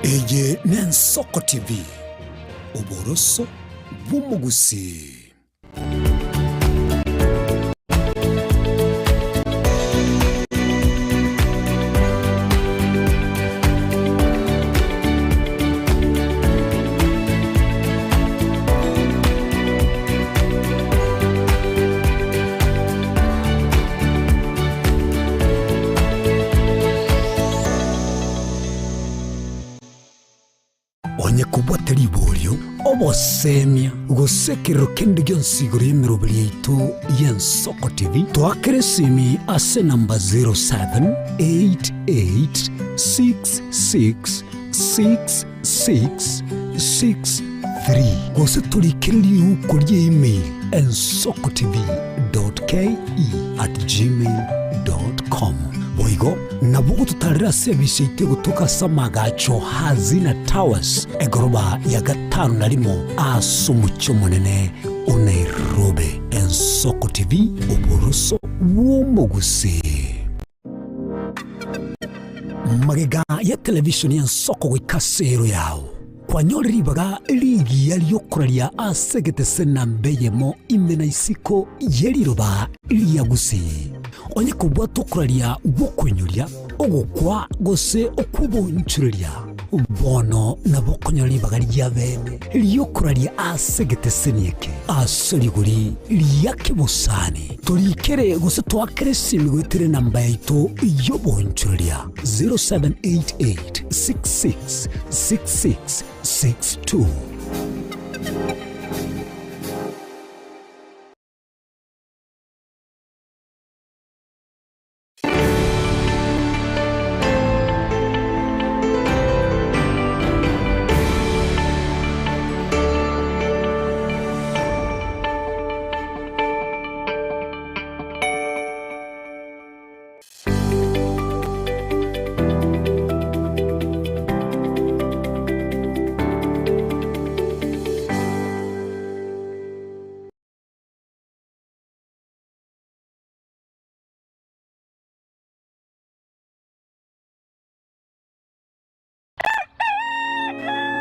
Eye n'Ensoko TV, oboroso bw'omogusii. Onye kobwate riborio, obosemia, gose ekerero kende gionsi igoro y'emeroberi yaito y'Ensoko TV, toakere esimi ase enamba 0788666663 gose torikere riuko rie email ensokotv.ke@gmail.com. Boigo nabo ogototarera ase ebisi yaito egotoka ase amagacho Hazina Towers, egoroba ya gatano na rimo ase omochie omonene o Nairobi. Ensoko TV, oboroso bw'omogusii. Magega ya televishoni y'ensoko goika ase ero yao, kwanyore ribaga rigiya ri'okoraria ase egetese namba eyemo ime na isiko ye riroba ria Gusii. Onye kobwata okoraria gw'okoinyoria, ogokwa gose okw'oboonchoreria, bono nabo okonyora ribaga ria bene ri'okoraria ase egeteseni eke ase rigori ria kebosani. Torikere gose toakere esimi goetera enamba yaito y'oboonchoreria 0788 66 66 62.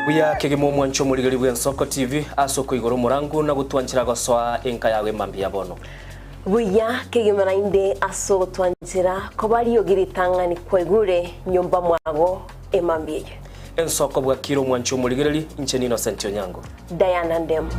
Buya kegima omwancho omorigeri bw'Ensoko TV ase okoigora omorangu na gotwanchera gosoa enka yago emambia ya bono. Buya kegima naende ase ogotwanchera koba riogi ritang'ani kwaigure nyomba mwago emambia eye. Ensoko bwakire omwancho omorigereri, inche n'Innocent Onyango. Diana Ndemo.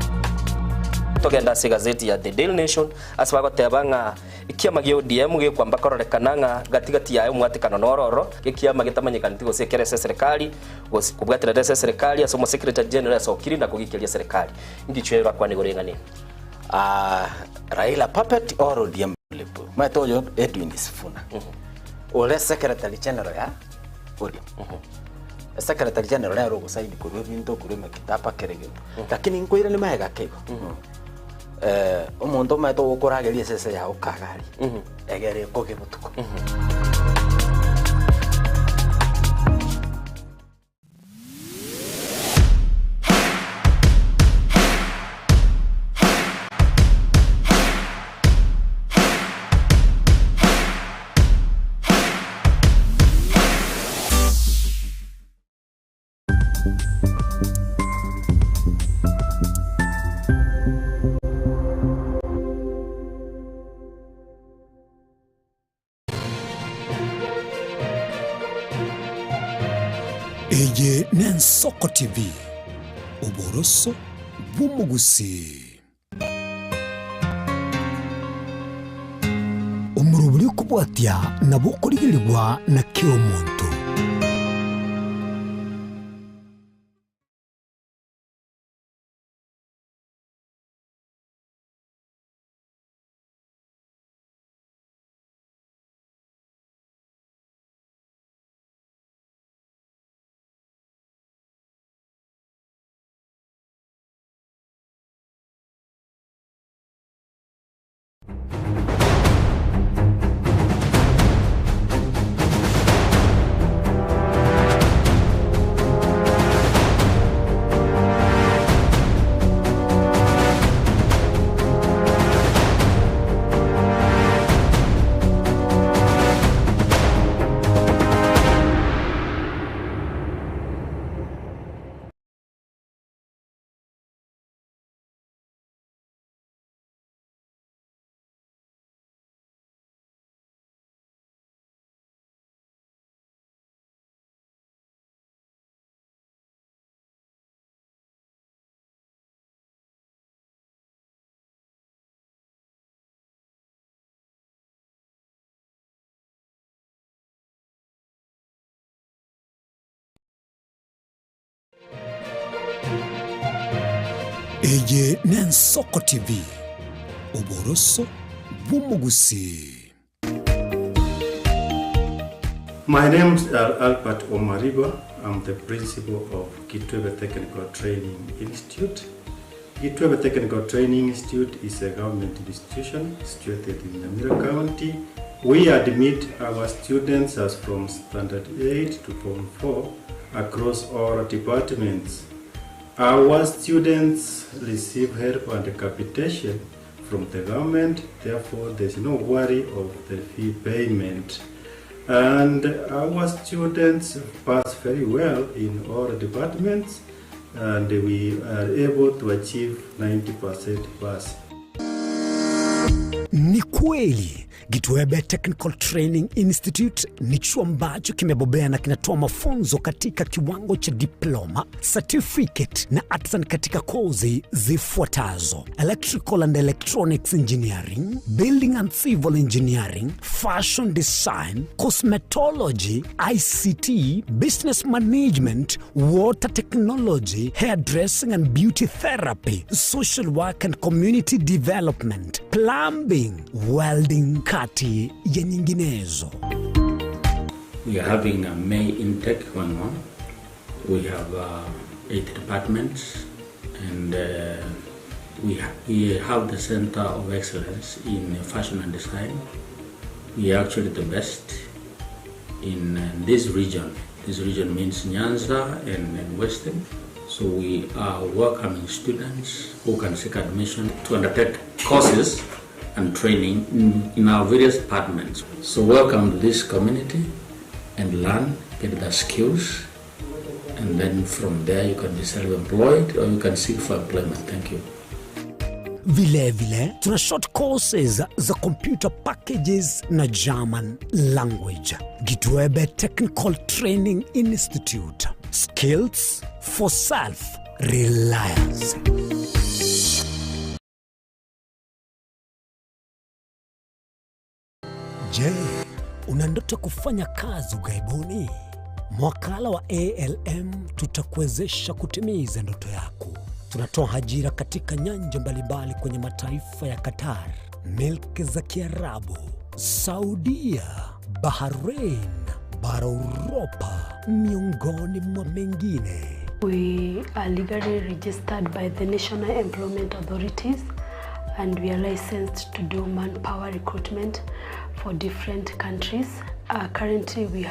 Togende ase egazeti ya The Daily Nation ase bagoteba ng'a ekiama gia ODM gekwamba kororekana ng'a gati gati yaye omwatekano noro oro, ekiama getamanyekaneti gose ekere ase eserekari gose kobwaterete ase eserekari ase omosecretary general asokiri na kogikeria eserekari. Inki chio orakwane igoro y'eng'ana eye? Ah, Raila puppet or ODM lip. Maete oyo Edwin Sifuna. Ore secretary general ya ODM. Secretary general nere ogosaini korwa ebinto korwa emekitaba kera egento. Lakini nkoiranie magega ake igo. Eh, omonto omanyete ogokorageria esese yago kagaria, egere ekoge botuko. Eye n'Ensoko TV, oboroso bw'omogusii. Omorobori okobwatia nabo okorigerigwa na kera omonto. Eye n'Ensoko TV, oboroso bw'omogusii. My name is Albert Omariba. I'm the principal of Kitwebe Technical Training Institute. Kitwebe Technical Training Institute is a government institution situated in Nyamira County. We admit our students as from Standard 8 to Form 4 across all departments. Our students receive help and capitation from the government, therefore there's no worry of the fee payment. And our students pass very well in all departments and we are able to achieve 90% pass. Ni kweli Gitwebe Technical Training Institute ni chuo ambacho kimebobea na kinatoa mafunzo katika kiwango cha diploma, certificate na artisan katika kozi zifuatazo: Electrical and Electronics Engineering, Building and Civil Engineering, Fashion Design, Cosmetology, ICT, Business Management, Water Technology, Hairdressing and Beauty Therapy, Social Work and Community Development, Plumbing, Welding, kati ya nyinginezo. We are having a May intake going on. We have 8 departments and we have the Center of Excellence in Fashion and Design. We are actually the best in this region. This region means Nyanza and Western. So we are welcoming students who can seek admission to undertake courses and training in our various departments. So welcome to this community and learn, get the skills, and then from there you can be self-employed or you can seek for employment. Thank you. Vile vile tuna short courses za computer packages na German language. Gitwebe Technical Training Institute. Skills for self-reliance. Je, una ndoto kufanya kazi ughaibuni? Mwakala wa ALM tutakuwezesha kutimiza ndoto yako. Tunatoa ajira katika nyanja mbalimbali kwenye mataifa ya Qatar, milki za Kiarabu, Saudia, Bahrain, bara Uropa, miongoni mwa mengine. We are legally registered by the National Employment Authorities and we are licensed to do manpower recruitment for different countries. Currently we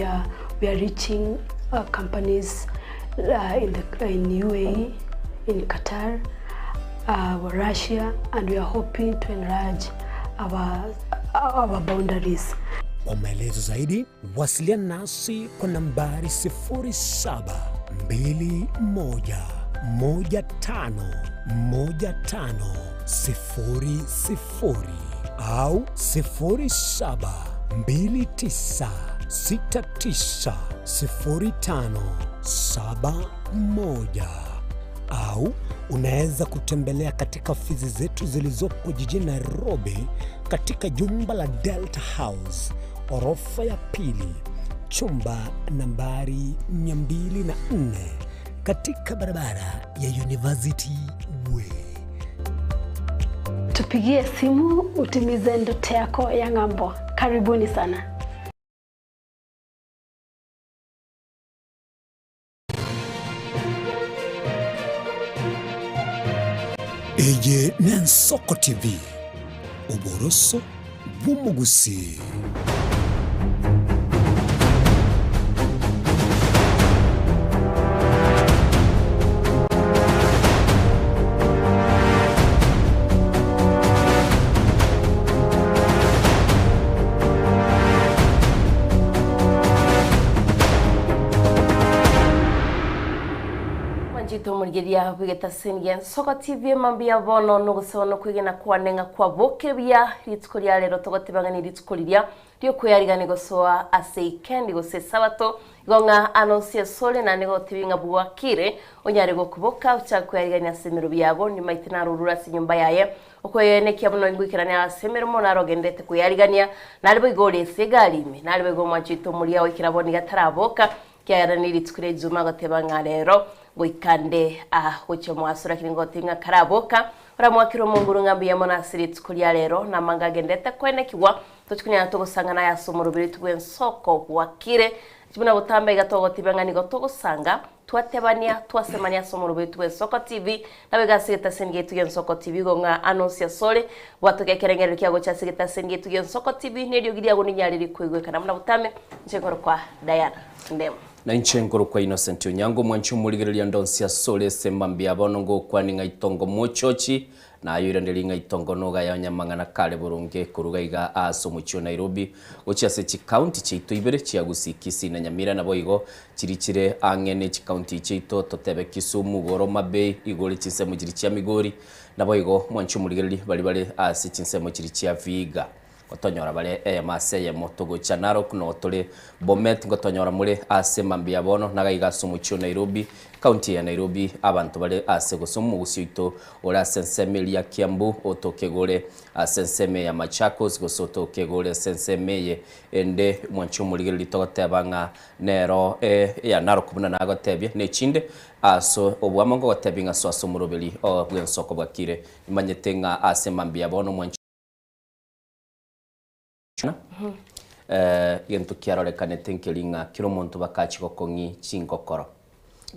are reaching companies in UAE, in Qatar, Russia, and we are hoping to enlarge our boundaries. Kwa maelezo zaidi wasiliana nasi kwa nambari sifuri saba mbili moja moja tano moja tano sifuri sifuri au sifuri saba mbili tisa sita tisa sifuri tano saba moja au unaweza kutembelea katika ofisi zetu zilizopo jijini Nairobi katika jumba la Delta House orofa ya pili chumba nambari 204 katika barabara ya University Way. Tupigie simu utimize ndoto yako ya ng'ambo. Karibuni sana. Eye n'Ensoko TV, oboroso bw'omogusii. Mwanchete omorigereria bw'egetaseni gia Nsoko TV mambia bono nogosaba nokwegena kwane ng'a kwabokire buya rituko ria rero togotebang'ani rituko riria riokweyarigani gosoa ase ikendi gose esabato igo ng'a anonsi esore naende gotebi ng'a bwakire onyare gokoboka ochake kweyarigania ase emero biago nimaete narorure ase enyomba yaye okoyenekia mono ngoikerania ase emeremo narogenderete kweyarigania nare boigo ore ase egari ime nare boigo omwanchete omoria oikera bono iga taraboka kiagera ni rituko ria ejuma agoteba ng'a rero Goika nde aa gochia moaso lakini ngotebia ng'a karaboka, oramwakere omonguru ng'a mbuya mono ase rituko ria rero, na amanga agenderete koenekigwa, tochi konyara togosang'ana aye ase omoroberi bw'ensoko bwakire. Inche buna botambe iga togotebia ng'a nigo togosanga, twatebania, twasemania ase omoroberi bw'ensoko TV, nabo iga ase egetaseni giaito gi'ensoko TV igo ng'a anonsi asore, bwatoka ekerengererio kia gocha ase egetaseni giaito gi'ensoko TV, na eriogi riago ninyare rikoigwekana buna botambe, inche nkorokwa Diana Ndemo. Na inche nkorokwa Innocent Onyango, omwanchi omorigereria ndonsi asore ase mambia bono ngokwani ng'a itongo mochochi, na aye oiraneri ng'a itongo nogaya onye amang'ana kare boronge koruga iga aase omochie o Nairobi gochia ase chicounty chiaito ibere chia Gusii, Kisii na Nyamira naboigo chiri chire ang'e ne chicounty chiaito totebe Kisumu, Igoro Homa Bay, igore chinsemo chiri chia Migori naboigo mwanchi omorigereria bari bare ase chinsemo chiri chia Vihiga. Gotonyora bare eyemo ase eyemo togocha Narok noo tore Bomet ngotonyora more ase mambia bono nagaiga ase omochie o Nairobi county ya Nairobi abanto bare ase gose omogusii oito ore ase ensemo eria ya Kiambu otoke gore ase ensemo eye ya Machakos gose otoke gore ase ensemo eye ende mwanche omorigereria togoteba ng'a nero ya Narok buna nagotebia nechinde ase oboamo ngogotebia ng'a soa ase omoroberi o bwensoko bwakire nimanyete ng'a ase mambia bono mwanche Egento kiarorekanete nkeri ng'a kera omonto bakachi gokong'i chingokoro.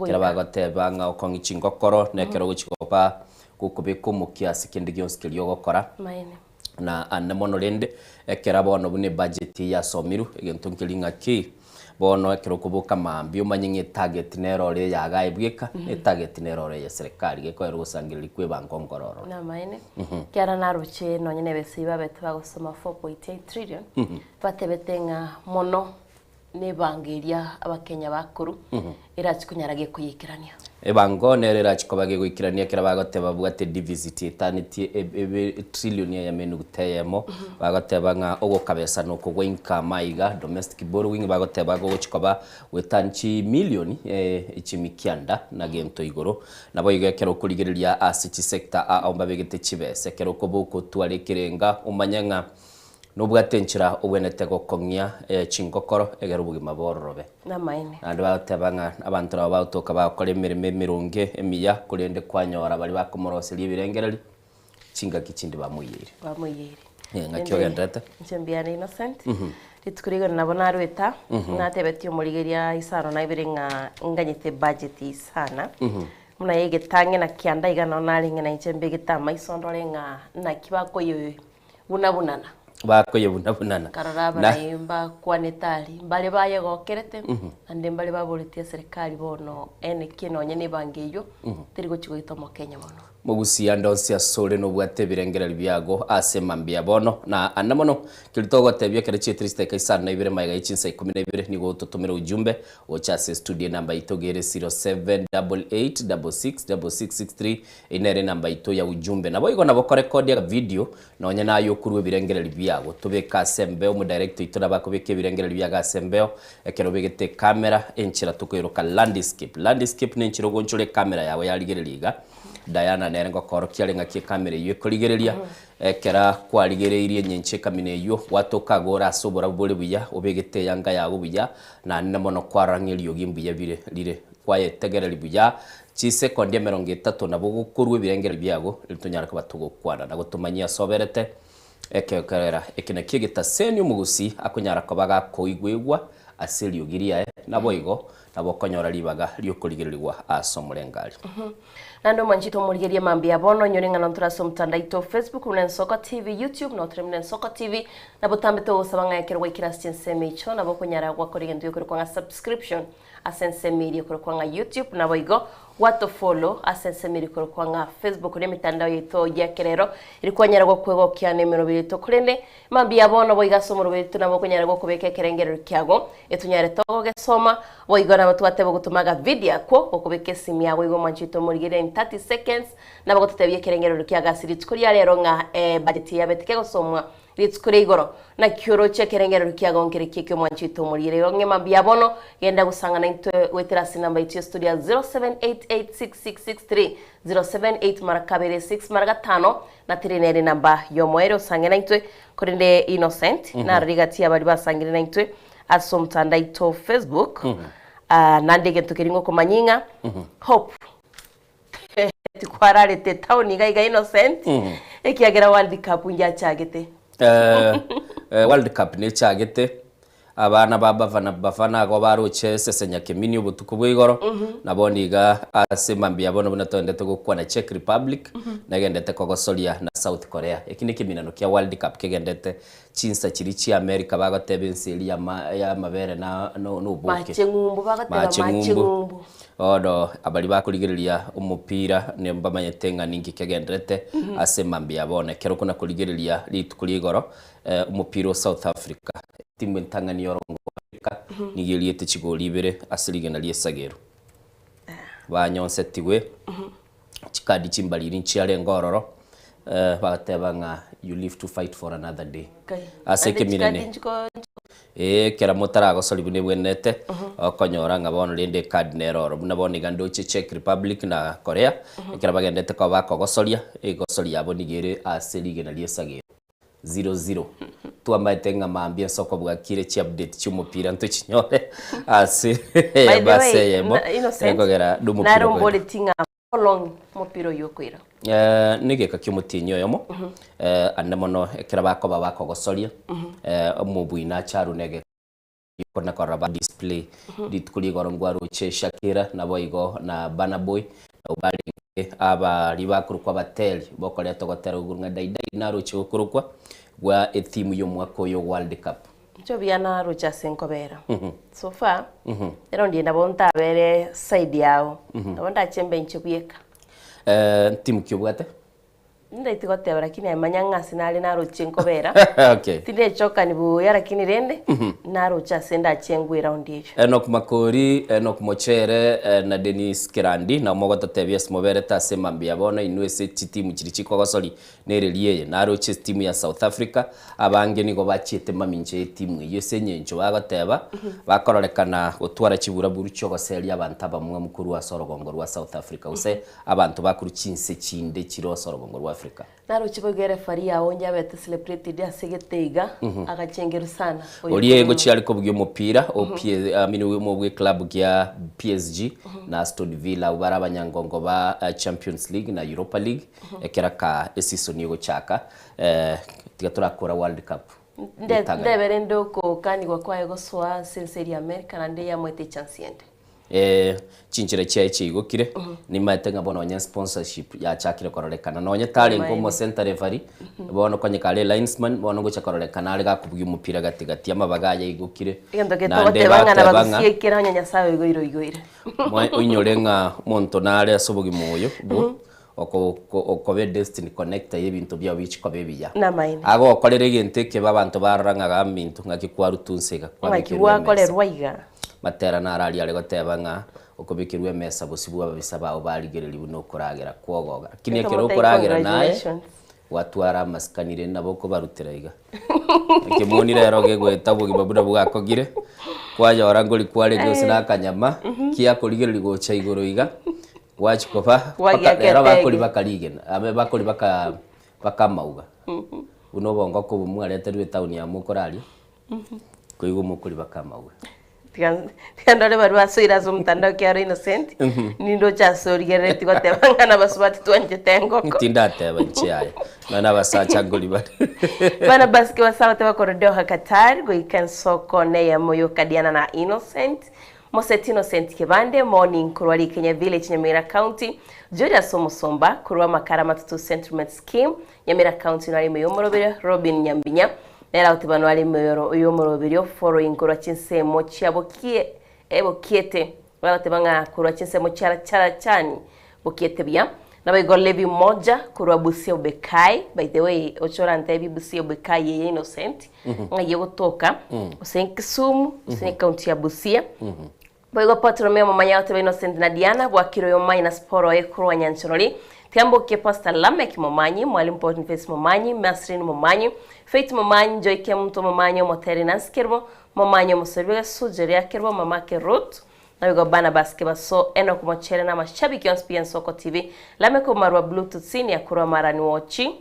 Kera bagoteba ng'a okong'i chingokoro nekero ogochi koba gokobeka omokia ase kende gionsi keria ogokora. Na ande mono rende, ekero bono buna ebudget eye yasomirwe, egento nkeri ng'a ki, bono ekero okoboka mambia omanye ng'a etarget nero ore eyagaye bweka, na etarget nero ore eye serikali, gekoera ogosangereria kwa ebango nkoro ororo. Namaene, ekiagera naroche nonye na ebesa eyio babete bagosoma 4.8 trillion, batebete ng'a mono nebango eria abakenya bakorwa, erachi konyara gekoyeikerania. Ebango nero erachi koba gegoikerania ekero bagoteba babwate deficit etanetie ebe trillion eyemo enuguta eyemo, bagoteba ng'a ogokabesana oko gwa income aiga, domestic borrowing bagoteba gogochi koba goetania chimilion chimi kianda na gento igoro. Naboigo ekero okorigereria ase chisector ao mbabegete chibesa, ekero okoboka otware ekerenga omanye ng'a nobwate enchera obwenerete gokong'ia chingokoro egere obogima bororobe. Namaene. Naende bagoteba ng'a abanto nabo bagotoka bagokora emeremo emeronge emiya, korende kwanyora baria bakomoroseria ebirengererio, chingaki chinde bamoiyeire. Bamoiyeire. Eh, ng'aki ogenderete? Inche mbuya ne Innocent. Rituko rigoro nabo narweta, natebetie omorigeria isano na ibere ng'a nganyete budget isana. Buna egetang'e na kianda iga nao narenge na inche mbegete amaiso ndore ng'a naki bakoye buna bunana. Bakoye buna bunana. Nkarora Na abarai mbakwanete aria, mbare bayegokerete, naende mbare baboretie eserikari bono enekie nonye na ebango eyio, teri gochia goita omokenya mono. Mogusia ande onsi asore nobwate ebirengererio biago ase mambia bono, na ande mono, keria togotebia ekero chietire chidakika isano na ibere magega ye chinsa ikomi na ibere nigo ototomere ujumbe gocha ase estudio enamba yaito gere 0788666663 Eyio nere enamba yaito ya ujumbe. Naboigo nabo korekodia video nonye naye okorua ebirengererio biago. Tobeke ase embeo omodirect oito nabo akobeka ebirengererio biago ase embeo ekero obegete ecamera enchera tokoiroka landscape. Landscape nenchera ogonchora ecamera yago yarigereria iga. Diana nere ngokoorokia are ng'aki ecamera eyio ekorigereria. Ekera kwarigereirie enyencho ekamina eyio, gwatoka agore ase oborabu bore buya, obegete eyanga yago buya, naende mono kwarora ng'a eriogi mbuya bire rire. Kwayetegereria buya chisekondi emerongo etato nabo gokorua ebirengererio biago, erio tonyare koba togokwana na gotomanyia ase oberete ekeokerera. Eke nakio egetaseni omogusii akonyara koba gakoigwegwa ase eriogi riaye, naboigo nabo okonyora ribaga ri'okorigererigwa ase omorengari. Naende omwanchete omorigerie mambia bono, onyore ng'a notore ase omotandao oito o Facebook buna Ensoko TV, YouTube notore buna Ensoko TV, na botambe togosaba ng'a ekero gwaikire ase chinsemo echio nabo okonyara gwakora egento gekorokwa ng'a subscription ase ensemo eria ekorokwa ng'a YouTube, naboigo gwatofollow ase ensemo eria ekorokwa ng'a Facebook na emetandao yaito y'ekerero eri kwanyara gokwegokia na emeroberi yaito. Korende mambia bono boigo ase omoroberi oito nabo okonyara gokobeka ekerengerero kiago etonyare togogesoma, boigo nabo twateba gotoma agavideo akwo gokobeka esimi yago igo omwanchi oito omorigereria in 30 seconds nabo gototebia ekerengerero kiago ase rituko ria rero ng'a ebudget yabete kegosomwa Rituko ria igoro, naki oroche ekerengererio kiago nkerekie eki'omwanchi oito omoriere. Igo ng'e mambia bono, genda gosang'ana intwe goetera ase enamba yaito ya studio ya 07886663 078 mara kabere 6 mara gatano na tiri nere enamba y'omoerio osange naintwe. Korende Innocent narore egati y'abaria basangire naintwe ase omotandao aito Facebook. Ah, naende egento keria ngokomanyia ng'a hope tikwararete etown iga iga Innocent, ekiagera World Cup ngiachagete. Eh, eh, World Cup nechagete abana ba Bafana Bafana igo baroche esese Nyakemini obotuko bwa igoro na bono iga ase mambia bono buna toendete gokwana Czech Republic negendete kogosoria na South Korea. Eki nekeminano kia World Cup kegendete Chinsa chiria chia America bagoteba ense eria yama yamabere na na oboke. Mache ng'umbu bagoteba Mache mache ng'umbu. ng'umbu. Bono abaria bakorigereria omopira mbamanyete ng'a ninki kegenderete ase mambia bono. Ekero okona korigereria rituko ria igoro omopira o South Africa, etimu entang'ani ya orongo bwa Africa nigo eriete chigori ibere ase rigena ria esagero. Banyonsetigwe. Chikadi chimbariri nchiarenge ororo, bagateba ng'a you live to fight for another day. Kai. Ase Ande ekemirene. chikadi nchiko Ee, ekero motaragosori buna ebwenerete, okonyora ng'a bono rende ekadi nere oro. Buna bono iga ndoche Czech Republic na Korea, ekero bagendete koba bakogosoria, egosoria yabo nigo ere ase rigena ri'esagero. Zero zero. Twamaete ng'a mambia ase okobwakire chiupdate chi'omopira ntochinyore ase By the eyemo ase way, eyemo na- Innocent, ekogera nomopira nare okoira. omboreti ng'a how long omopira oyio okoira? Eh, negeka ki'omotienyi oyomo eh, ande mono ekero bakoba bakogosoria eh, omobui nache arwe negeka Kona korora ba display rituko rigoro ngwaroche Shakira naboigo na Burna Boy nabwo barenge abari bakorokwa abateri bokoreta ogotera igoro ng'a Dai Dai naroche gokorokwa gwa etheme y'omwaka oyo World Cup. Inche obuya naroche ase nkobera so far ero ndie nabo ntabere side yao nabo ndache mbe inche bweka. Timu ki obwate? Nindaeti goteba lakini aye manya ng'a ase nare naroche nkobera. Okay. Tindechokani buya lakini rende naroche ase ndache ngwe eround eyio. Enock Makori, Enock Mochere na Dennis Kerandi nabo mogototebia ase moberete ase mambia bono inwe ase chitimu chiria chikogosori nereri eye. Naroche etimu ya South Africa abange nigo bachiete mamincha y'etimu eyio ase engencho bagoteba bakororekana gotwara chiburaburu chiogoseria abanto abamwamu korwa ase orogongo rwa South Africa gose Abanto bakorwa chinse chinde chire ase orogongo rwa Africa. Naroche boigo erefari yao onye abete celebrated ase egete iga, agachengerwa sana. Oyo Oria korwa gochia are kobugia omopira o P- I mean omo bwe club gia PSG na Aston Villa abwo bare abanyangongo ba Champions League na Europa League ekero aka eseason egochaka eh, tiga torakora World Cup Nde- ritang'ani. Ndebere nde okokanigwa kwaye gosoa ase ense eria America naende yamoete echance ende. Eh, chinchera chiaye chiaigokire, nimaete ng'a bono onye sponsorship yachakire kororekana, nonye tarenge Amaene. omo center referee, bono konye kare linesman, bono ngocha kororekana are gakobugia omopira gati gati, amabaga aye aigokire, Egento naende getogoteba ng'a bateba ng'a nabagusie onye Nyasaye oigoire oigoire. Mwa- oinyore ng'a omonto nare ase obogima oyo bwo oko- oko- okoba edestiny connector ya ebinto biao bichi koba ebiya. Namaene. Agokorera egento ekebe abanto barora ng'a gaminto ng'aki kwaruta inse iga, Ng'aki kwabekerwa emesa. gwakorerwa iga. Matera naro aria are goteba ng'a okobekerwa emesa bosio bw'ababisa bao barigereria buna okoragera kw'ogoga. Lakini Reka ekero motebie okoragera naye, congratulations. gwatwara amasikani rende nabo okobarutera iga. Ekemoni rero gegoeta obogima buna bwakogire, kwanyora nkori kwarenge gose na akanyama, kiakorigereria gocha igoro iga, gwachia koba mpaka Gwagiaka rero bakori etege. baka rigena, abe bakori baka baka amauga. Buna obongo kobu mwareterwe etown ya mokoraria. Koigwa omokori bakamagwe. Tiga tiga ndore baria basoire ase omotandao kiaro Innocent, nindoche ase origereretie goteba ng'a nabasubati twanchete engoko. Tindateba inche yaya. Nonya na abasacha nkori bare. Barnabas Kibasago teba korwa Doha Qatar goika ensoko neyemo yokadiana na Innocent. Moseti Innocent Kebande morning korwa Rikenya Village Nyamira County. Julius Omusomba korwa Makara Matutu Settlement Scheme Nyamira County nare ime yomorobere Robin Nyambinya Nere agoteba noare ime y'omoroberio following korwa chinsemo chia bokie eh bokiete bagoteba ng'a korwa chinsemo chia charachani bokiete buya. Naboigo Levi Moja korwa Busia Obekai by the way oche orantebie Busia Obekai eye Innocent ng'ai egotoka gose Kisumu gose ecounty ya Busia. Boigo Bartolomeo momanye agoteba Innocent na Diana bwakire oyo momanyi na Siporo oye korwa Nyanchorori, Tiambokie Pastor Lameck Momanyi, Mwalimu Boniface Momanyi, Mercilyn Momanyi, Faith Momanyi, Joy Kemunto Momanyi, Omoteri Nancy Kerubo, Momanyi Omosori bw'egesujo ria Kerubo, Mamake Ruth, naboigo Barnabas Kebaso, Enock Mochere na amashabiki onsi pi Ensoko TV, Lameck Omarwa Bluetooth Senior korwa Marani Wochi,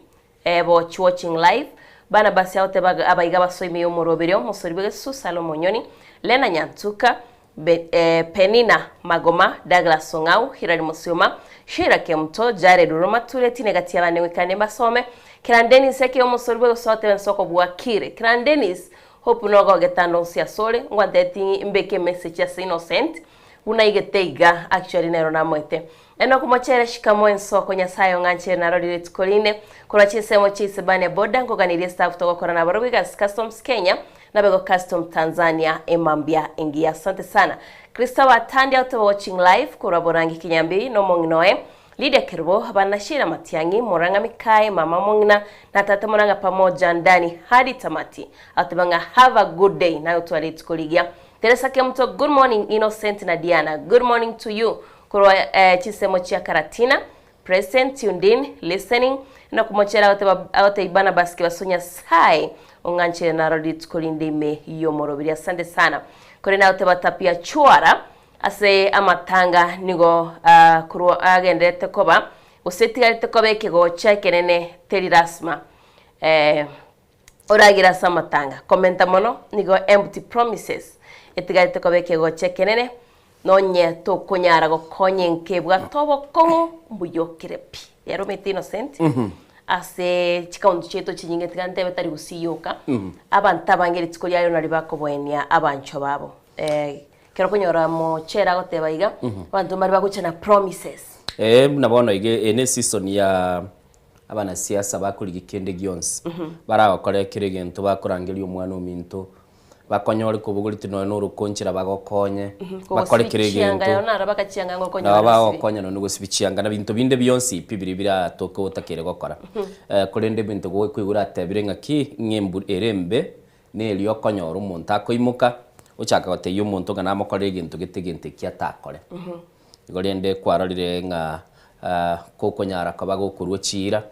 Ee, boch watching live. Barnabas agoteba abaiga basoe ime y'omoroberio, omosori bw'egesusu Salomo Onyoni, Lena Nyantuka, Be, eh, Penina Magoma, Douglas Ong'au, Hilary Musioma, Sheila Kemuto, Jared Oruma Tureti na egati y'abande goikera mbasome. Kiran Dennis eke omosori bw'egosoa otebe nsoko bwakire. Kiran Dennis, Hope nogo ogetanda onsi asore, ngwanteti ng'i mbeke emessage ase Innocent, buna aigete iga, actually nero namoete. Enock Mochere shikamo ensoko Nyasaye ong'anchere narorire rituko rinde, korwa chinsemo chia Isebania border nkoganirie staff togokora nabarobwo egasi Customs Kenya, Nabego Custom Tanzania emambia engiya asante sana Christopher Atandi out watching live korwa Borangi Kinyambiri nomong'ina oye Lydia Kerubo abana Sheila Matiang'i Murang'a Mikae mama omong'ina na tata Murang'a pamoja ndani hadi tamati ateba ng'a have a good day naye otware rituko rigiya Teresa Kemuto good morning Innocent na Diana good morning to you korwa eh, chinsemo chia Karatina Present, tuned in, listening, nokomochera agoteba agotebia Barnabas Kibaso Nyasaye ong'anchere naro rituko rinde ime y'omorobiri. Asante sana. Korende agoteba Tapia Chwara ase amatanga nigo ah, korwa agenderete koba gose etigarete koba ekegocha ekenene teri lasima eh, Oragere ase amatanga. Komenta mono, nigo empty promises etigarete koba ekegocha ekenene, nonye tokonyara gokonya enka ebwate obokong'u mbuya okire pi. Rero omanyete Innocent, ase chikaunti chiaito chinyinge tiga ntebe tari gusii yoka, abanto abange rituko ria rero nario bakoboenia abanchwa babo. Ekero okonyora mochere agoteba iga, abanto mbare bagocha na promises. Ee, buna bono iga eye ne season ya Abanasiasa bakorigia kende gionsi, baragokore kera egento bakorangeria omwana ominto, bakonyore kobogoretie nonya na orokonchera bagokonye, bakore kera Gosibi chianga egento. nabo naro bakachianga ng'a okonyora Nabo gosibi. bagokonya nonya gosibi chianga na binto binde bionsi pi biria biratoke otakeire gokora. Korende ebinto gokoigwa oratebire ng'aki, ng'a embura ere embe, neria okonyora omonto akoimoka, ochaka gotebia omonto ng'a namokorere egento gete egento ekio atakore. Igo rende kwarorire ng'a kokonyara koba gokorua chiira,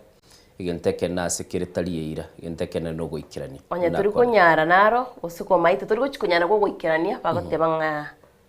egento ekenene ase kere tari eira, egento ekenene nogoikerania. Onye Buna tori akore. konyara naro, gose komaete tori gochi konyara gogoikerania, bagoteba ng'a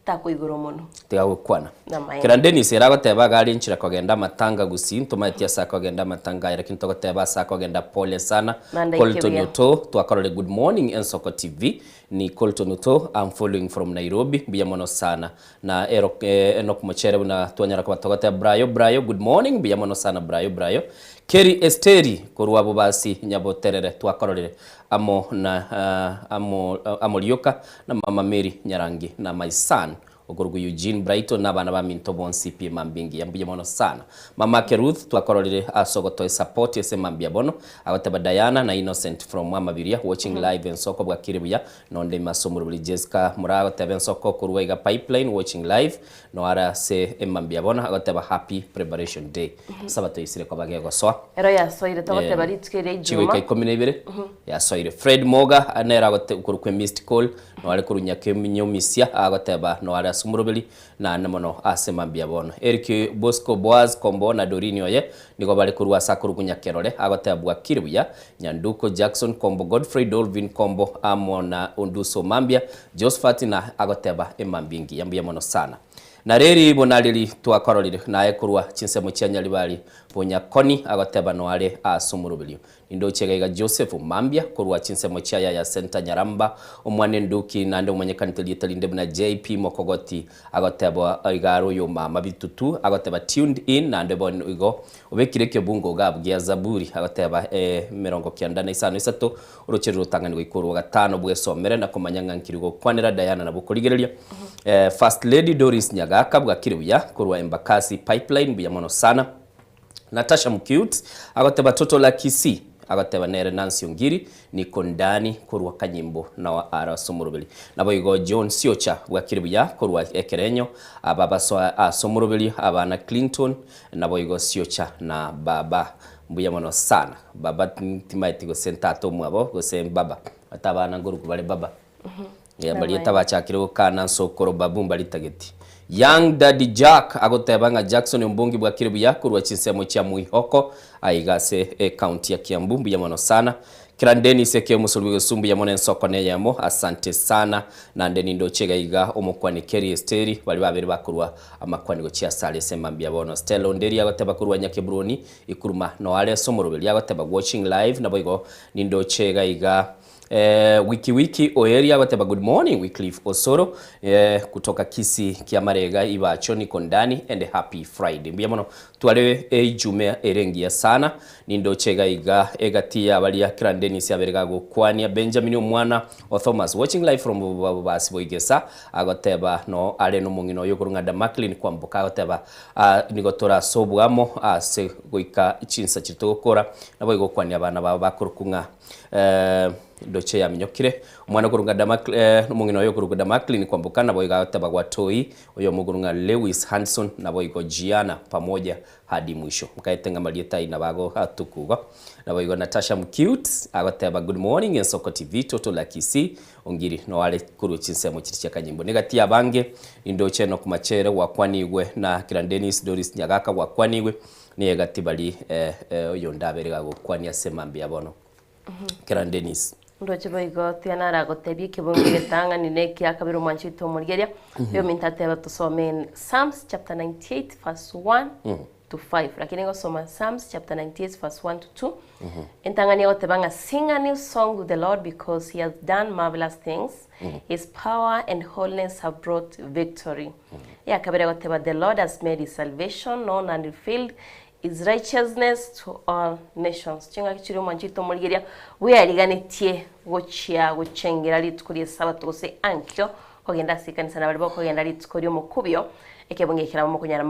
takoigora omonwa. Tiga gokwana. Namaene. Kera Dennis ere agoteba iga are nchera kogenda amatanga gusii, ntomaeti ase akogenda amatanga aye lakini togoteba ase akogenda pole sana. Manda ike Colton buya. Oto twakorore good morning Ensoko TV. Ni Colton Oto I'm following from Nairobi mbuya mono sana. Na ero Enock Mochere buna twanyara koba togoteba Brayo Brayo good morning mbuya mono sana Brayo Brayo Kerry Esteri korwa Bobasi Nyaboterere twakororire amo na amo amo rioka na mama Mary Nyarangi na my son okorokwa Eugene Brighton na abana baminto bonsi pi emambia engiya mbuya mono sana Mamake Ruth twakororire ase ogotoa support ase emambia bono agoteba Diana na Innocent from Amabiria watching live ensoko bwakire buya Nonde ime ase omorobori Jesca Muraa agoteba ensoko korwa iga Pipeline watching live noare ase emambia bono agoteba happy preparation day esabato eisire koba gegosoa. Ero yasoire togoteba rituko eria Chigoika Ijuma. ikomi na ibere yasoire. Fred Moga nere agote korokwa missed call noare korwa Nyakenyomisia agoteba noare ase omoroberi Naende mono ase mambia bono. Eric Bosco Boaz Kombo na Doreen oye nigo bare korwa ase akorokwa Nyakerore, agoteba bwakire buya, Nyanduko Jackson Kombo, Godfrey Dolvin Kombo amo na Onduso Mambia, Josphat na agoteba emambia engiya mbuya mono sana. Na reri bonareri twakororire naye korwa chinsemo chia Nyaribari Bonyakoni agoteba noare ase omoroberio. Nindoche iga iga Joseph mambia korwa chinsemo chia Yaya Centre Nyaramba, omwana enduki naende omonyekanete rieta rinde buna JP Mokogoti agoteba iga are oyo mama bitutu agoteba tuned in naende bono igo obekire ekebungo gabu gia Zaburi agoteba emerongo kianda na isano isato oroche rorotang'ani goika orwa gatano bwesomere na komanya ng'a nkiri gokwanera Diana nabo okorigereria First Lady Doris Nyagaka bwakire buya korwa Embakasi Pipeline mbuya mono sana. Natasha Mucute agoteba Toto la Kisii agoteba nere Nancy Ongiri niko ndani korwa Kanyimbo nao are ase omoroberi. Naboigo John Siocha bwakire buya korwa Ekerenyo aba basoa ase omoroberi abana Clinton naboigo Siocha na baba mbuya mono sana. Baba timaeti gose ntata omwabo gose baba ata abana nkorokwa bare baba. Barieta bachakire gokana nsokoro babu mbaritageti. Young Daddy Jack agoteba ng'a Jackson ombongi bwakire buya korwa chinsemo chia Mwihoko aiga ase ecounty ya Kiambu mbuya mono sana. Kiran Dennis eke omosori bw'egesu mbuya mono ensoko neyemo asante sana. Nande nindoche iga iga omokwani Kerry Esteri baria babere bakorwa amakwani gochia asare ase mambia bono. Stella Onderi agoteba korwa Nyakeburoni ikuruma noare ase omoroberi agoteba watching live naboigo nindoche iga iga. Eh, wiki wiki oeri agoteba good morning Wycliffe Osoro eh, kutoka Kisii Kiamarega Ibacho niko ndani and happy Friday. Mbuya mono tware eijume ere engiya sana nindoche iga iga egati ya baria Kiran Dennis abere gagokwania Benjamin omwana o Thomas watching live from Bobasi Boigesa agoteba no are nomong'ina oyo okorwa ng'a Damaklin Kwamboka agoteba ah, nigo tore ase obwamo ase goika chinsa chiria togokora naboigo gokwania abana babo bakorokwa ng'a Eh, ndoche yaminyokire. Omwana okorwa ng'a Damak eh, omong'ina oyo okorwa Damaklin kwamboka naboigo agoteba gwatoi, oyomo okorwa ng'a Lewis Hanson naboigo Gianna pamoja hadi mwisho. Nkaete ng'a marieta ayio nabo agotuka igo. Naboigo Natasha Mcute agoteba good morning Ensoko TV Toto la Kisii Ongiri no are korwa chinsemo chiria chia Kanyimbo. Negati y'abange nindoche Enock Machere gwakwanigwe na Kiran Dennis Doris Nyagaka gwakwanigwe Nigo egati bari eh, eh, oyonde abere gagokwania ase mambia bono. Kera Dennis. Ndoche boigo Tiana aragotebia ekebungo egetang'ani na ekia kabere omwanchi oito omorigeria. Oyominto ateba tosome in Psalms chapter 98 verse 1 to 5. Lakini ngosoma Psalms chapter 98 verse 1 to 2. Entang'ani egoteba ng'a sing a new song to the Lord because he has done marvelous things. His power and holiness have brought victory. Eya kabere egoteba, The Lord has made his salvation known and revealed his righteousness to all nations. Chingaki chiria omwanchi oito omorigeria bweyariganetie gochia gochengera rituko ri'esabato gose ankio kogenda ase ekanisa na baria bakogenda rituko ri'omokubio ekebungo eke nabo mokonyara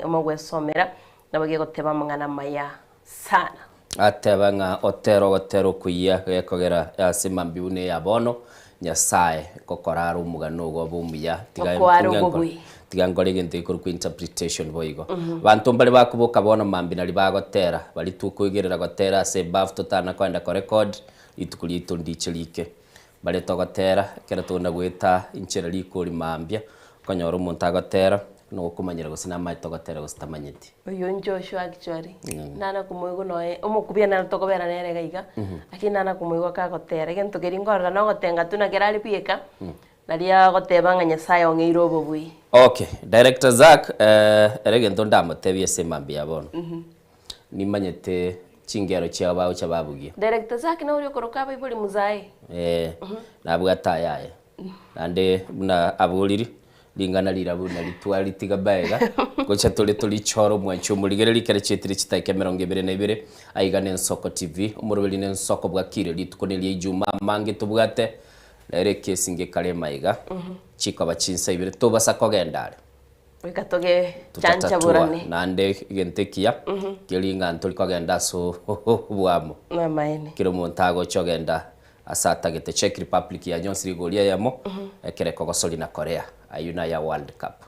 mogwesomera nabo gegoteba amang'ana amaya sana. Ateba ng'a otere ogotera okuya gekogera ase mambia buna eya bono, Nyasae ngokora are omogano ogo obe omuya, tiga Okoa are tiga nkore obobui. tiga nkore egento gekorokwa interpretation boigo. Abanto mbare bakoboka bono mambia naria bagotera, baria tokoigerera gotera ase ebafu totana koenda korecord, rituko riaito ndiche rike. Baria togotera, ekero tokona goeta inchera rikori mambia, okonyora omonto agotera, nokomanyera gose namaete ogotera gose tamanyeti. Oyio Joshua actually, nana komoigwa noe omokubia naro tokobera nere iga iga, lakini nana komoigwa kagotera, egento keria nkorora nogotenga tu naki arare bieka, naria agoteba ng'a Nyasaye ong'eire obobui. Okay, Director Zack, eh, ere egento ndamotebie ase emambia ya bono, nimanyete chingero chiabo bagocha babugia. Director Zack noria okoroka abaibori muzae? Eh, nabwate ayaye. Naende buna aboriri, ring'ana riria buna ritwaritiga baega, gocha tore torichore omwanchi omorigereria ekero chietire chidakika emerongo ebere na ibere, aiga nensoko TV, omoroberi nensoko bwakire rituko neria ijumaa amange tobwate, rero ekesi ngekare maiga, chikoba chinsa ibere tobasa kogenda are. Goika toge Tutatatua chanchaborane. naende egento ekiya keria ng'a ntori kogenda ase oboamo. Namaene. Kera omonto agocha ogenda ase atagete. Czech Republic yanyonsire igori eyemo ekero ekogosoria na Korea. Ayio naya World Cup.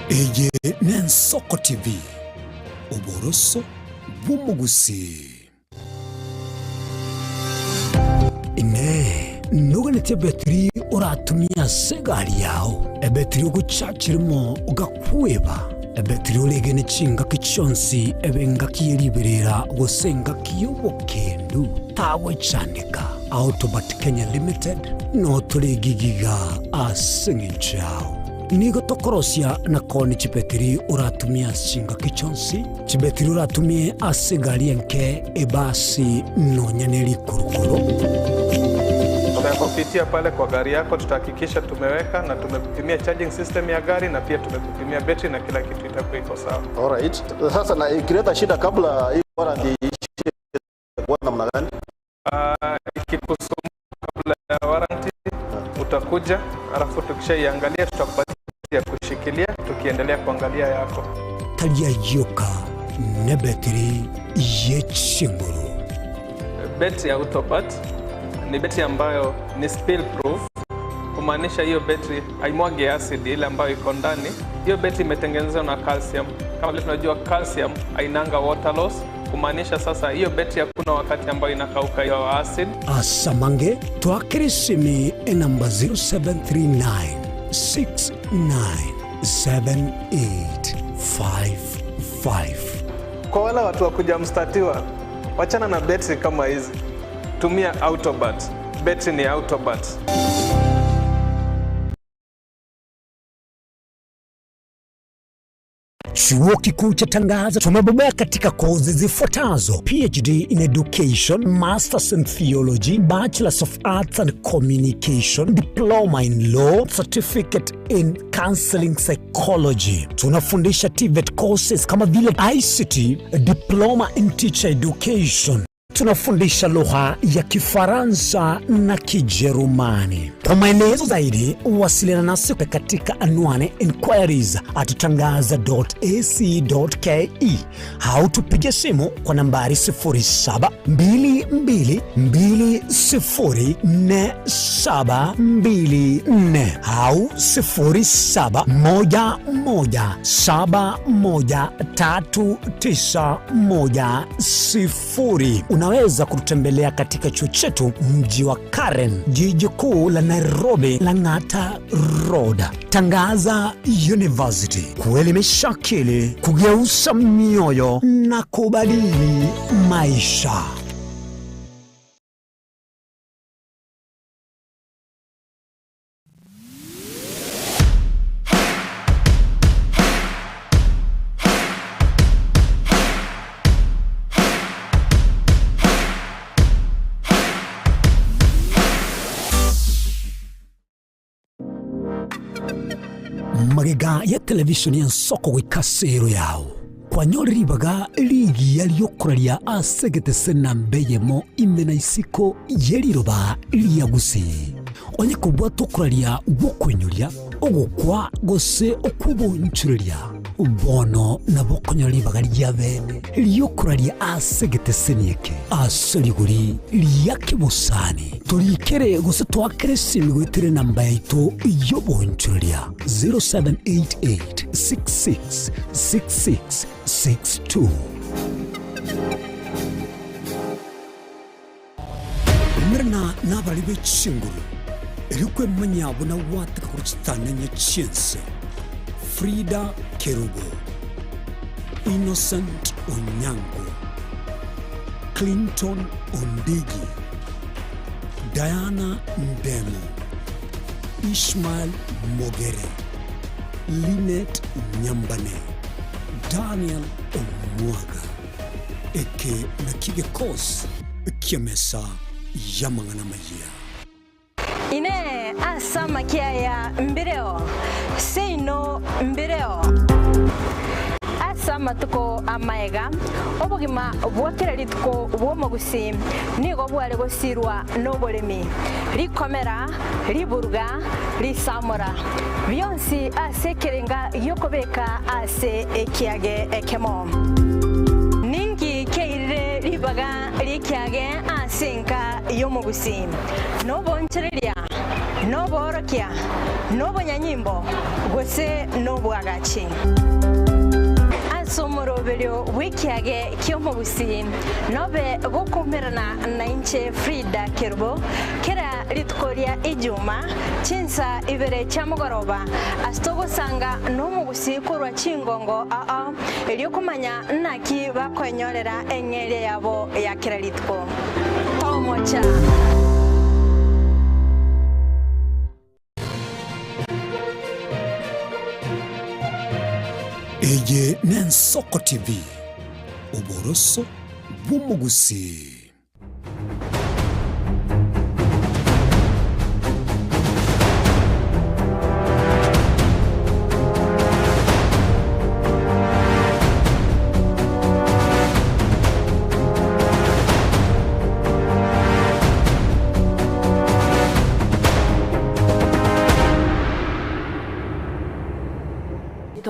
Eye n'Ensoko TV, oboroso bw'omogusii. Inee! Noganetie ebetiri oratumie ase egari yao, ebetiri ogochachera imo ogakweba, ebetiri oregene chingaki chionsi ebe engaki ye riberera gose engaki y'obokendu? Tagwechandeka. Autobat Kenya Limited notore egigiga ase eng'encho yao. Nigo tokorosia na koonia chibetiri oratumie ase chingaki chionsi, chibetiri oratumie ase egari enke, ebasi, nonya ne rikurukuru. Tutakupitia pale kwa gari yako, tutahakikisha tumeweka na tumekupimia charging system ya gari na pia tumekupimia betri na kila kitu itakuwa iko sawa. Alright. Sasa na ikileta shida kabla hii warranty iishe itakuwa namna gani? Ikikusumbua kabla ya warranty utakuja, alafu tukishaiangalia tutakupatia kushikilia, tukiendelea kuangalia yako. Tari ayio oka, nebetiri ye chinguru. Betri ya Autobat ni betri ambayo ni spill proof, kumaanisha hiyo betri haimwagi acid ile ambayo iko ndani. Hiyo betri imetengenezwa na calcium. Kama vile tunajua calcium hainanga water loss, kumaanisha sasa hiyo betri hakuna wakati ambayo inakauka hiyo acid. Asamange twakere enamba 0739 697855. Kwa wale watu wa kujamstatiwa, wachana na betri kama hizi, tumia Autobat. Betri ni Autobat. Chuo Kikuu cha Tangaza tumebobea katika kozi zifuatazo: PhD in Education, Masters in Theology, Bachelors of Arts and Communication, Diploma in Law, Certificate in Counseling Psychology. Tunafundisha TVET courses kama vile ICT, Diploma in Teacher Education. Tunafundisha lugha ya Kifaransa na Kijerumani. Kwa maelezo zaidi, wasiliana nasi katika anwani inquiries at tangaza.ac.ke au tupige simu kwa nambari 0722204724 au 0711713910. Unaweza kututembelea katika chuo chetu mji wa Karen, jiji kuu la Nairobi, Lang'ata Road. Tangaza University, kuelimisha akili, kugeuza mioyo na kubadili maisha. Magega ya televishoni ya nsoko goika sero yao kwanyora ribaga rigiya riokoraria ase egetese namba eyemo ime na isiko yeriroba ria gusii onye kobwata okoraria gwokoinyoria ogokwa gose okwobonchoreria bono nabo okonyora ribaga ria bene riokoraria ase egeteseni eke ase rigori ria kebosani torikere gose twakere esimi goetere namba yaito yobonchoreria 0788 66 66 62. Mrna nabari b'echinguru erikwemanya buna wateka kuri chitananya chiense Frida Kerubo, Innocent Onyango, Clinton Ondigi, Diana Ndemo, Ishmael Mogere, Linet Nyambane, Daniel Omwaga, eke na kigekos kiamesa yamang'ana maya. Ine ase amakiaya mbireo seino mbireo ase amatuko amaega obogima bwakera rituko bw'omogusi nigo bware gosirwa n'oboremi rikomera riburuga risamora bionsi ase ekerenga giokobeka ase ekiage ekemo ningi keirire ribaga rikiage ase enka y'omogusi nobonchereria noborokia nobonyanyimbo gose nobwagachi ase omoroberio bw'ekiage ki'omogusi nobe gokumerana na inche Frida Kerubo kera rituko ria ijuma chinsa ibere chia mogoroba ase togosanga n'omogusi korwa chingongo aa erio komanya naki bakoenyorera eng'eria yabo ya kera rituko tomocha. Eye nensoko TV, oboroso bw'omogusi.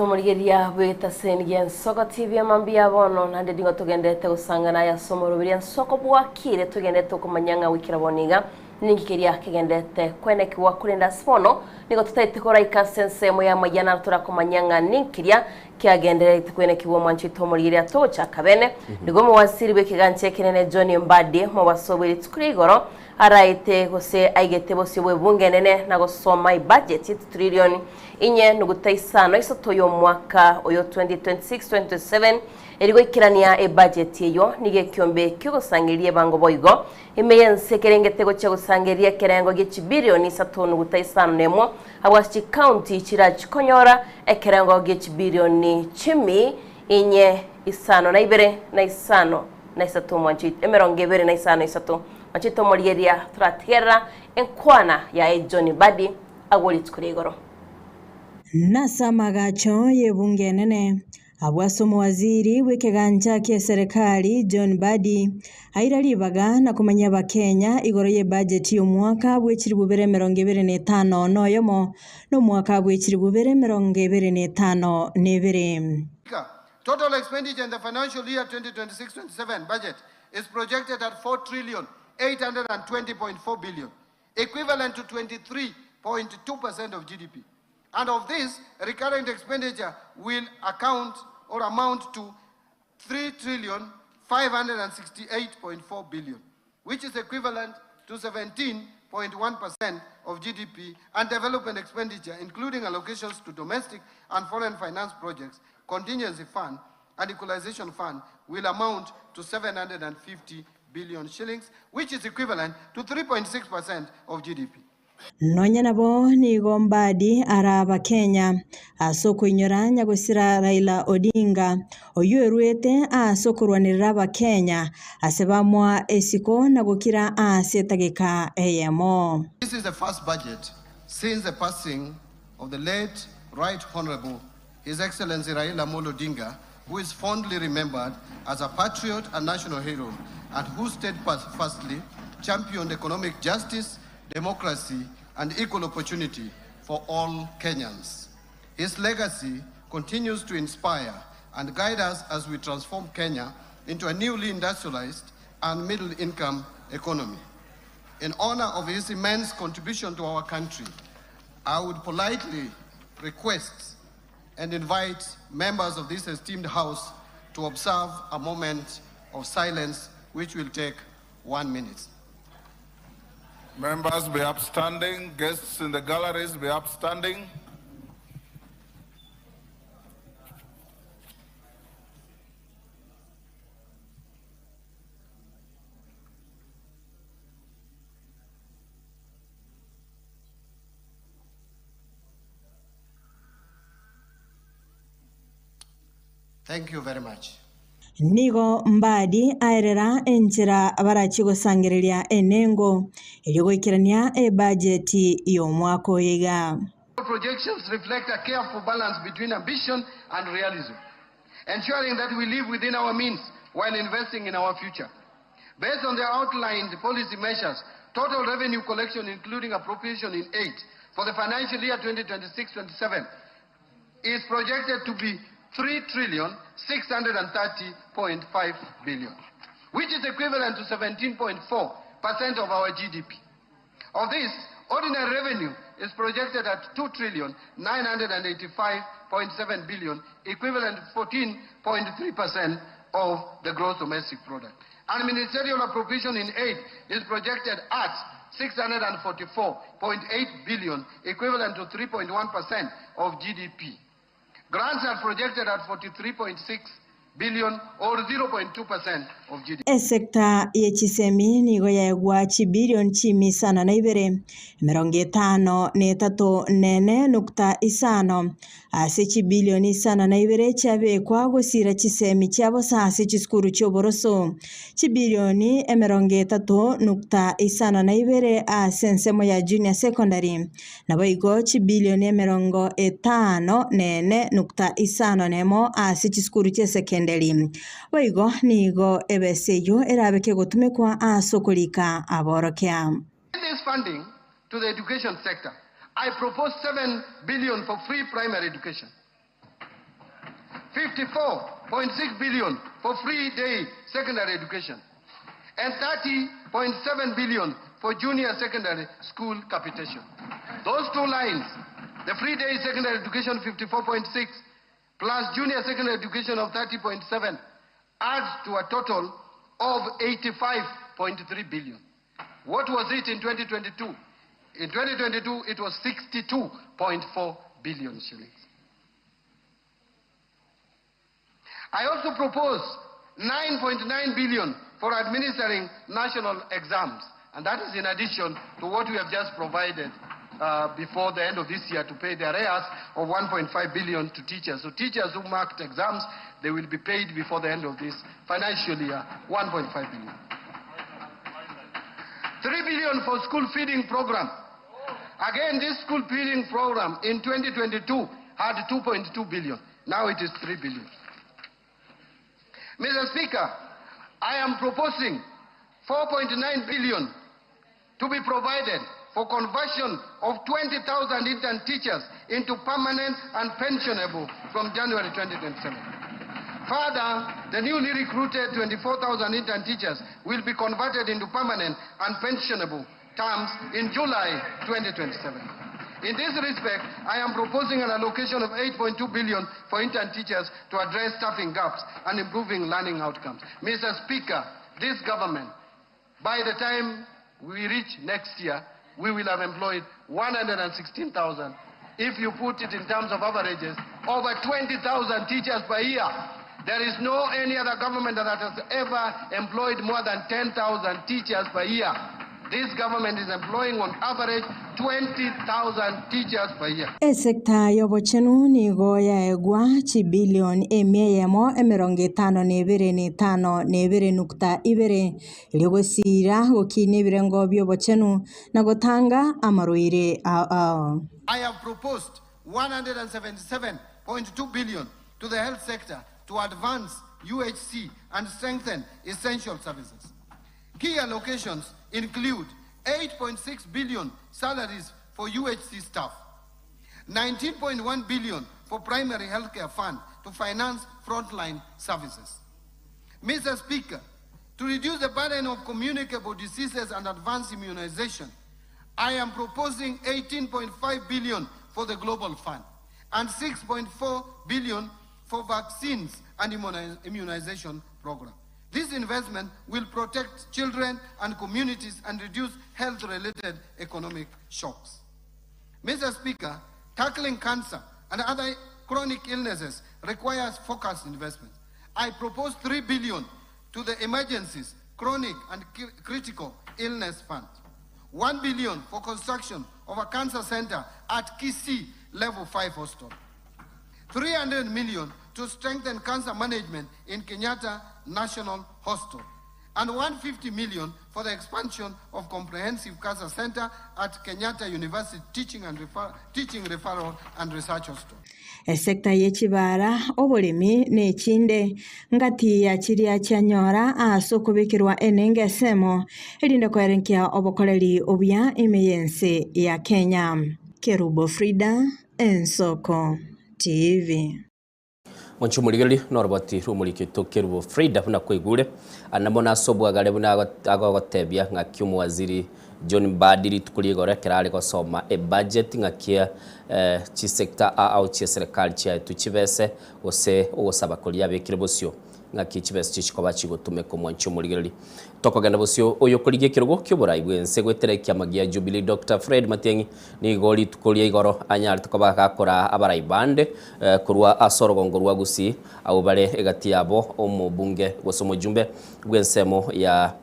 Mwanchete omorigereria bw'egetaseni gia Ensoko TV amambia bono naende nigo togenderete gosangana aya ase omoroberi Ensoko bwakire togenderete okomanya ng'a goikera bono iga ninki keria kegenderete kwenekigwa korende ase bono nigo totaete koraika ase ensemo y'amayia naro torakomanya ng'a ninkiria kiagendererete kwenekigwa omwanchete omorigereria togochaka bene nigo omowasiri bw'ekegancha ekenene John Mbadi mobaso bwe rituko ria igoro Araete gose aigete bosio bw'ebunge enene na gosoma ebudget ye trillion inye nuguta isano isato y'omwaka oyo 2026-2027 eri goikerania ebudget eyio nigo ekiombe ki'ogosangereria ebango boigo ime y'ense ekerengete gochia gosangereria ekerengo gie chibilioni isato nuguta isano nemo abwo ase chicounty chirachikonyora ekerengo gie chibilioni chimi inye isano na ibere na isano na isato mwanche emerongo ebere na isano isato Mwanche tomorigereria toratigerera enkwana yaye John Mbadi agwo rituko ria igoro. Nase amagacho y'ebunge enene, abwo ase omowaziri bw'ekegancha ki'eserekari John Mbadi aira ribaga na komanyia abakenya igoro y'ebudget y'omwaka bwe chilifu bibere emerongo ebere na etano na oyomo na omwaka bwe chilifu bibere emerongo ebere na etano na ebere. Total expenditure in the financial year 2026-27 budget is projected at 4 trillion 820.4 billion, equivalent to 23.2% of GDP. And of this, recurrent expenditure will account or amount to 3 trillion 568.4 billion, which is equivalent to 17.1% of GDP and development expenditure, including allocations to domestic and foreign finance projects, contingency fund, and equalization fund will amount to 750 billion shillings, which is equivalent to 3.6% of GDP. Nonya nabo nigo Mbadi ara Abakenya ase okoinyora nyagosira Raila Odinga, oyio oruete ase okorwanerera Abakenya ase bamoa esiko na gokira ase etageka eyemo. This is the first budget since the passing of the late Right Honourable His Excellency Raila Amolo Odinga, who is fondly remembered as a patriot and national hero, and who steadfastly championed economic justice, democracy, and equal opportunity for all Kenyans. His legacy continues to inspire and guide us as we transform Kenya into a newly industrialized and middle-income economy. In honor of his immense contribution to our country, I would politely request and invite members of this esteemed house to observe a moment of silence which will take 1 minute. Members be upstanding, guests in the galleries be upstanding. Thank you very much. Nigo Mbadi aerera enchera barachie gosangereria enengo erio goikerania ebajeti y'omwaka oyo iga. Projections reflect a careful balance between ambition and realism, ensuring that we live within our means while investing in our future. Based on the outlined policy measures, total revenue collection, including appropriation in aid for the financial year 2026-27, is projected to be 3 trillion 630.5 billion, which is equivalent to 17.4% of our GDP. Of this, ordinary revenue is projected at 2 trillion 985.7 billion, equivalent to 14.3% of the gross domestic product. And ministerial appropriation in aid is projected at 644.8 billion, equivalent to 3.1% of GDP. Grants are projected at 43.6 billion or 0.2% of GDP. Esecta ye chisemi nigo yaegwa chibilioni chimia isano na ibere, emerongo etano na etato na ene nukta isano ase chibilioni isano na ibere chiabekwa gosira chisemi chia bosa ase chisukuru chia oboroso, chibilioni emerongo etato nukta isano na ibere ase ensemo ya junior secondary, naboigo chibilioni emerongo etano na ene nukta isano na emo ase chisukuru chia esekenderi. Boigo nigo ebesa eyio erabe kegotumekwa ase okorika aborokia. In this funding to the education sector, I propose 7 billion for free primary education. 54.6 billion for free day secondary education and 30.7 billion for junior secondary school capitation. Those two lines, the free day secondary education 54.6 plus junior secondary education of 30.7 adds to a total of 85.3 billion. What was it in 2022? In 2022, it was 62.4 billion shillings. I also propose 9.9 billion for administering national exams, and that is in addition to what we have just provided uh, before the end of this year to pay the arrears of 1.5 billion to teachers. So teachers who marked exams, they will be paid before the end of this financial year, 1.5 billion. 3 billion for school feeding program. Again, this school feeding program in 2022 had 2.2 billion. Now it is 3 billion. Mr. Speaker, I am proposing 4.9 billion to be provided for conversion of 20,000 intern teachers into permanent and pensionable from January 2027. Further, the newly recruited 24,000 intern teachers will be converted into permanent and pensionable terms in July 2027. In this respect, I am proposing an allocation of 8.2 billion for intern teachers to address staffing gaps and improving learning outcomes. Mr. Speaker, this government, by the time we reach next year, we will have employed 116,000. If you put it in terms of averages, over 20,000 teachers per year. There is no any other government that has ever employed more than 10,000 teachers per year. This government is employing on average 20,000 teachers per year. Esekta y'obochenu nigo yaegwa chibilioni emia eyemo emerongo etano na ebere na etano na ebere nukta ibere erio gosira gokina ebirengo bia obochenu na gotanga amarwaire ao ao. I have proposed 177.2 billion to the health sector to advance UHC and strengthen essential services. Key allocations include 8.6 billion salaries for UHC staff, 19.1 billion for primary healthcare fund to finance frontline services. Mr. Speaker, to reduce the burden of communicable diseases and advance immunization, I am proposing 18.5 billion for the Global Fund and 6.4 billion for vaccines and immunization program. This investment will protect children and communities and reduce health-related economic shocks. Mr. Speaker, tackling cancer and other chronic illnesses requires focused investment. I propose 3 billion to the emergencies, chronic and critical illness fund. 1 billion for construction of a cancer center at Kisii Level 5 Hospital. 300 million to strengthen cancer management in Kenyatta National Hospital, and 150 million for the expansion of comprehensive cancer center at Kenyatta University Teaching and Refer Teaching Referral and Research Hospital. Esekta ye chibara, oboremi na echinde ngati ya chiria chianyora ase okobekerwa enenga esemo erinde koerenkia obokoreri obuya ime y'ense ya Kenya. Kerubo Frida, Ensoko TV. Mwancho omorigereria na oroboti rwa omoriki oito Kerubo Frida buna kwaigure, namo nase obwagare buna agogotebia ng'aki omowaziri John Mbadi rituko ria igoro ekero are gosoma ebudget ng'aki chisector ao ao chia eserekari chiaetwe chibese gose ogosaba koria abekire bosio ng'aki chibesa echi chikoba chigotumeka omwanchi omorigereria. Tokogenda bosio oyokorigia ekerogo ki'oborai bw'ense goetera ekiama gia Jubilee Doctor Fred Matiang'i nigo rituko ria igoro anyarete koba gakoraa abarai bande korwa ase orogongo rwa Gusii abwo bare egati yabo omobunge gose omojumbe bw'ensemo ya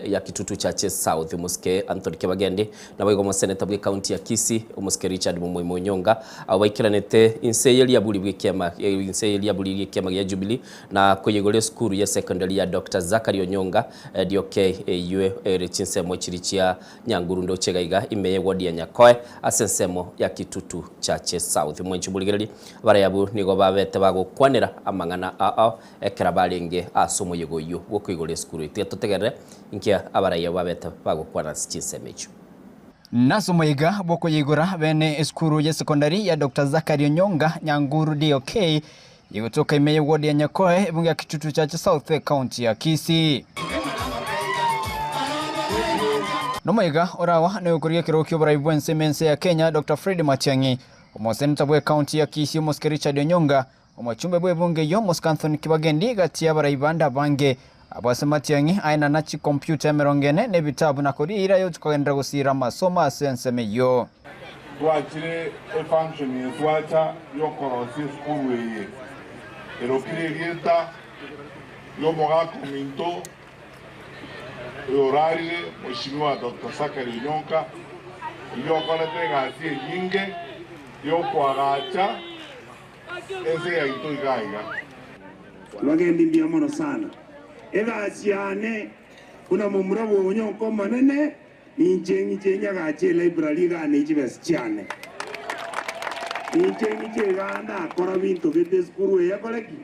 ya Kitutu Chache South, Omosike Anthony Kibagendi, naboigo omoseneta bw'ecounty ya Kisii, Omosike Richard Momoima Onyonga, abwo baikeranete inse ye riaburi bw'ekiama inse ye riaburi ri'ekiama gia Jubilee na koyegora esukuru ye secondary ya Doctor Zachary Onyonga DOK eywe ere chinsemo chiri chia Nyanguru ndoche gaiga ime ye ward ya Nyakoe ase ensemo ya Kitutu Chache South. Mwenchi morigererie abarai abwo nigo babete bagokwanera amang'ana ao Ekero barenge ase omoyega oyio bw'okoigora esukuru, tiga totegerere inki abarai abo babete bagokwana ase chinsemo echio. Nase omoyega bw'okoyeigora bene esukuru y'esekondari ya Doctor Zachary Onyonga Nyanguru DOK egotoka ime y'eward ya Nyakoe ebunge ya Kitutu Chache South ekaunti ya Kisii. Nomoyega orawa noyokorigia ekerogo ki'oborai bw'ense ime ense ya Kenya Doctor Fred Matiang'i, omoseneta bw'ekaunti ya Kisii omosike Richard Onyonga, Omochumbe bw'ebunge eyio Mosca Anthony Kibagendi gati y'abarai bande abange. Abwo ase matiang'i aenana chikompiuta emerongo ene na ebitabu na koria eira yochia kogenderera gosiira amasomo ase ensemo eyio. Twachire efunction eye twacha yokorosia esukuru eye erokire erieta ri'omogaka ominto oyorarire Mheshimiwa Doctor Zachary Onyonka oyio okorete egasi enyinge yokoagacha Ense yaito iga iga. Bagendi mbuya mono sana. Egasi yane buna momura bw'onyonka omonene, ninche ng'iche nyagache elibrary igaa ne chibesa chiane. Ninche ng'iche igaa ndakora binto gete esukuru eye ekore ki?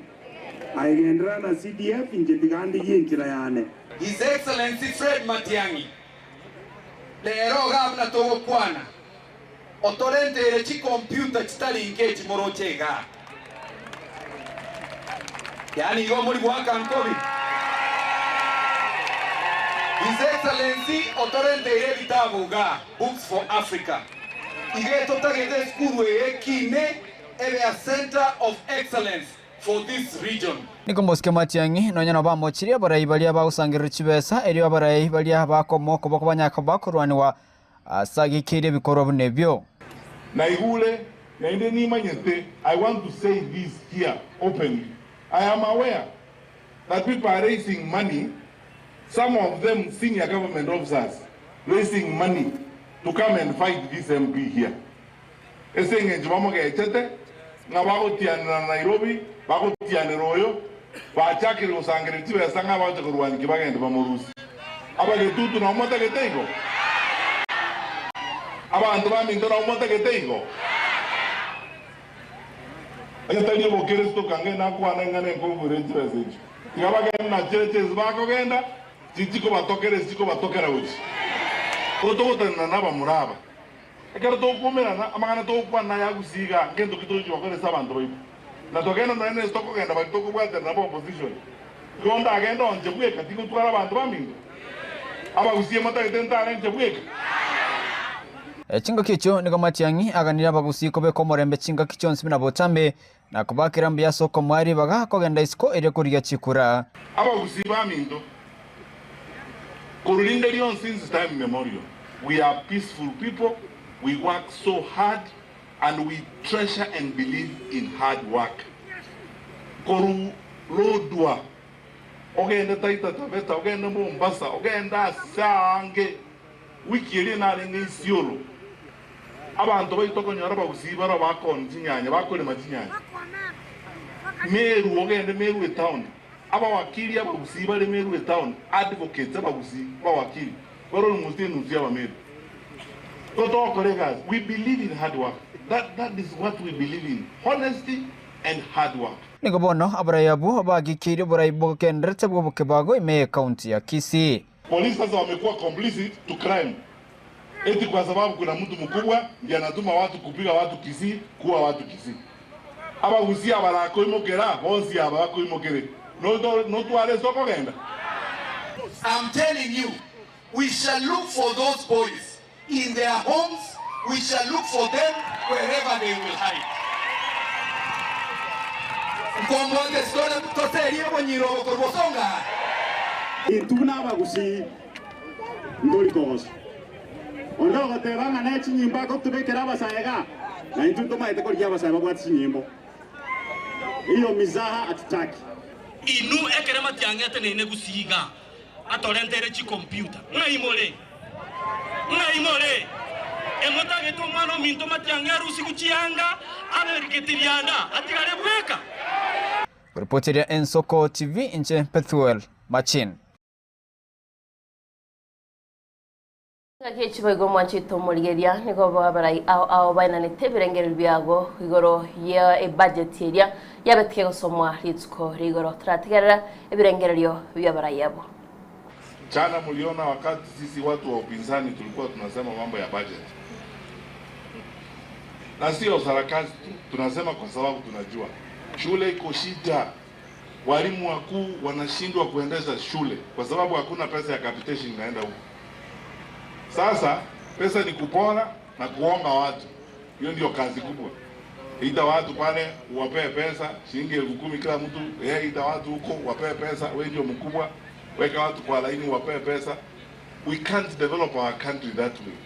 Aye genderera na CDF inche tiga ndigie enchera yane. His Excellency Fred Matiang'i, rero igaa buna togokwana, Otorenteire chikompiuta chitari inke echi moroche igaa. Yaani igo mori goaka nkobi. His Excellency otorenteire ebitabu igaa, Books for Africa. Iga etotagete esukuru eye ekine ebe a centre of excellence for this region. Nigo mosike Matiang'i nonya nabo bamochirie abarai baria bagosangereria chibesa, erio abarai baria bakomoa okoboko banyare koba bakorwaniwa Ase agikeire ebikorwa buna ebio. Naigure, naende nimanyete, I want to say this here openly, I am aware that people are raising money, some of them senior government officers raising money to come and fight this MP here. Ase engencho bamogechete ng'a bagotianera na Nairobi, bagotianera oyo, bachakire gosangereria chibesa ng'a bagocha korwania ki bagende bamorusie. Abagetutu nabo motagete igo? Abanto baminto nabo motagete igo? Onye tari obokeresito kange nakwane ng'a nenkobure chibesa echio. Tiga bagende na chirecha ase bakogenda, chichikobatokera ase chikobatokera gochia. Igo togotenena nabamura aba. Ekero tokomerana, amang'ana togokwana naya gusii igaa, ngento ki togochia gokora ase abanto baito? Na togenda nonya nese tokogenda baria tokobwaterana nabo opposition. Igo ndagende onche bweka tigotwara abanto baminto? Abagusii motagete ntare inche bweka? Chingaki echio nigo Matiang'i aganirie abagusii kobeka omorembe chingaki chionsi buna botambe, na kobakera mbuya ase okomoa ribaga kogenda isiko erio korigia chikura. Abagusii baminto, korwa rinde rionsi since time immemorial, we are peaceful people, we work so hard and we treasure and believe in hard work. Korwa Lodwar, ogende Taita Taveta, ogende Mombasa, ogende ase aange, wiki eria narenge Isiolo, Abanto baito okonyora abagusii barabwo bakoonia chinyanya, bakorema chinyanya. Meru ogende Meru etown, abawakili abagusii bare Meru etown, advocates abagusii, abawakili, bare almost enusu y'Abameru. Igo togokora egasi, we believe in hard work, that, that is what we believe in, honesty and hard work. Nigo bono abarai abwo bagikeirie oborai bogendererete bw'obokebago ime y'Ekaunti ya Kisii. Polisi sasa wamekuwa complicit to crime eti kwa sababu kuna mtu mkubwa ndiye anatuma watu kupiga watu Kisii, kuua watu Kisii. Abagusii abarakoimokera bonsi aba bakoimokere notware ase okogenda. I'm telling you, we shall look for those boys in their homes, we shall look for them wherever they will hide. Nkombwate sitore toserie obonyiro obo korwa bosongo aa. Intwe buna abagusii ntori kogosa. Onde ogoteba ng'a ne chinyimbo agotubekera abasae igaa, na intwe ntomaete korigia abasae babwate chinyimbo. Hiyo mizaha hatutaki. Inwe ekero matiang'ete neine gusii igaa, atorenteire chikompiuta. Ng'ai more? Ng'ai more? Emotagete omwana ominto matiang'i arusigwe chianga, abe getirianda, atigare bweka? Ripoteria Ensoko TV inche Pethuel Machin. Engaki ye chiboigo omwanchete omorigeria nigo abarai ao ao baenanete ebirengererio biabo igoro ye ebudget eria yabetike gosomwa rituko ria igoro. Toratigerera ebirengererio bi'abarai abwo. Jana mliona wakati sisi watu wa upinzani tulikuwa tunasema mambo ya budget, na sio sarakasi tu, tunasema kwa sababu tunajua shule iko shida, walimu wakuu wanashindwa kuendesha shule kwa sababu hakuna pesa ya capitation inaenda huko. Sasa pesa ni kupora na kuonga watu, hiyo ndio kazi kubwa. Ita watu pale uwapee pesa shilingi 10,000 kila mtu, yeye ita watu huko wapee pesa, wewe ndio mkubwa, weka watu kwa laini wapee pesa. We can't develop our country that way.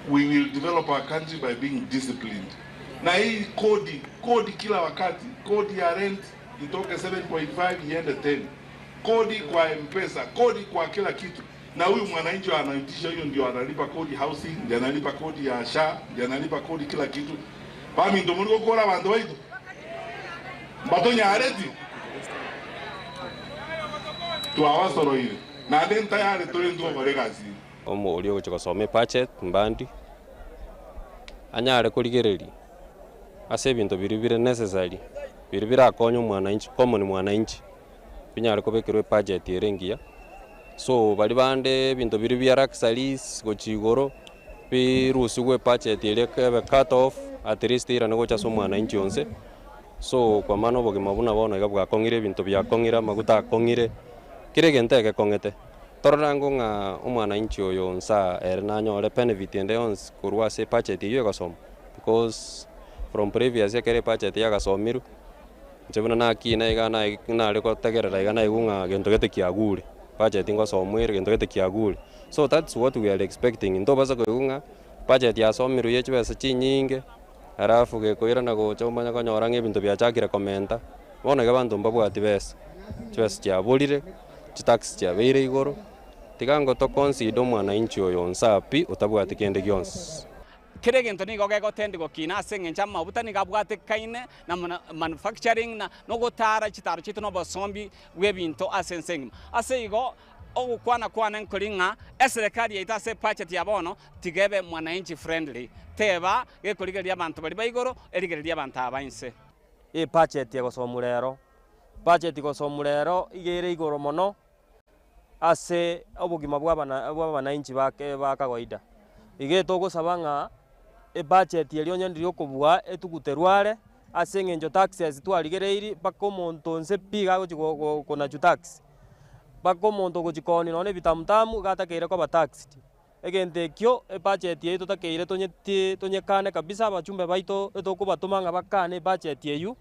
We will develop our country by being disciplined. Na hii kodi, kodi kila wakati, kodi ya rent itoke 7.5 iende 10, kodi kwa M-Pesa, kodi kwa kila kitu. Na huyu mwananchi anaitisha hiyo, ndio analipa kodi housing, ndio analipa kodi ya SHA, ndio analipa kodi kila kitu. Pami ndo muliko kora bantu baitu mbatonyareti twawasoroire nande ntayari turi ntwokore egasi Omori ogocha gosoma ebudget mbandi, anyare korigereria ase ebinto biria bire necessary, biria birakonye omwananchi common mwananchi, binyare kobekerwa ebudget ere engiya. So baria bande ebinto biria bia luxuries gochia igoro, birusiwe ebudget eria ebe cut off at least eirane gocha ase omwananchi onse. So kwa maana obogima buna bono iga bwakong'ire ebinto biakong'ire amaguta akong'ire, kera egento egekong'ete. Torora ngo ng'a omwananchi oyo nsa ere nanyore benefit ende yonsi korwa ase ebudget eywo egosoma because from previous ekero ebudget yagasomirwe, inche buna nakina iga nae nare gotegerera iga naigwa ng'a gento gete kiagure, budget ngosomwa ere gento gete kiagure. So that's what we are expecting, ntobasa koigwa ng'a budget yasomirwe ya chibesa chinyinge, alafu gekoirana gocha omanye konyora ng'a ebinto biachakire komenta, bono iga abanto mbabwati besa, chibesa chiaborire, chitax chiabeire igoro, tiga ngo toconsider omwananchi oyo nsa pi otabwati kende gionsi. Kera egento nigo gegotendi gokina ase engencho amabuta nigo abwatekaine na manufacturing na nogotara chitaro chiaito na obosombi bw'ebinto ase ense engima. Ase igo, ogokwana kwane nkori ng'a eserekari yaito ase ebudget ya bono tiga ebe mwananchi friendly, teba gekorigereria abanto baria ba igoro, erigererie abanto aba inse. Ebudget egosomwa rero, budget gosomwa rero iga ere igoro mono ase obogima bwa abana bwa abanainchi bake ba kawaida. Iga etogosaba ng'a ebudget eria onye ndiri okobua etuguterwe are, ase eng'encho taxes twarigereirie mpaka omonto onse pi iga agochi go go konachwa tax, mpaka omonto ogochi koonia nonye na ebitamutamu iga atakeire koba taxed. Egento ekio ebudget eyio totakeire tonye tonyekane kabisa abachumbe baito etokobatoma ng'a bakane ebudget eyio,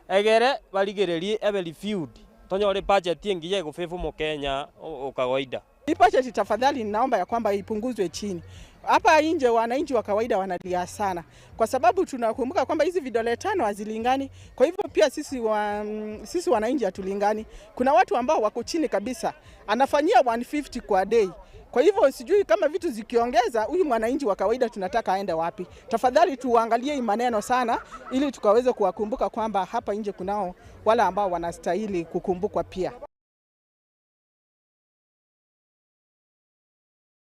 egere barigererie ebe reviewed, tonyore ebudget engiya egofavor omokenya o kawaida. Hii budget tafadhali, ninaomba ya kwamba ipunguzwe chini. Hapa nje wananchi wa kawaida wanalia sana, kwa sababu tunakumbuka kwamba hizi vidole tano hazilingani. Kwa hivyo pia sisi, wa, sisi wananchi hatulingani. Kuna watu ambao wako chini kabisa, anafanyia 150 kwa day. Kwa hivyo sijui kama vitu zikiongeza, huyu mwananchi wa kawaida tunataka aende wapi? Tafadhali tuangalie hii maneno sana, ili tukaweze kuwakumbuka kwamba hapa nje kunao wale ambao wanastahili kukumbukwa pia.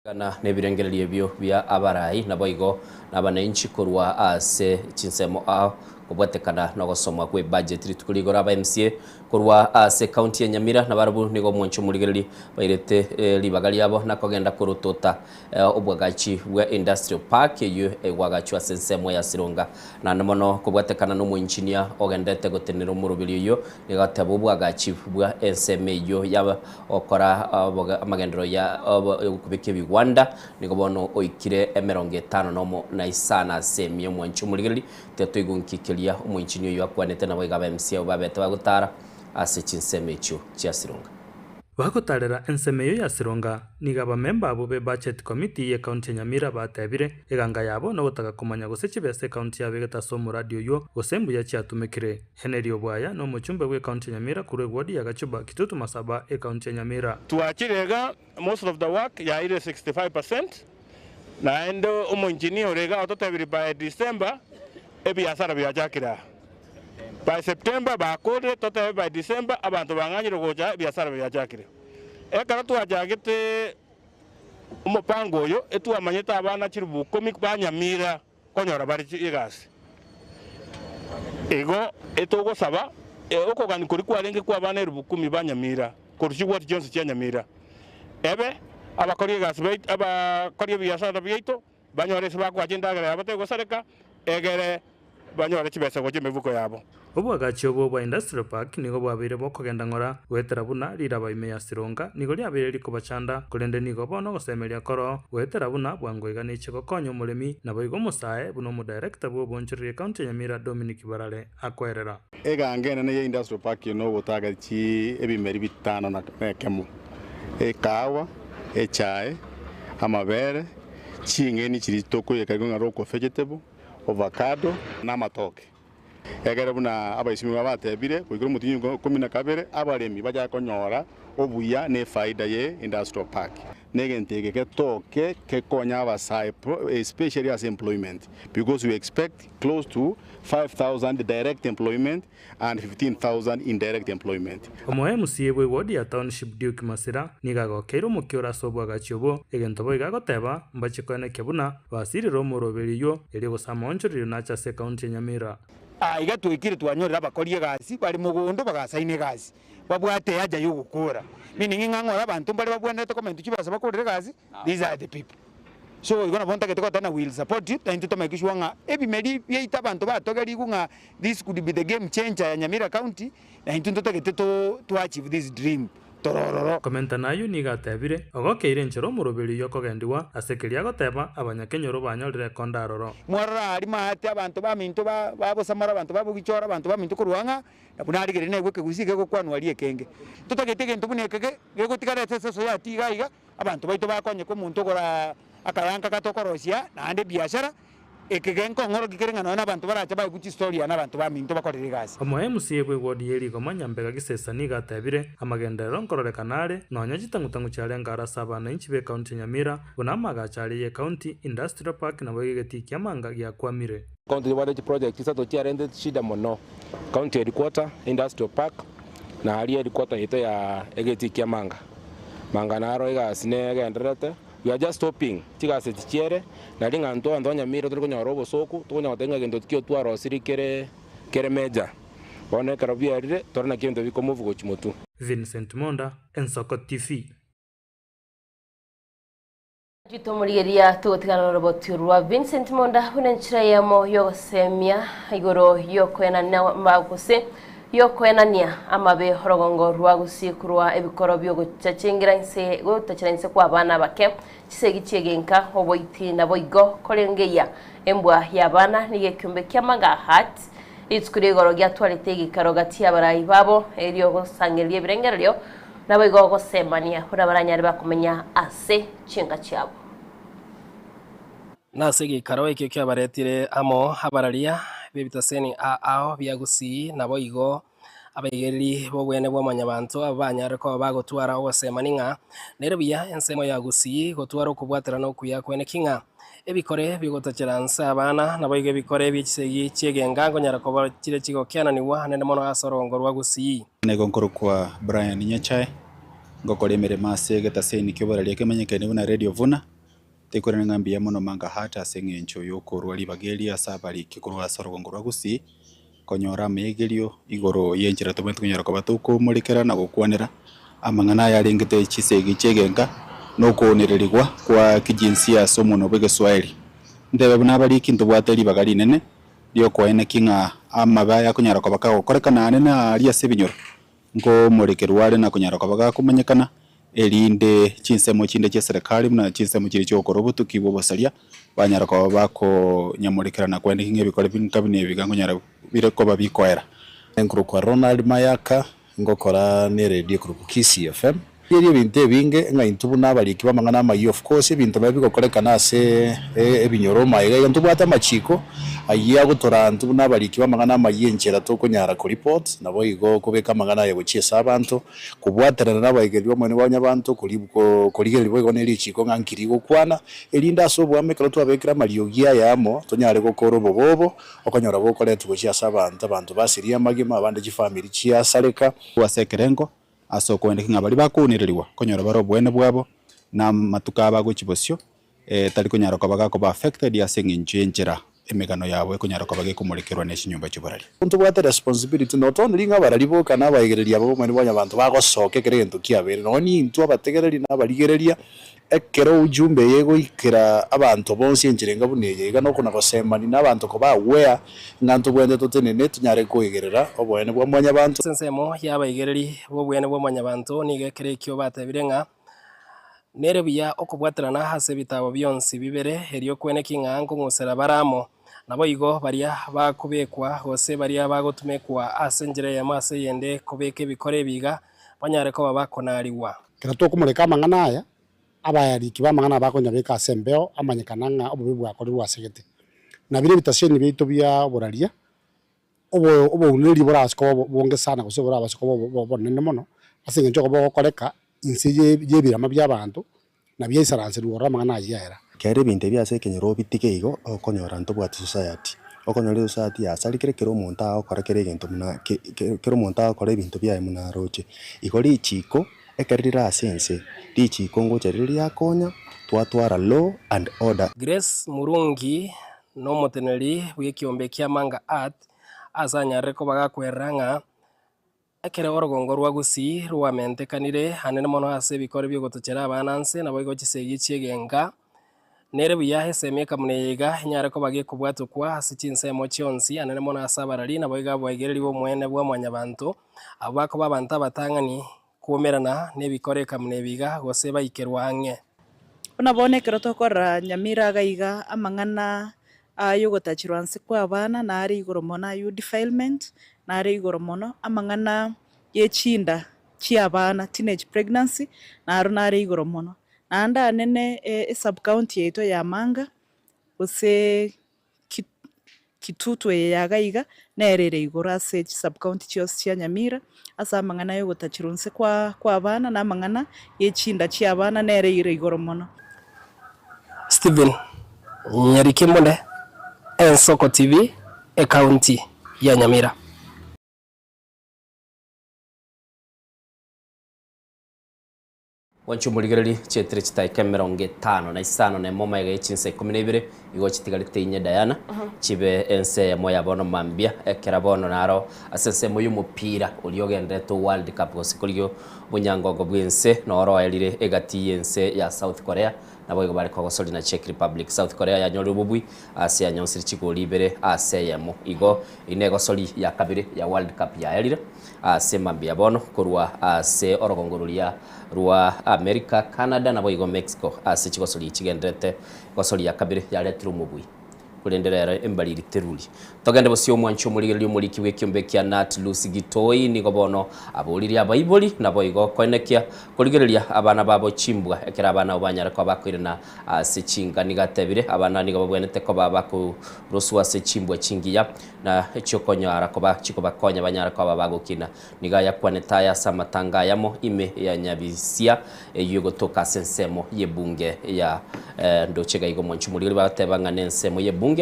Gana nebirengererio ebio bia abarai naboigo na abananchi korwa ase chinsemo ao kobwatekana na ogosomwa kwa ebudget rituko rigoro aba MCA korwa ase county ya Nyamira nabarabwo nigo omwancho omorigereri bairete ribaga riabo na kogenda korotota obwagachi bwa industrial park eywo egwagachwa ase ensemo ya Sironga naende mono kobwatekana na omoengineer ogendete gotenena omoroberi oywo nigo ateba obwagachi bwa ensemo eywo ya gokora amagenderero ya okobeka ebigwanda nigo bono oikire emerongo etano nomo na isano ase emia omwancho omorigereri tiga toigonkikeria omoengineer oywo akwanete nabo iga aba MCA abwo babete bagotara ase chinsemo echio chia Sironga. Bagotarera ensemo eyio ya Sironga, nigo abamemba abwo be Budget Committee y'Ecounty ya Nyamira batebire, eganga yabo nogotaka komanya gose chibesa ecounty yabegete ase omoradi oyio gose mbuya chiatumekire. Henry Obwaya nomochumbe bw'ecounty ya Nyamira korwa eward ya Gachuba, Kitutu Masaba, ecounty ya Nyamira. Twachire iga most of the work yairire 65%, naende omoengineer ore iga ototebirie by December ebiasara biachakire aa. By September bakorire totebe by December abanto bang'anyire gocha ebiasara biachakire. Ekero twachagete omopango oyo etwamanyete abana chilifu ikomi ba Nyamira konyora bare egasi. Igo etogosaba okogania koria kwarenge kwa abana elifu ikomi ba Nyamira korwa chigwati chionsi chia Nyamira. Ebe abakori egasi baito, abakori ebiasara biaito banyore ase bakoacha endagera yabo tegosareka, egere banyore chibesa gochia emebuko yabo. Oboagachi obwo bwa Industrial Park nigo bwabeire bokogenda ng'ora goetera buna riraba ime ya Sironga nigo riabeire rikobachanda, korende nigo bono ogosemeria koroo goetera buna bwango iga neche gokonya omoremi naboigo omosae buna omodirector bw'oboonchoreria ekaunti ya Nyamira Dominic Barare akoerera. Eganga enene ya Industrial Park nogotaga chi ebimeri bitano na ekemo, ekahawa, echae, amabere, ching'eni chiria tokoiyeka igo ng'a local vegetable, ovacado, na amatoke. Ekero buna abaisimiwa batebire, goikera omotienyi o ikomi na kabere abaremi bachake konyora obuya na efaida ye Industrial Park. Negento eke getoke kekonye abasae especially ase employment because we expect close to 5000 direct employment and 15000 indirect employment. Omo-MCA bw'eward ya Township Duke Masira nigo agokeire omokioro ase oboagachi obwo, egento boigo agoteba mbache koenekia buna basirire omoroberi oyio erio gose amaonchorerio nache ase ekaunti ya Nyamira. Aa iga twaikire twanyorire abakori egasi bare mogondo bagasaina egasi, babwate ehaja ya ogokora, meaning ng'a ng'ore abanto mbare babwenerete komentwa chibesa bakorere egasi, these are the people. So igo nabo ntagete goteba ng'a we will support you, naintwe to make sure ng'a ebimeri biaito abanto batogerigwe ng'a this could be the game changer ya Nyamira county, naintwe ntotagete to to achieve this dream tore ororo. Komenta nayio nigo atebire, Ogokeire enchera omoroberi oyio okogendigwa, ase keria agoteba, abanyakenyoro banyorire ekonda aroro. Mwarora aria maate abanto baminto ba bosamora, abanto ba bogichora, abanto baminto korwa ng'a, na buna arigereria naigwe ekegusii gegokwanwa aria ekenge. Totagete egento buna eke ge gegotigara ase eseso yaito iga iga, abanto baito bakonyeka omonto ogora akayanka gatokorosia naende ebiashara, eke genkong'orokia kere ng'a nonya na abanto barache baigwe chistory aa na abanto baminto bakorire egasi. Omo-MCA bw'eward ye Rigoma Nyambega Gisesa nigo atebire, Amagenderero nkororekana are, nonya chitang'utang'u chiarenge aro ase abanainchi b'ecounty ya Nyamira, buna amagacho aria y'ecounty, Industrial Park naboigo egetii ki'amanga giakwamire. County tobwate chiproject isato chiarentete shida mono, County headquarter, Industrial Park, na aria headquarter yaito ya egetii kia Manga. Manga naro egasi negendererete, we are just hoping chigasi echi chiere, nari ng'a intwe abanto ba Nyamira tore konyora obosoku, tokonyara goteba ng'a egento ki otwarosirie kere kere major. Bono ekero biarire, tore naki ebinto biko move gochia motwe. Vincent Monda, Ensoko TV. Chitomorigeria togotigana noroboti rwa Vincent Monda buna enchera eyemo yogosemia igoro yokoenana gose yokoenania amabe orogongo rwa Gusii korwa ebikoro biogochachengera inse gotachera inse kwa abana abake chisegi chiegenka oboiti naboigo korengeyia embwa ya abana nigo ekiombe kia Manga Heart rituko ria igoro giatwarete egekaro gati y'abarai babo erio gosangereria ebirengererio Naboigo gosemania buna baranyare bakomenya ase chinka chiabo. Nase egeikaro ekio kiabaretire amo abararia b'ebitaseni ao bia Gusii, naboigo abaigereri b'obwene bwa Mwanyabanto abwo banyare koba bagotwara ogosemani ng'a nere buya ensemo ya Gusii gotwara okobwaterana okuya kwene ki ng'a ebikore bi'ogotachera nse abana naboigo ebikore bie chisegi chi'egenga nkonyara koba chire chigokiananigwa nende mono ase orogongo rwa Gusii. Nigo nkorokwa Brian Nyachae, ngokora emeremo ase egetaseni ki'oboraria kemanyekaine buna Radio Vuna. Tikorende ng'a mbuya mono Manga Heart ase eng'encho y'okorua ribaga eri ase abariki korwa ase orogongo rwa Gusii, konyora ameegerio igoro y'enchera tobwenerete konyora koba tokomorekera na gokwanera amang'ana aya arengete chisegi chi'egenka na okoonererigwa kwa kijinsia ase omonwa bw'egeswaeri. Ntebe buna abariki ntobwate ribaga rinene Riokoeneki ng'a amabe aya akonyara koba kagokorekana aane na aria ase ebinyoro, nkomorekerwa are na konyara koba gakomanyekana, erinde chinsemo chinde chi'eserekari buna chinsemo chiria chi'ogokora obotuki bw'obosaria, banyara koba bakonyamorekera na koeneki ng'a ebikore binka buna ebi iga nkonyara bire koba bikoera. Nkorokwa Ronald Mayaka, Ngokora neredio ekorokwa Kisii FM. Rigereria ebinto ebinge ng'a intwe buna abariki b'amang'ana amayia of course ebinto nabi bigokorekana ase ebinyoro magega iga ntobwate amachiko ayio agotoraa intwe buna abariki b'amang'ana amayia enchera tokonyara ko report naboigo kobeka amang'ana aya gochia ase abanto kobwaterana na abaigereri b'omonene bwa nyabanto korigereria boigo ne richiko ng'a nki rigokwana erinde ase oboamo ekero twabekire amariogi aya amo tonyare gokora obobe obo Okonyora gokoretwa gochia ase abanto, abanto basirie amagima, abande chifamiri chiasareka. Ase ekerengo, ase okoendeka ng'a baria bakounererigwa konyora bare oboene bwabo, na amatuko abo agochia bosio, tari konyara koba gakoba affected ase eng'encho y'enchera. emegano yabo ekonyara koba gekomorekerwa ne chinyomba chi'oborari. Ntobwate responsibility not only ng'a abarari boka na abaegereria aba b'obomaene bwa nyabanto bagosoka ekero egento kiabeire, nonya nintwe abategereri na abarigereria, ekero ujumbe eye egoikera abanto bonsi enchera enga buna eye iga nokona gosemani na abanto koba aware ng'a ntobwenerete totenene tonyare koegerera oboene bwa mwanyabanto. Ase ensemo y'abaigereri b'oboene bwa mwanyabanto nigo ekero ekio batebire ng'a nere buya okobwaterana ase ebitabo bionsi bibere, erio kweneki ng'a nkong'usera bare amo. Naboigo baria bakobekwa gose baria bagotumekwa ase enchera eyemo ase eyende kobeka ebikoro ebi iga, banyare koba bakonarigwa. Ekero tokomoreka amang'ana aya, abayariki b'amang'ana aya bakonyabeka ase embeo amanyekana ng'a obobe bwakorirwe ase gete. Na biria ebitaseni biaito bia oboraria, obo obouneri borabase koba obonge sana gose borabase koba obonene mono, ase eng'encho okoba ogokoreka inse ye y'ebirama bi'abanto, na biaisaranserwe ororo amang'ana ayio aera. Kera ebinto ebi ase ekenyoro obitige igo, okonyora ntobwati society. Okonyora esociety yasarikire kera omonto agokora kera egento buna ke ke kera omonto agokora ebinto biaye buna aroche. Igo richiko, ekero rire ase ense, richiko ngocha rire riakonya, twatwara law and order. Grace Murungi nomoteneneri bw'ekiombe kia Manga Art ase anyarire koba gakwerera ng'a Ekero orogongo rwa Gusii rwamentekanire anene mono ase ebikore bi'ogotochera abana nse, naboigo chisegi chi'egenka nere buya esemi ekamuna eye iga enyare koba gekobwatokwa ase chinsemo chionsi, anene mono ase abarari, naboigo abwaigereri b'omoene bwa Mwanyabanto, abwo bakoba abanto abatang'ani kwomerana nebikore ekamuna ebi iga, gose baikerwa ang'e. Buna bono ekero tokorora Nyamira iga iga amang'ana ay'ogotachirwa nse kw'abana nare igoro mono ay'o defilement nare igoro mono, amang'ana ye chinda chi'abana teenage pregnancy naro nare igoro mono. Naende anene e sub county yaito ya Manga gose Kitutu eye ya iga iga nere ere igoro ase chisub-county chionsi chia Nyamira, ase amang'ana y'ogotachirwa inse kwa kw'abana na amang'ana ye chinda chi'abana nere ere igoro mono. Stephen Nyarikemone, Ensoko TV, Ekaunti ya Nyamira. Gwancha omorigererie chietire chitaika emerongo etano na isano na emo magega ye chinsa ikomi na ibere, igo chitigarete inye Diana, chibe ense eyemo ya bono mambia, ekera bono naro ase ensemo y'omopira oria ogenderete World Cup gose korigia obonyangongo bw'ense noro oerire egati y'ense ya South Korea naboigo bare kogosori na Czech Republic. South Korea yanyorire obobui ase yanyonsire chigori ibere ase eyemo. Igo eyio negosori ya kabere ya World Cup yaerire. Ase mambia bono korwa ase orogongo roria rwa Amerika, Canada naboigo Mexico ase chigosori chigendererete gosori ya kabere yaretire omobui. Korende rero embariri teruri. Togende bosio omwanchi omorigereria omoriki bw'ekiombe kia Nat Lucy Gitoi nigo bono aboririe abaibori naboigo koenekia korigereria abana babo chimbwa ekero abana abo banyare koba bakoirana ase chinka. Nigo atebire abana nigo babwenerete koba bakoroswa ase chimbwa chingiya na chi'okonyara koba chikobakonya banyare koba bagokina. Nigo ayakwanete aya ase amatanga ayamo ime ya Nyabisia, eyio egotoka ase ensemo y'ebunge ya ndoche iga igo mwanche omorigereria bagoteba ng'a nensemo y'ebunge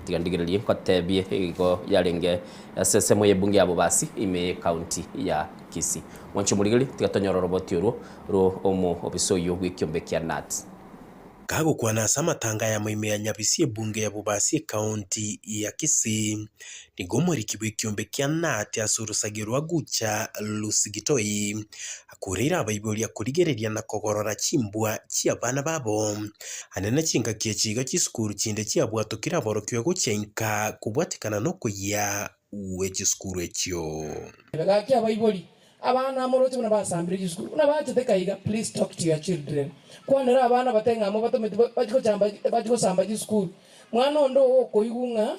tiga ndigererie nkotebie igo yarenge ase ensemo y'ebunge ya Bobasi ime y'ecounty ya Kisii. Mwanche omorigereria tiga tonyore oroboti orwo rwo omo obisa oyio bw'ekiombe kia Nats. Kagokwana ase amatanga ayamo ime ya Nyabisi ebunge ya Bobasi ekaunti ya Kisii, nigo omoriki bw'ekiombe kia Nat ase orosagio rwa Gucha Lucy Gitoi akureire abaiboria korigereria na kogorora chimbwa chi'abana babo. Anene chingaki echi iga chisukuru chinde chiabwatokire aborokigwa gochia inka kobwatekana nokoyia gwe chisukuru echio. Gaki abaibori, abana moroche buna basambire chisukuru, buna bachete kaiga, please talk to your children. Kwanera abana bate ng'a mobatometi bachie gochamba bachie gosamba chisukuru. Mwana onde oo okoigwa ng'a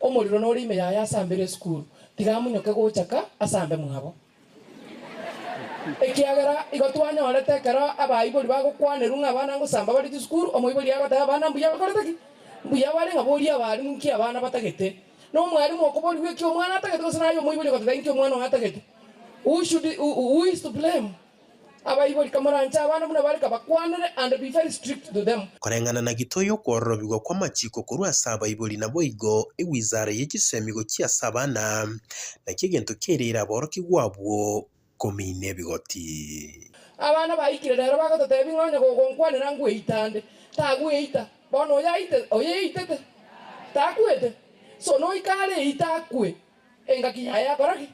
omorero nore ime yaye asambere esukuru, tiga amonyoke gocha ka asambe mwabo. Ekiagera igo twanyorete ekero abaibori bagokwanerwa ng'a abana ngosamba bare chisukuru, omoibori agoteba abana mbuya bakorete ki? Mbuya bare ng'a boria abarimu nki abana batagete. Na omwalimu okoborigwa eki omwana atagete gose naye omoibori ogoteba inki omwana oye atagete. Who should who is to blame? Abaibori kamoranche abana buna bare kabakwanere and be very strict to them. Koreng'ana na gitoi okwororobigwa kw'amachiko korwa ase abaibori naboigo ewizara ye chisemi gochia ase abana, nakio egento kiaereire aborokigwa abwo komina ebigoti. Abana baikire rero bagototebia ng'a onye gogonkwanera ngweita nde, tagweita. Bono oyo aite, oyo eitete. Takwete? So noika are eita akwe, engaki yaye yakora ki?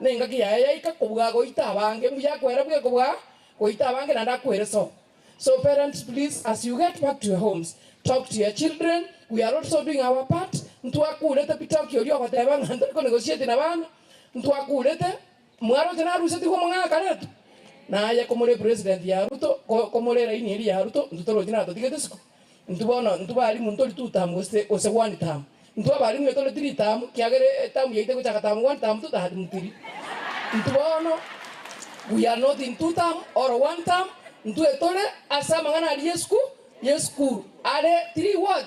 Na engaki yaye yaika kobua goita abange, mbuya akwera bwe kobua goita abange naende akwere sobo. So parents please as you get back to your homes, talk to your children, we are also doing our part, ntwakurete pi toki oria ogoteba ng'a ntori ko negotiate na bana, ntwakurete, mwaroche narusetigwe omong'aka karetu? Naye komore president ya Ruto, ko komore eraini eria ya Ruto, intwe torochi natotigete isiko. Intwe bono intwe barimu ntori two term gose gose one term. Intwe abarimu etore three term kiagera eterm yaito egochaka term one term two term three. Intwe bono we are not in two term or one term, intwe tore ase amang'ana aria ye yesukuru are three what?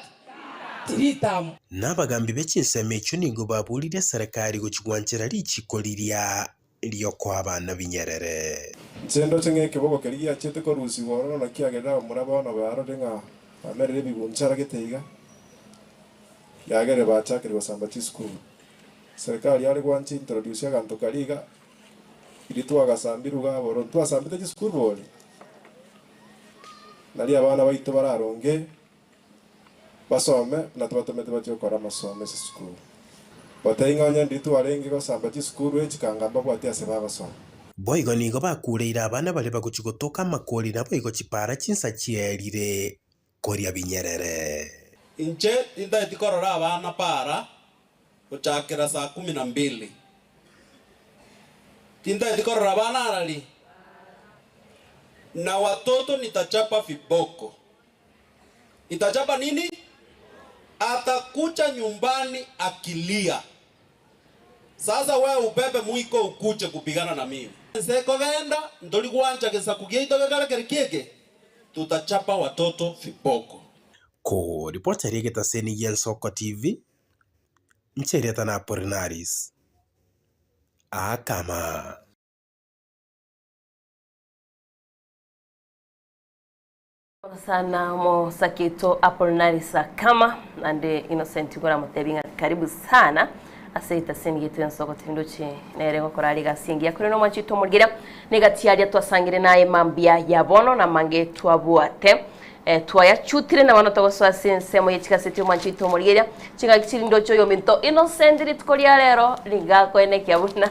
Three term. Na abagambi be chinsemo echio nigo baboririe eserekari gochia gwanchera richiko riria ri'okoa abana binyerere. Inche ndoche ng'a ekeboko keria giachete korusigwa ororo nakio kiagerire abamura bono barore ng'a bamerire ebigunchara gete iga, yagerire bachakire gosamba chisukuru. Serikali yare gwancha introduce aganto karia iga, riria twagasambirwe iga aboro, ntwasambete chisukuru bori? Nario abana baito bararonge. Basome, buna tobatomete bachie gokora amasomo ase esukuru. Batebie ng'a onye ndiri twarenge gosamba chisukuru echi kanga mbabwati ase bagosoma. Boigo nigo bakureire abana baria bagochia gotoka amakori naboigo chipara chinsa chierire koria binyerere. Inche tintageti korora abana para gochakera saa kumi na mbili. Tintageti korora abana arari? Na watoto nitachapa viboko. Nitachapa nini? Atakuja nyumbani akilia. Sasa wewe ubebe mwiko ukuje kupigana na mimi. Ense ekogenda ntori gwancha gesaku giaito gekare kere kieke, tutachapa watoto viboko. Ko ripota ri'egetaseni gi'Ensoko TV, inche erieta na Apolinaris Akama. Sana omosaketo Apollinaris Akama naende Innocent ngoramotebi ng'a karibu sana ase etaseni yaito y'ensoko tindoche nere gokora are egasi engiya korende omwanchi oito omorigera negati aria twasangire naye mambia ya bono na amange twabwate eh, twayachutire na bono togosoa ase ensemo ye chigaseti omwanchi oito omorigeria chingaki chiri ndoche oyominto Innocent rituko ria rero rigakoenekia buna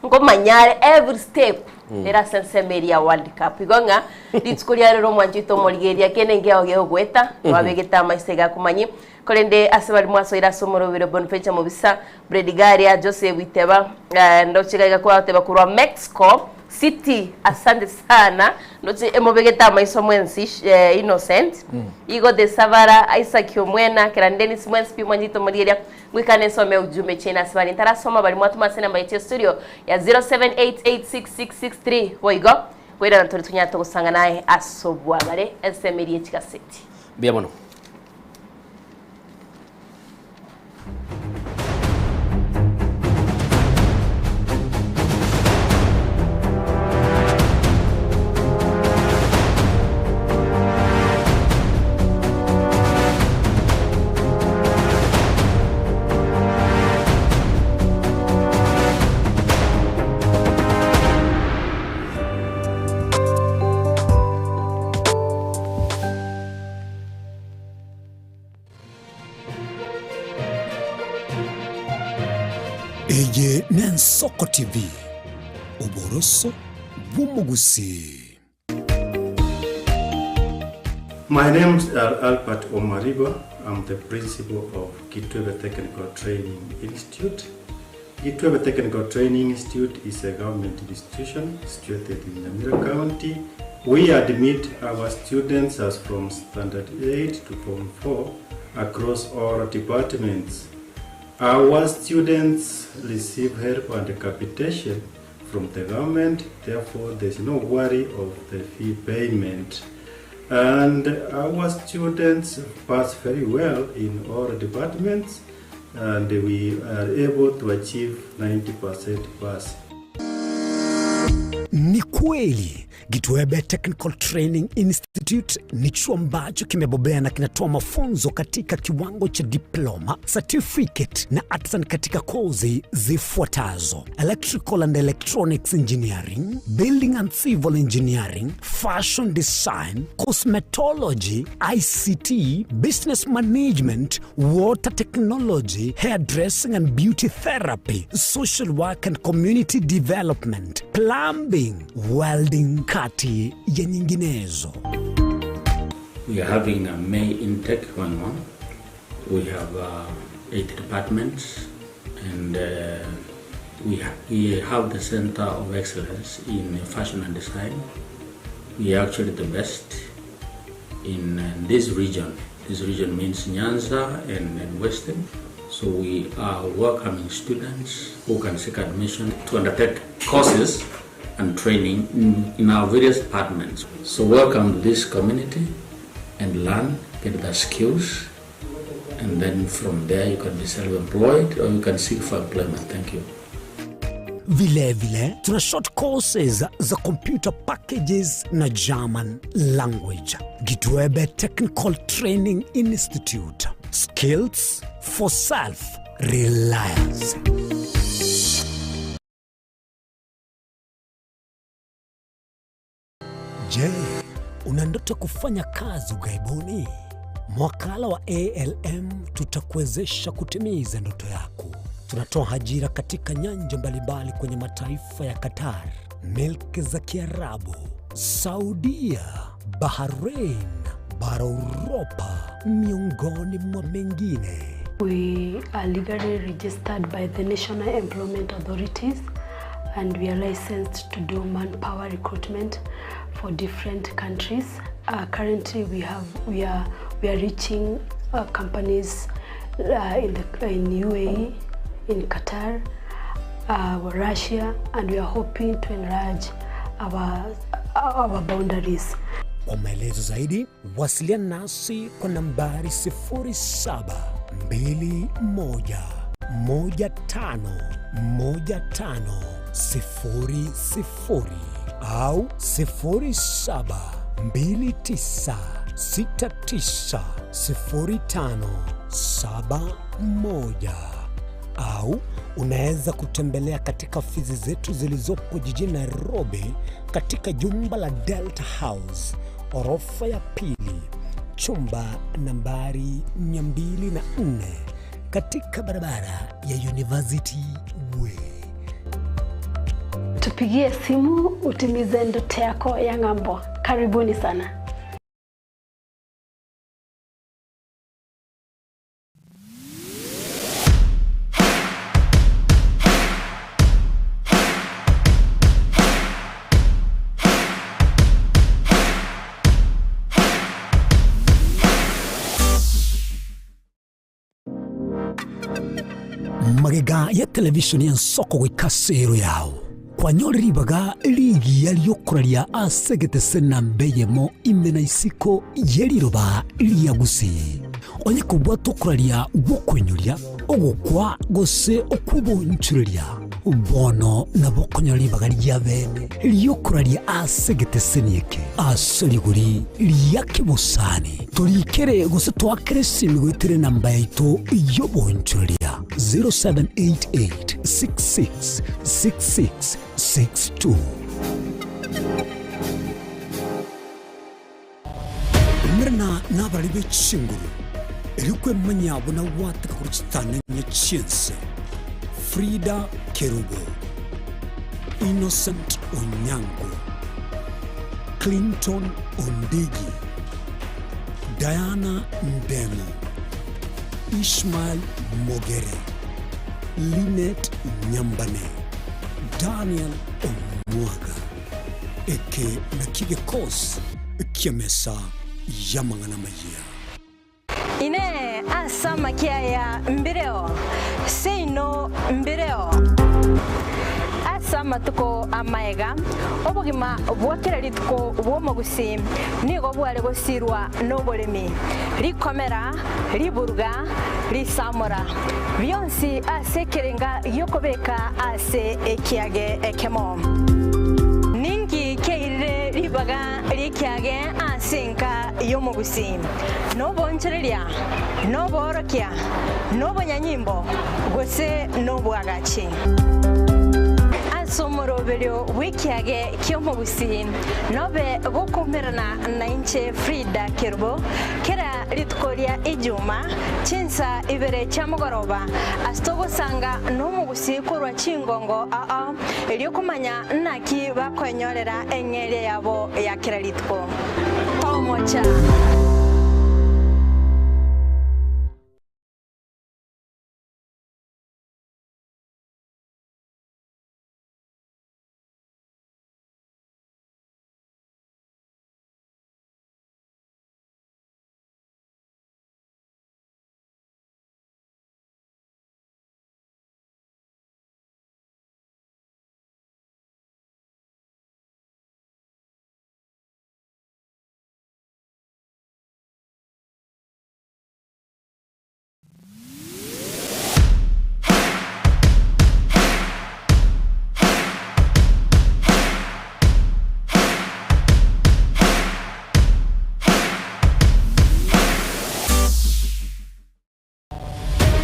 nkomanyare every step Ere ase ensemo eria ya World Cup. Igo ng'a rituko ria rero omwancho oito omorigereria kende nkiao geogweta, twabegete amaiso iga akomanyie. Korende ase baria mwasoire ase omorobere Bonventure Mobisa, Bredigaria, Joseph Iteba, eh, ndoche iga iga kwateba korwa Mexico City, asante sana. Ndoche emobegete amaiso mwensi eh, Innocent. Igo The Savara, Isaac Omwena, Kerani Dennis mwensi pi mwancho oito omorigereria. Goika nsome ujumbe chiaino ase baria ntarasoma baria mwatoma ase enamba yaito ya studio ya 07886663 boigo koirana tore tonyare togosanga naye ase obwagare ensemo eria ye chigaseti. Mbuya mono. Eye n'Ensoko TV, oboroso bw'omogusii. My name is Albert Omariba. I'm the principal of Kitwebe Technical Training Institute. Kitwebe Technical Training Institute is a government institution situated in Nyamira County. We admit our students as from Standard 8 to Form 4 across all departments. Our students receive help and capitation from the government, therefore there's no worry of the fee payment. And our students pass very well in all departments and we are able to achieve 90% pass. Kweli, Gitwebe Technical Training Institute ni chuo ambacho kimebobea na kinatoa mafunzo katika kiwango cha diploma, certificate na artisan katika kozi zifuatazo: Electrical and Electronics Engineering, Building and Civil Engineering, Fashion Design, Cosmetology, ICT, Business Management, Water Technology, Hairdressing and Beauty Therapy, Social Work and Community Development, Plumbing, Welding, kati ya nyinginezo. We are having a May intake going on. We have 8 departments, and we have the Center of Excellence in Fashion and Design. We are actually the best in this region. This region means Nyanza and Western. So we are welcoming students who can seek admission to undertake courses and training in our various departments. So welcome to this community and learn, get the skills, and then from there you can be self-employed or you can seek for employment. Thank you. Vile vile tuna short courses za computer packages na German language. Gitwebe Technical Training Institute. Skills for self-reliance. Je, una ndoto kufanya kazi ughaibuni? Mwakala wa ALM tutakuwezesha kutimiza ndoto yako. Tunatoa ajira katika nyanja mbalimbali kwenye mataifa ya Qatar, milki za Kiarabu, Saudia, Bahrain, bara Uropa, miongoni mwa mengine. We are legally registered by the National Employment Authorities and we are licensed to do manpower recruitment for different countries. Currently we are reaching companies in UAE, in Qatar, Russia, and we are hoping to enlarge our boundaries. Kwa maelezo zaidi wasiliana nasi kwa nambari sifuri saba mbili moja moja tano moja tano sifuri sifuri au sifuri saba mbili tisa sita tisa sifuri tano saba moja au unaweza kutembelea katika ofisi zetu zilizopo jijini Nairobi katika jumba la Delta House orofa ya pili chumba nambari 204 katika barabara ya University Way. Tupigie simu utimize ndoto yako ya ng'ambo. Karibuni sana. Magega ya televishoni ya nsoko goika sero yao kwanyore ribaga rigiya riokoraria ase egetese namba eyemo ime na isiko ye riroba ria gusii. Onye kobwata okoraria gwokoinyoria, ogokwa gose okwobonchoreria, bono nabo okonyora ribaga ria bene riokoraria ase egeteseni eke ase rigori ria kebosani. Torikere gose twakere esimi goetere namba yaito yobonchoreria 0788 66 66 62. Umerana n'abarari b'echinguru erikwemanya buna gwateka korwa chitang'ani chiense. Frida Kerubo, Innocent Onyango, Clinton Ondigi, Diana Ndemo, Ishmael Mogere, Linet Nyambane, Daniel Omwaga. Eke na kigekos kiamesa yamang'ana maya. Ine asama kiaya mbireo seino mbireo asa amatuko amaega obogima bwakera rituko bw'omogusi nigo bware gosirwa n'oboremi rikomera riburuga risamora bionsi ase ekerenga giokobeka ase ekiage ekemo. Ningi Ribaga ri'ekiage ase enka y'omogusii, noboonchoreria, noboorokia, nobonyanyimbo, gose nobwagachi. Ase omoroberio bw'ekiage ki'omogusii nobe gokoumerana nainche Frida Kerubo kera rituko ria Ijuma chinsa ibere chia mogoroba ase togosanga nomogusii korwa chingongo ao erio komanya naki bakoenyorera eng'eria yabo ya kera rituko. Tomocha!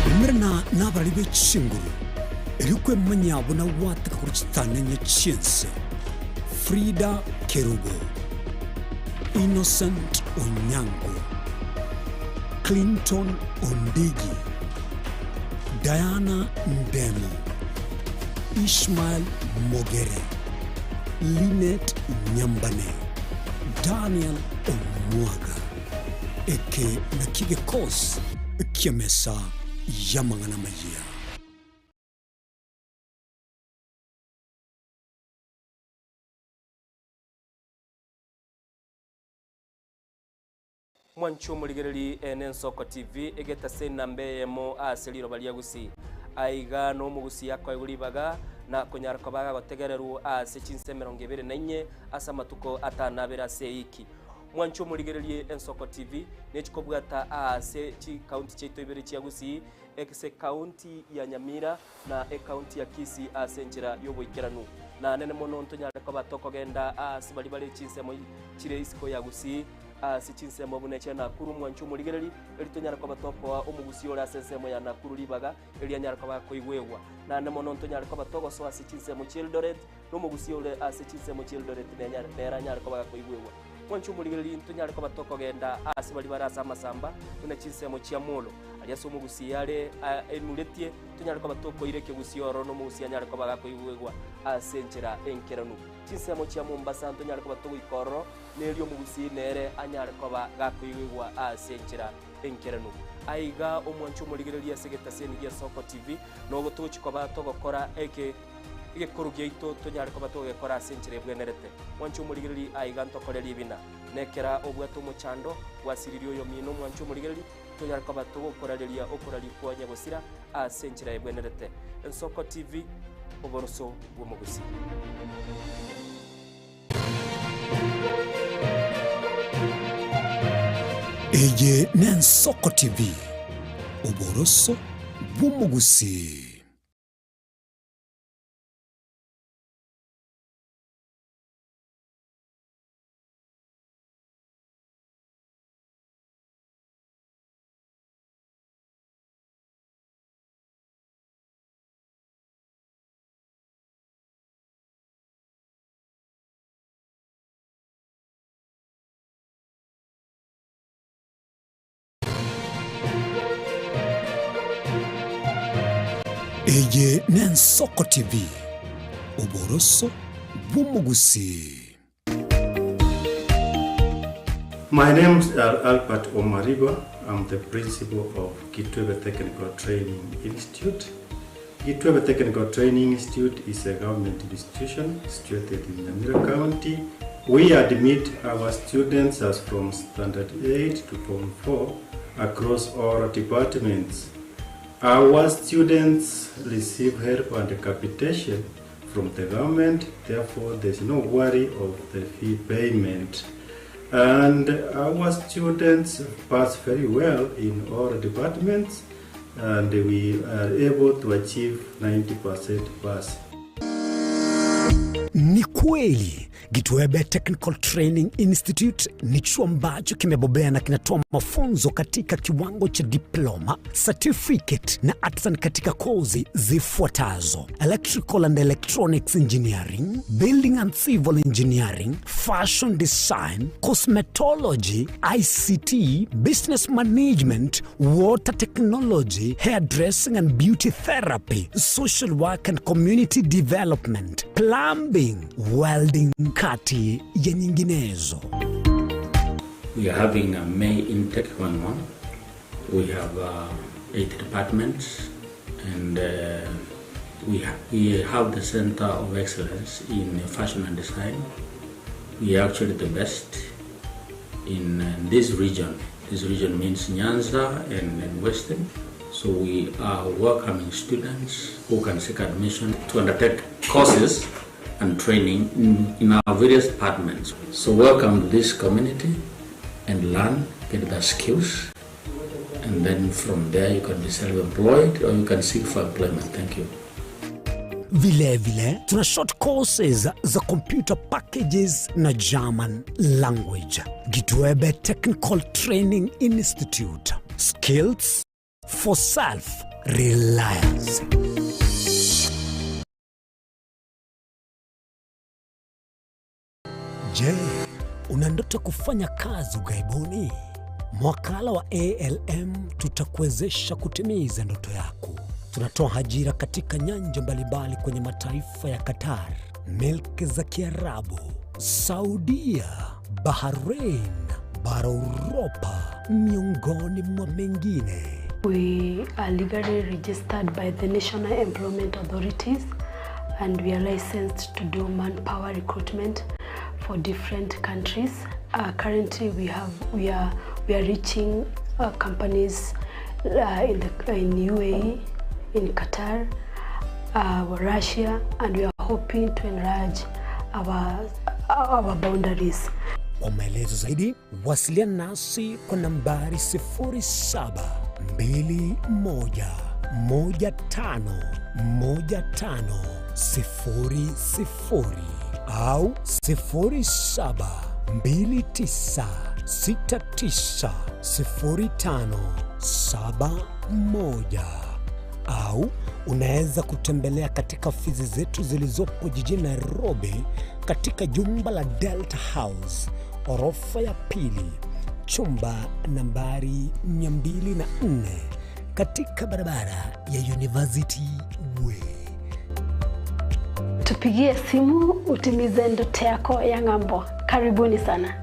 Umerana nabarari be chinguru, erio kwemanya buna gwateka korwa chitanenye chi'ense. Frida Kerubo, Innocent Onyango, Clinton Ondigi, Diana Ndemo, Ishmael Mogere, Linet Nyambane, Daniel Omwaga. Eke nakio gekosi ki'emesa y'amang'ana amayia. Mwanche omorigereri ene Ensoko TV egetase enamba eyemo ase riroba ria Gusii. Aiga nomogusii akoegwa ribaga na konyara koba agotegererwa ase chinsa 24 ase amatuko 52 ase eiki. Mwanche omorigererie Ensoko TV nechikobwata aase chikaunti chiaito ibere chia Gusii, ase ekaunti ya Nyamira na ekaunti ya Kisii ase enchera y'oboikeranu. Na nene mono ntonyare koba tokogenda aase baria bare chinsemo chire isiko ya Gusii, ase chinsemo buna echia Nakuru. Mwanche omorigereri, eri tonyare koba tokoa omogusii ore ase ensemo ya Nakuru ribaga, eri anyare koba akoigwegwa. Naende mono ntonyare koba togosoa ase chinsemo chi'Eldoret, na omogusii ore ase chinsemo chi'Eldoret nere anyare koba gakoigwegwa. Mwanche omorigereria, ntonyare koba tokogenda aase baria bare ase amasamba, buna chinsemo chia Molo, aria ase omogusii are enuretie, tonyare koba tokoira ekegusii ororo, na omogusii anyare koba gakoigwegwa ase enchera enkeranu. Chinsemo chia Mombasa ntonyare koba togoika ororo, na erio omogusii nere anyare koba gakoigwegwa ase enchera enkeranu. Aiga omwanche omorigereria ase egetaseni gia Soko TV, nogo togochia koba togokora eke. Egekoro giaito tonyare koba togekora ase enchera ebwenerete. Mwanche omorigereri aiga ntokore ribina. Nekera obwate omochando, gwasiririe oyomino omwanche omorigereri, tonyare koba togokorareria okoraria kwa nyagosira ase enchera ebwenerete. Ensoko TV, oboroso bw'omogusii. Eye n'Ensoko TV, oboroso bw'omogusii. Eye n'Ensoko TV, oboroso bw'omogusii. My name is Albert Omariba. I'm the principal of Kitwebe Technical Training Institute. Kitwebe Technical Training Institute is a government institution situated in Nyamira County. We admit our students as from Standard 8 to Form 4 across all departments. Our students receive help and capitation from the government, therefore there's no worry of the fee payment. And our students pass very well in all departments and we are able to achieve 90% pass. Ni kweli. Gitwebe Technical Training Institute ni chuo ambacho kimebobea na kinatoa mafunzo katika kiwango cha diploma, certificate na artisan katika kozi zifuatazo: Electrical and Electronics Engineering, Building and Civil Engineering, Fashion Design, Cosmetology, ICT, Business Management, Water Technology, Hairdressing and Beauty Therapy, Social Work and Community Development, Plumbing, Welding, kati ya nyinginezo. We are having a May intake going on. We have 8 departments, and we have the Center of Excellence in Fashion and Design. We are actually the best in this region. This region means Nyanza and Western. So we are welcoming students who can seek admission to undertake courses and training in our various departments. So welcome to this community and learn, get the skills, and then from there you can be self-employed or you can seek for employment. Thank you. Vile vile tuna short courses za computer packages na German language. Gitwebe Technical Training Institute. Skills for self-reliance. Je, una ndoto kufanya kazi ughaibuni? Mwakala wa ALM tutakuwezesha kutimiza ndoto yako. Tunatoa ajira katika nyanja mbalimbali kwenye mataifa ya Qatar, milki za Kiarabu, Saudia, Bahrain, bara Uropa, miongoni mwa mengine. We are legally registered by the National Employment Authorities and we are licensed to do manpower recruitment for different countries. Currently we are reaching companies in UAE, in Qatar, Russia, and we are hoping to enlarge our boundaries. Kwa maelezo zaidi wasiliana nasi kwa nambari sifuri saba mbili moja moja tano moja tano sifuri sifuri au sifuri saba mbili tisa sita tisa sifuri tano saba moja au unaweza kutembelea katika ofisi zetu zilizopo jijini Nairobi katika jumba la Delta House orofa ya pili chumba nambari 204 katika barabara ya University Way. Tupigie simu utimize ndoto yako ya ng'ambo. Karibuni sana.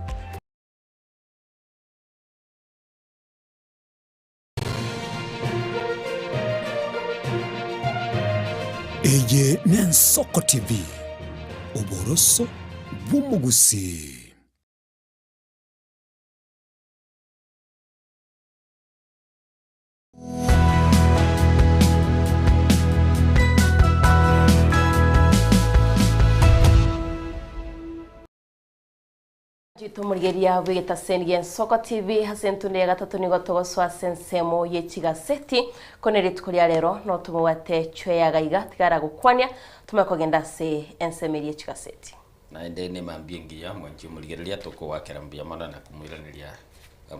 Eye n'Ensoko TV, oboroso bw'omogusii. Tumurigeria bwegeta sengia Nsoko TV hase ntunde ya gatatu nigo togoswa sensemo ye chigaseti kone rituko ria rero no tumwate chwe ya gaiga tigara gukwania tumekogenda se ensemeri ye chigaseti. Na ende ne mambie ngiya mwanchi murigeria tukowakera mbia mono na kumwiraniria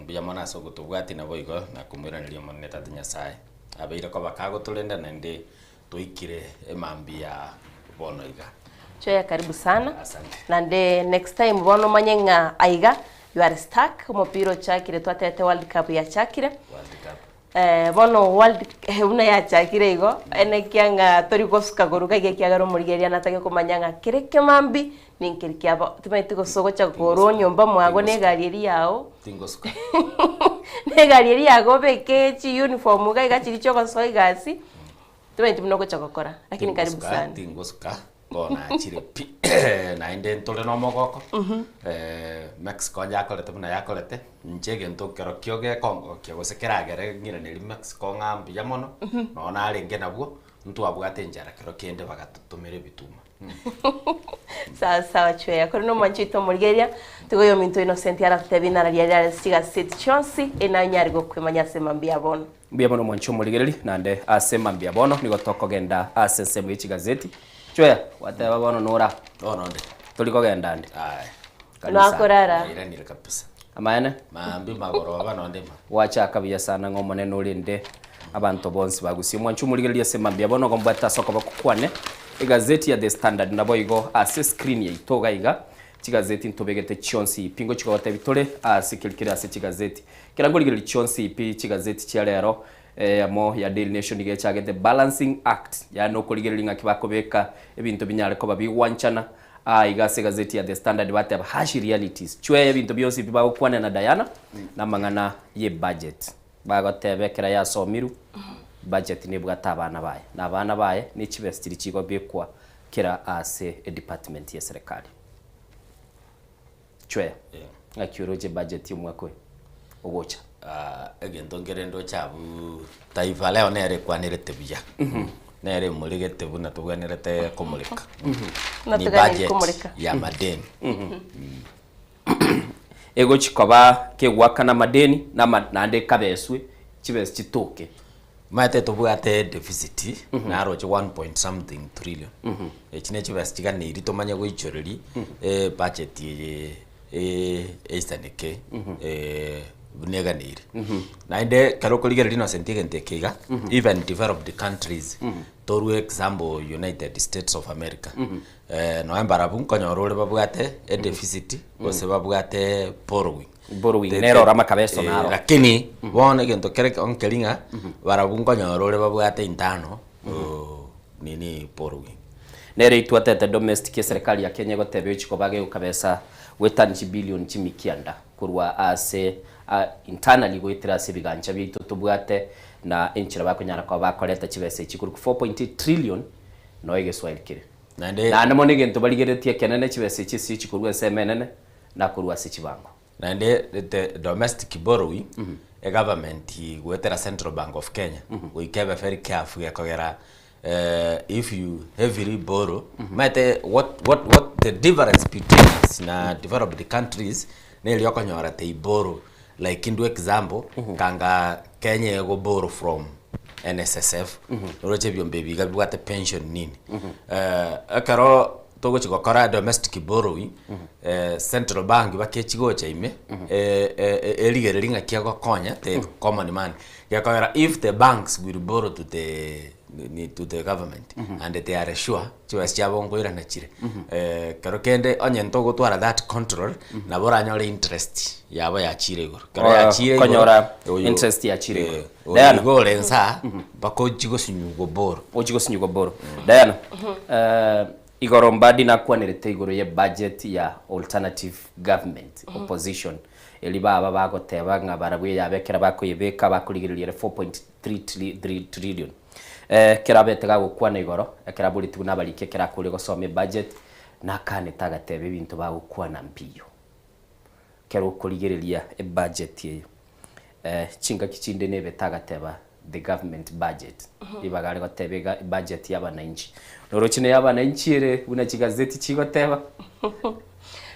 mbia mono ase ogotobwati nabo igo na kumwiraniria monene tata Nyasaye abeire ko bakagotulenda na ende tuikire emambia bono iga. Choya, karibu sana. Asante. Nande next time bono manyenga aiga you are stuck mopiro chakire twatete World Cup ya chakire. World Cup. Bono World una ya chakire igo ene kianga tori gosuka goruka ige kiagaro murigeria natage kumanyanga kireke mambi ninkiri kiabo tumaite gosogo cha goro nyomba mwago ne gari eri yao. Tingosuka. Ne gari eri yago beke chi uniform ga iga chiri choko soi gasi. Tumaite mnoko chakokora lakini karibu sana. Tingosuka. Kona chire pi na ende ntole no mogoko. Mexico yakorete buna yakorete nchege ntokero kyoge Kongo kyogose keragere ngire neri Mexico ngambi ya mono. No narenge nabwo ntwabwate njara kero kende bagatutumire bituma. Sawa sawa chweya kuri no manchito murigeria tugoyo minto innocent yara tebina na ria siga sit chonsi ena nyari gokwemanya sema mbia bono mbia bono mwancho murigereri nande asema mbia bono nigo tokogenda ase semu y'echigazeti. Chweya wateba bono nora bono nde. Tori kogenda ande. Nakorara. Nairanire kabisa. Amaene? Maambia magoroba nonde ma. Gwachaka buya sana ng'a Omonene orende abanto bonsi ba Gusii. Mwanche omorigereria ase mambia bono igo mbwate ase okoboko kwane egazeti ya The Standard naboigo ase screen yaito iga iga chigazeti ntobegete chionsi pi ngochia kogotebia tore ase keri kere ase chigazeti. Kera nkorigereria chionsi pi chigazeti chia rero eyemo ya Daily Nation iga echagete Balancing Act yaani okorigereria ng'aki bakobeka ebinto binyare koba bigwanchana Aa iga ase egazeti ya The Standard bateba harsh realities, chwee ebinto bionsi pi bagokwana na Diana namang'ana ye budget. Bagoteba ekero yasomirwe budget nebwate abana baye, na abana baye ne chibesa chiria chigobekwa kera ase edepartment ye serikali. Chwee, ng'aki oroche budget ya omwaka oyo ogocha? Egento nkere ndoche abwo Taifa Leo nere ekwanerete buya, nere emoregete buna tobwenerete komoreka. Buna Ni toganeiri budget komoreka. ya madeni. Egochi koba kegoakana amadeni na ama naende ekabeswe chibesa chitoke. Omanyete tobwate deficit naroche one point something trillion. Echi ne chibesa chiganeiri tomanye goichoreria ebudget eye eisaneke buna eganeiri. Naende ekero okorigereria Innocent egento eke iga, even developed countries, torue example United States of America, nonya mbarabwo nkonyora ore babwate edeficit gose babwate borrowing. Borrowing, nere ore amakabeso naro. Lakini bono egento kere nkeri ng'a barabwo nkonyora ore babwate internal nini borrowing. Nere itwatete domestic eserekari ya Kenya egoteba egochia koba gegokabesa goetania chibillion chimikianda korwa ase internally goetera ase ebigancha biaito tobwate na enchera bakonyara koba bakoreta chibesa echi korwa 4.8 trillion noe egeswahili kere. Naende Naende mono egento barigereretie ekenene chibesa echi ase chikorwa ensemo enene nakorwa ase chibango. Naende the domestic borrowing, egovernment goetera Central Bank of Kenya, goika ebe very careful gekogera if you heavily borrow, omanyete what what what the difference between us na developed countries, neri okonyora they borrow like indwe example, kanga Kenya ego borrow from NSSF, oroche ebiombe ebi iga bibwate pension nini, ekero togochi gokora domestic borrowing, central bank bakechi gocha ime, erigereria ng'aki egokonya the common man, gekogera if the banks will borrow to the ni to the government and they are sure chibesa chiabo nkoirana chire, kero kende onye ntogotwara that control, nabo oranyore interest yabo yachire igoro, kero yachire igoro, Konyora oyo interest yachire igoro. oyo Diana. igo ore nsa, mpaka ochie gosinyugwa borrow. Ochie gosinyugwa borrow. Diana, igoro Mbadi nakwanerete igoro ye budget ya alternative government, opposition, eria baba bagoteba ng'a barabwo eyabe ekero bakoyebeka bakorigereria ere 4.3 trillion. Ekero abete gagokwana igoro, ekero aboretigwe nabariki ekero akoria gosoma ebudget, nakanete agateba ebinto bagokwana mbiyo. Ekero okorigereria ebudget eye, chingaki chinde nebete agateba the government budget, ribaga are goteba iga ebudget ya abananchi. Noroche na eyabananchi ere buna chigazeti chigoteba.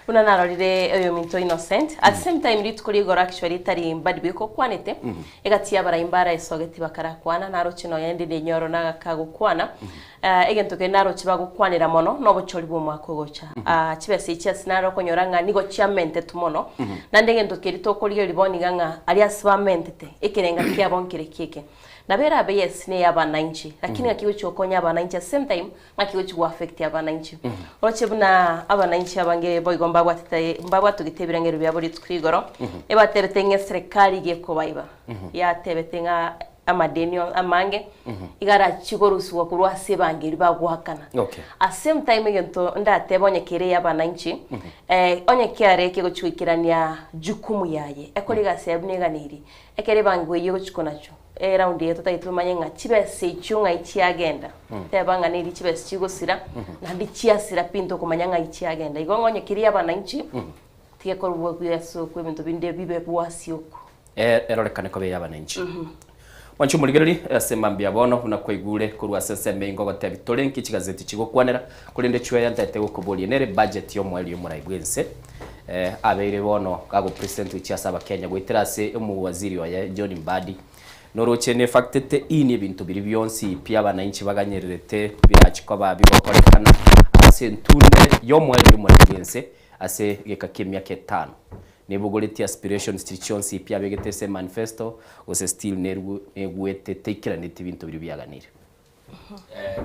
Buna narorire oyominto Innocent, at the same time rituko ria igoro actually tari mbadi bweka okwanete, egati y'abarai mbare esogeti bakarakwana, naroche nonya inde nenyoro nagaka gokwana, egento keria naroche bagokwanera mono, nobochori bw'omwaka ogocha. Chibesa echi ase nare okonyora ng'a nigo chiamentetwe mono, naende egento keria tokorigereria bono iga ng'a aria ase bamentete, ekerenga kiabo nkereki eke. Nabo erabe yes neya abananchi, lakini ng'aki gochia gokonya abananchi at the same time, Ng'aki gochia goaffect abananchi? Oroche buna abananchi abange boigo mbabwatete mbabwatogete ebirengererio biabo rituko rigoro, ebatebete ng'a eserekari iga ekobaiba, yatebete ng'a amadeni amange iga arachie korusigwa korwa ase ebango eria bagoakana. Okay. At same time egento ndatebe onye kere ya abananchi, onye kiare kegochia goikerania jukumu yaye, ekore egasi yaye buna eganeirie, ekero ebango eyio egochia konachwa, Eround eye totagete tomanye ng'a chibesa echio ng'ai chiagenda. Teba ng'a neri chibesa chigosira, naende chiasira pi ntokomanya ng'ai chiagenda. Igo ng'a onye keria abananchi, tigekorwa bw'ase okwo ebinto binde bibe bw'ase okwo. Erorekane koba ey'abananchi. Mwanche omorigereria, ase mambia bono, buna kwaigure korwa ase ensemo eye ngogotebi tore nki chigazeti chigokwanera, korende chweya ntaete gokoboria nere budget y'omoerio y'omorai bw'ense abeire bono gagopresent gochia ase abakenya goetera ase omowaziri oye John Mbadi. Noroche nefactete in ebinto biria bionsi pi abananchi baganyererete birachi koba bigokorekana. ase entunde y'omoerio y'omorembe bw'ense ase egeka ki'emiaka etano. Nebogoretie aspirations chiria chionsi pi abegete ase emanifesto gose still nerwu negwete teikeranitie binto biria biaganire.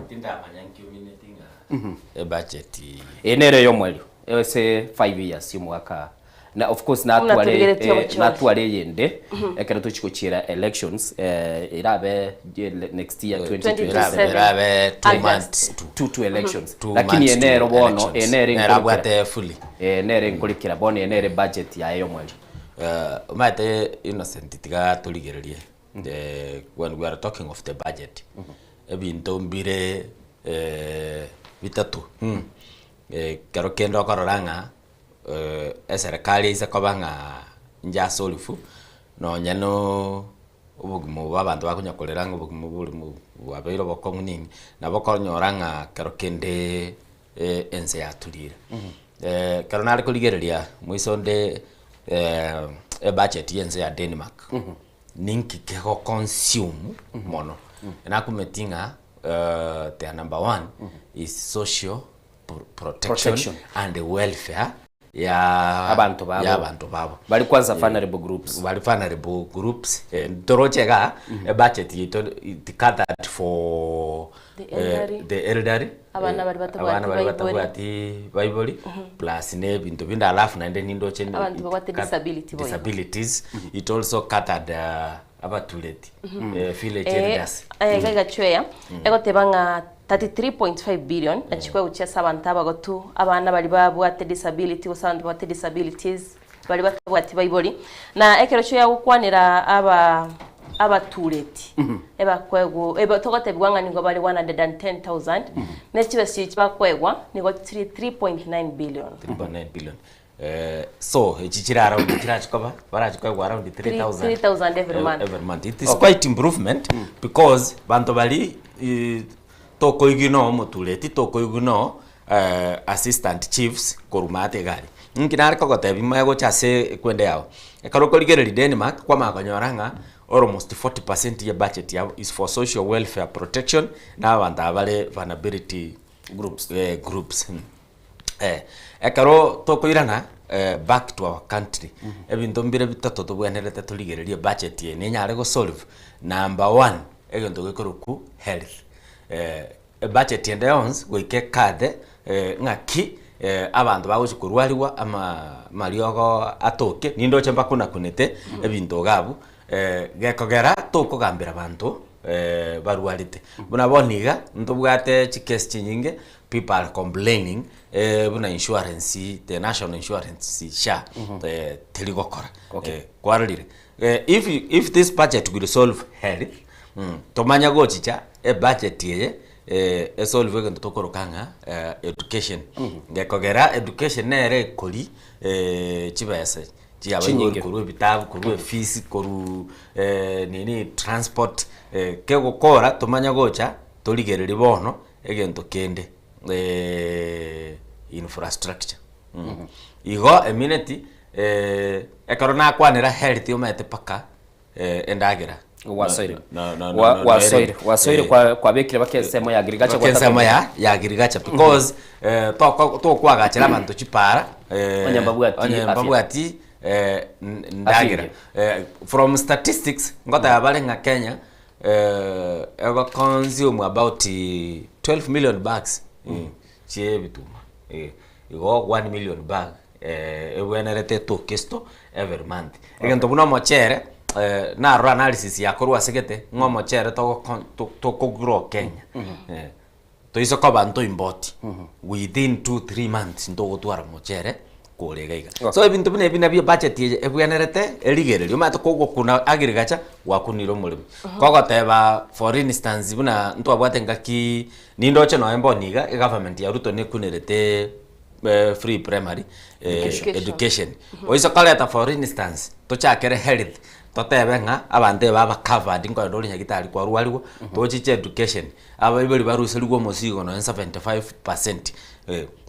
Tindamanya nki omineti ng'a ebudget. Eye nere ey'omoerio ase 5 years y'omwaka na of course Buna natware torigeretie eh, obochori. natware eyende ekero tochi gochiera elections eh, erabe ye- next year 2027 Erabe two August. months to two to elections Two lakini months to enero bono elections. enere Nere abwate fully. eh nere nkorikera bono enere budget yaye y'omoerio Eh, omanyete Innocent tiga torigererie eh, when we are talking of the budget ebinto mbire eh, bitato Eh, kero kende okorora ng'a eh, eserekari eise koba ng'a inche ase orifu nonya no obogima obo abanto bakonya korera ng'a obogima bore mo bwabeire obokong'u nini, nabo okonyora ng'a kero kende ense yaturire. Ekero nare korigereria moiso onde ebudget ya ense ya Denmark, ninki kego consume mono, nakumeti ng'a their number one is social protection Protection. and welfare ya Abanto babo. ya abanto babo. Bari kwanza vulnerable groups. Bari vulnerable groups. Eh, toroche iga ebudget yaito it catered for The elderly. the elderly. Abana baria batabwati Abana baria baibori. batabwati baibori plus na ebinto binde alafu naende nindoche ni- Abanto babwate it cat- disability boigo. disabilities. It also catered abatureti village Eh, elders. eh, iga igachweya egoteba ng'a 33.5 billion nachikwe gochia ase abanto abagotu, abana baria babwate disability gose abanto babwate disabilities baria batabwati baibori. Na ekero chweya gokwanera aba abatureti ebakoegwa eba togotebigwa ng'a nigo bare 110,000 ne chibesa echi bakoegwa nigo chiri 3.9 billion. 3.9 billion. Eh, so echi chire around chirachi koba barachi koegwa around 3000 3,000 every month. every month it is okay. Quite improvement because banto bari eh, tokoigwa no omotureti tokoigwa no eh, assistant chiefs korwa maate iga aria. Inki nare kogotebia maya gocha ase ekwende yao, ekero okorigereria Denmark kwamanya konyora ng'a almost 40% ye budget yabo is for social welfare protection na abanto aba bare vulnerability Groups. eh, groups. Eh, ekero tokoirana back to our country, ebinto mbire bitato tobwenerete torigererie ebudget eye nenyare gosolve, number one, egento gekorokwa health. Ebudget ende yonsi goika ekathe ng'aki abanto bagochi korwariwa ama amariogo atoke, nindoche mbakunakunete ebinto iga abwo, gekogera tokogambera abanto barwarete. Buna bono iga, ntobwate chikesi chinyinge, people are complaining buna insurance, the national insurance SHA teri gokora. Kwarorire? If if this budget will solve health, tomanye gochicha ebudget eye esolve egento tokoroka ng'a education. Gekogera education nere ekori chibesa chiabaibori Chinyinge. korwa ebitabu, korwa efees, korwa nini transport, kegokora tomanye gocha torigererie bono egento kende infrastructure. Igo emineti ekero nakwanera health omanyete mpaka endagera. Gwasoire. No, no, no, no, no, Gwasoire. ere- Gwasoire kwabekire baka ensemo ya agriculture Baka ensemo ya ya agriculture because toko tokwagachera abanto chipara Onye mbabwati onye afya. mbabwati ndagera. From statistics ngoteba bare ng'a Kenya ego consume about 12 million bags chie ebituma igo 1 million bag ebwenerete etoke store every month. Egento buna omochere narora analysis yakorwa ase gete ng'a omochere togo tokogrow Kenya toise koba ntoimboti within 2 3 months ntogotwara omochere kore iga iga. So ebinto buna ebi nabio ebudget eye ebwenerete erigererio omanyete kogokuna agriculture gwakunire omoremi. Kogoteba for instance buna ntwabwate engaki nindoche nonye bono iga egovernment ya Ruto nekunerete free primary Education. education. Oise koreta for instance tochakere health totebe ng'a abanto eba aba covered nkorenda ore nyagitari kwarwariwa tochiche education abaibori baruserigwe omosigo nonye 75%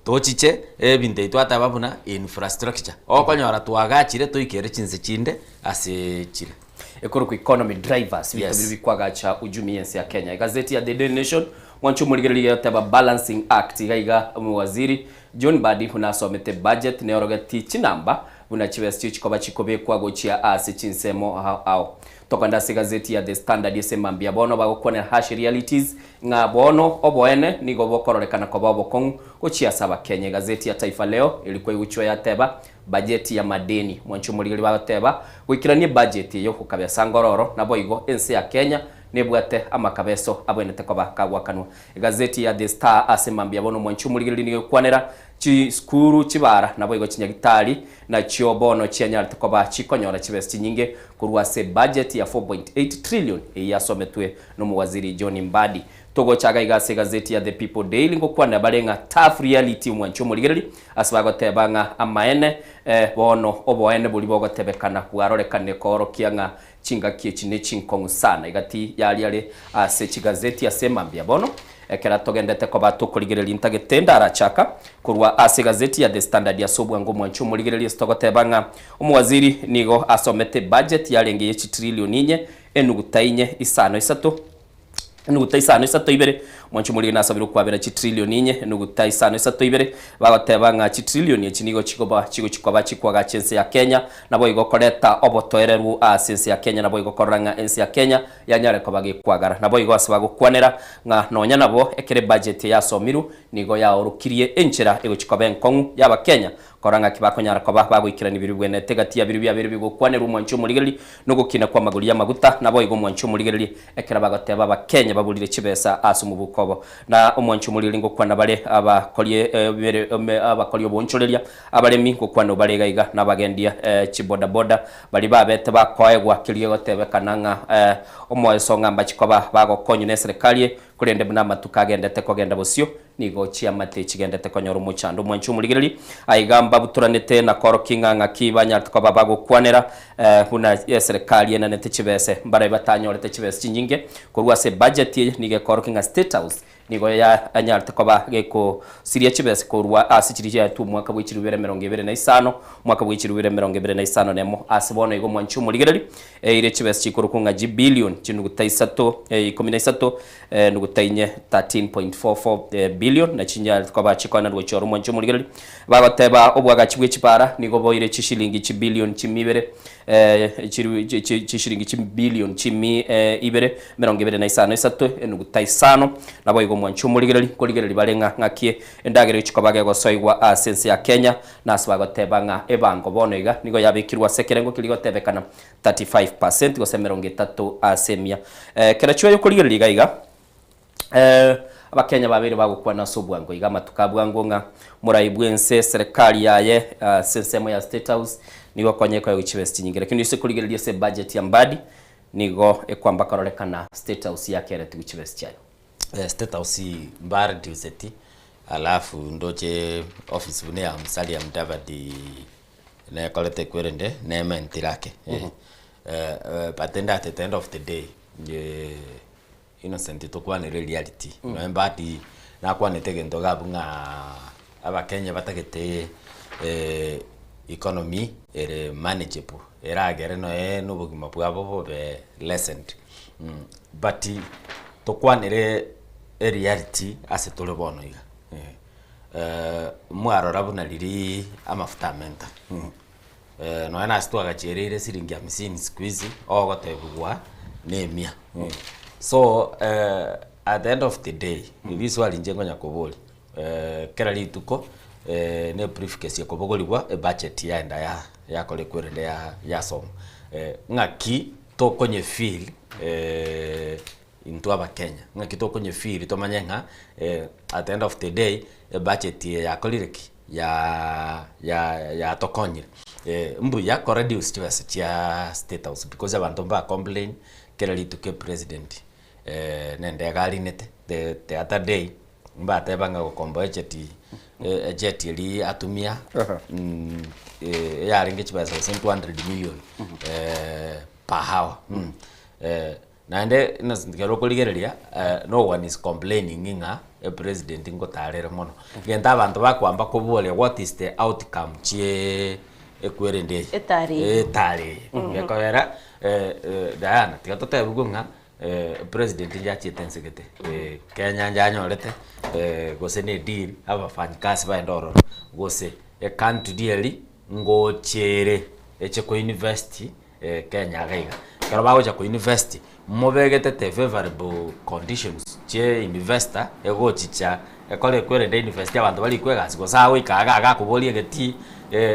tochiche ebinto ebi twateba buna infrastructure okonyora twagachire toikere chinse chinde ase chire. Ekorokwa economy drivers, ebinto Yes. biria bikwagacha uchumi y'ense ya Kenya. Egazeti ya The Daily Nation. Mwanche omorigereria egoteba balancing act iga iga omowaziri John Mbadi buna asomete budget neorogeti chinamba buna chibesa chichikoba chikobekwa gochia ase chinsemo ao ao. Tokogenda ase egazeti ya The Standard ase mambia bono bagokwanera harsh realities ng'a bono oboene nigo bokororekana koba obokong'u gochia ase abakenya. Egazeti ya Taifa Leo erikwa egochwa yateba bajeti ya madeni. Mwanche omorigereria bagoteba goikerania ebajeti eye okabesa ngororo naboigo ense ya Kenya nebwate amakabeso abwenerete koba kagwakanwa. Egazeti ya The Star ase mambia bono mwanche omorigereria nigo egokwanera chisukuru, chibara naboigo chinyagitari nachio bono chianyarete koba chikonyora chibesa chinyinge korwa ase ebudget ya 4.8 trillion eyio yasometwe nomowaziri John Mbadi. Togocha iga iga ase egazeti ya The People Daily ngokwanera bare ng'a tough reality omwanche omorigereria ase bagoteba ng'a amaene bono oboene boria bogotebekana bwarorekanire koorokia ng'a Chingaki echi nechinkong'u sana egati y'aria are ase chigazeti ase mambia bono, ekero togendete koba tokorigereria ntagete ndarachaka korwa ase egazeti ya The Standard ase obwango omwancho omorigereria ase togoteba ng'a omowaziri nigo asomete ebudget yarenge ye chitrillion inye enuguta inye isano isato enuguta isano isato ibere, mwanche omorige nasabire okwabera chitrilioni inye, enuguta isano isato ibere, bagoteba ng'a chitrilioni echi nigo chigoba chigochi koba chikwagacha ense ya Kenya, naboigo koreta obotoereru ase ense ya Kenya, naboigo korora ng'a ense ya Kenya yanyare koba gekwagara. Naboigo ase bagokwanera ng'a nonya nabo ekero ebudget yasomirwe nigo yaorokirie enchera egochi koba enkong'u y'Abakenya Korora ng'aki bakonyara koba bagoikerania biria bibwenerete egati ya biria biabeire bigokwanerwa omwanchi omorigereria nogokina kw'amagori y'amaguta, naboigo omwanchi omorigereria ekero bagoteba Abakenya baborire chibesa ase omobuko obo. Na omwanchi omorigereria ngokwana bare abakorie abakori oboonchoreria, abaremi ngokwana obare iga iga, na abagendia chibodaboda baria babete bakoegwa keria gegotebekana ng'a omoeso ng'a mbachi koba bagokonywa neserekari eye, korende buna amatuko agendete kogenda bosio, Nigo chiamate chigendete konyora omochando omwanchi omorigereria. Aiga mbabutoranete na koorokia ng'a ng'aki banyarete koba bagokwanera buna eserekari enanete chibese. Mbarabi batanyorete chibese chinyinge korwa ase ebudget eye nigo ekoorokia ng'a State House nigo yanyarete koba gekosiria chibese korwa ase chiria chiaetwe omwaka bwe chilifu ibere emerongo ebere na isano, omwaka bwe chilifu ibere emerongo ebere na isano na emo. Ase bono igo omwanchi omorigereria eire chibese chikorokwa ng'a chibillion chinuguta isato ikomi na isato Nuguta inye, 13.44 billion, na chinyare koba chikoenanwa gochia oro omwancho omorigereria. Bagoteba obwagachi bwe chipara nigo boire chishilingi chibillion chimi ibere chishilingi chibillion chimi ibere emerongo ebere na isano isato enuguta isano. Naboigo omwancho omorigereria nkorigereria bare ng'a ng'aki endagera egochia koba gegosoigwa ase ense ya Kenya na ase bagoteba ng'a ebango bono iga nigo yabekirwe ase ekerengo keria gotebekana 35% gose emerongo etato ase emia. Ekero chiaye okorigereria iga iga, Abakenya babeire bagokwana ase obwango iga amatuko a bwango ng'a morai bw'ense serikali yaye ase ensemo ya State House nigo okonya ekoegwa chibesa chinyinge. Lakini ase korigereria ase ebudget ya Mbadi nigo ekwamba kororekana State House yakeretigwe chibesa chiaye. State House mbareduceti alafu ndoche office buna ya Musalia Mudavadi Nekorete ekwerende nementire ake but ende at the end of the day Innocent tokwanere reality nonya Mbadi nakwanete egento iga abwo ng'a abakenya batagete economy ere manageable eragere nonya na obogima bwabo bobe lessened but tokwanere ereality ase tore bono iga. Mwarora buna riria amafuta amenta, nonya nase twagachereire siringi hamsini siku hizi ogotebiwa na emia. So at the end of the day, riswali inche nkonya koboria, kera rituko na ebriefcase ekobogoriwa ebudget yaenda ya yakora ekwerende ya yasomwa, ng'aki tokonyefeel Intwe abakenya ng'aki tokonyefeel tomanye ng'a at the end of the day ebudget eye yakorire ki? Ya ya yatokonyire. Mbuya ko reduce chibesa chia state house because abanto mba complain kera rituko epresident nende iga arinete the the other day mbateba ng'a gokomboa ejeti ejeti eria atumia eyarenge chibesa gose 200 million per hour. Naende Innocent ekero okorigereria no one is complaining ng'a epresident ngotarere mono. Egento abanto bakoamba koboria what is the outcome chie ekwerende eye? Etari eye. Etari eye. Gekogera Diana tiga totebigwe ng'a. President njachiete ense gete, Kenya njanyorete gose na edeal abafanyikazi baende ororo, gose ecountry eria ngochere eche koinvest Kenya iga iga. Ekero bagocha koinvest, mobegete the favourable conditions chia investor egochicha ekore kwerende invest abanto barikwe egasi gose agoika iga iga akoboria egetii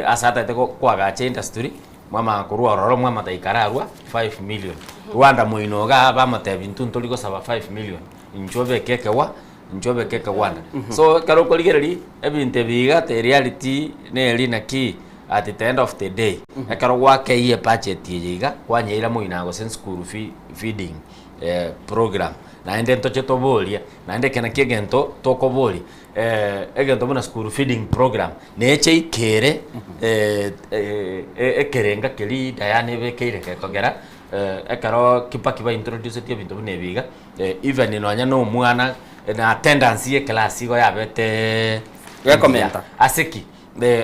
ase atagete koagacha industry. Mwamanya korwa ororo mwamata ikararwa 5 million. Rwanda moino igaa bamotebia intwe ntori gosaba 5 million, inchuo obeke ekewa, inchuo obeke ekewanda. So ekero okorigereria ebinto ebi iga the reality neri naki at the end of the day, ekero gwakeyia ebudget eye iga, kwanyeira moino aa gose school fee feeding program, naende ntoche toborie, naende eke nakio egento tokoboria. Egento buna school feeding program neche ikere ekerenga keria Diana ebekeire gekogera ekero Kibaki ba introduceti ebinto buna ebi iga, even nonya na omwana na attendance ya eclass igo yabete Gekomenta. Ase ki?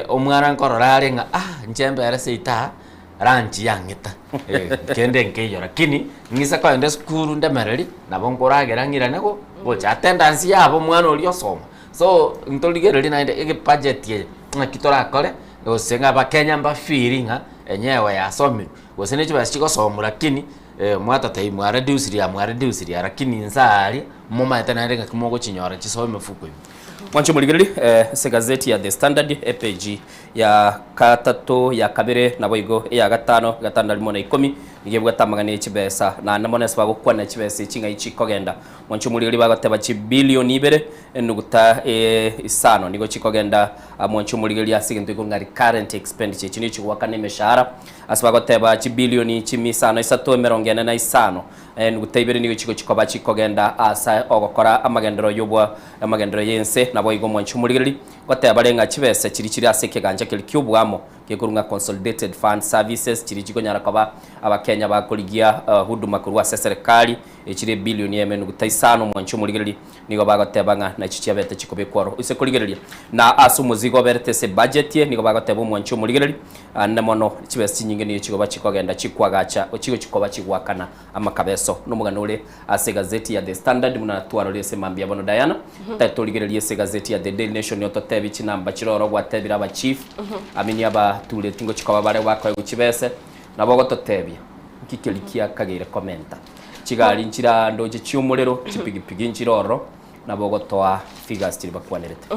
Omwana nkorora are ng'a ah inche mbere seito aa lunch yang'ita kende nkeiyo lakini ng'ise kogenda esukuru ndemereri nabo nkoragera ng'irane go gocha attendance yabo omwana oria osoma. So ntorigereria naende ebudget eye ng'aki torakore gose ng'a abakenya mbafeeli ng'a enyewe yasomirwe gose ne chibesa chigosomwa lakini mwatotebia mwaredusirie aa mwaredusirie aa lakini inse aaria momanyete naende ng'aki mogochinyora chisoe emefuko ime. Mwanche omorigereria ase egazeti ya The Standard epeji ya gatato, ya kabere, naboigo eya gatano, gatano na rimo na ikomi, nigo ebwate amang'ana ye chibesa. Naende mono ase bagokwana chibesa echi ng'ai chikogenda. Mwanche omorigereria bagoteba chibilioni ibere enuguta isano nigo chikogenda mwanche omorigereria ase egento gekong'a recurrent expenditure, echi nigo chigoakana emeshahara. Ase bagoteba chibilioni chimia isano isato emerongo ene na isano enuguta ibere nigo chigochi koba chikogenda ase ogokora amagenderero y'obwa amagenderero y'ense. Naboigo mwanche omorigereria Goteba bare ng'a chibesa chiria chire ase ekegancha keria ki'oboamo gekorwa ng'a Consolidated Fund Services chiria chikonyara koba Abakenya bakorigia huduma korwa ase eserekari echire ebilioni eme nuguta isano mwanche omorigereria nigo bagoteba ng'a nachio chiabete chikobekwa oro ase korigereria na ase omozigo oberete ase ebudget nigo bagoteba omwanche omorigereria ande mono chibesa chinyinge nigo chigoba chikogenda chikwagacha chigochi koba chigwakana Amakabeso nomogano ore ase egazeti ya The Standard buna twarorire ase mambia bono Diana. Tari torigererie ase egazeti ya The Daily Nation ototebie chinamba chire oro gwatebire aba chief amini abatureti ngochi koba bare bakoegwa chibese nabo ogototebia nki keria kiakageire komenta chigari nchire ndoche chiomorero chipigipigi nchire ororo nabo ogotoa figures chiria bakwanerete.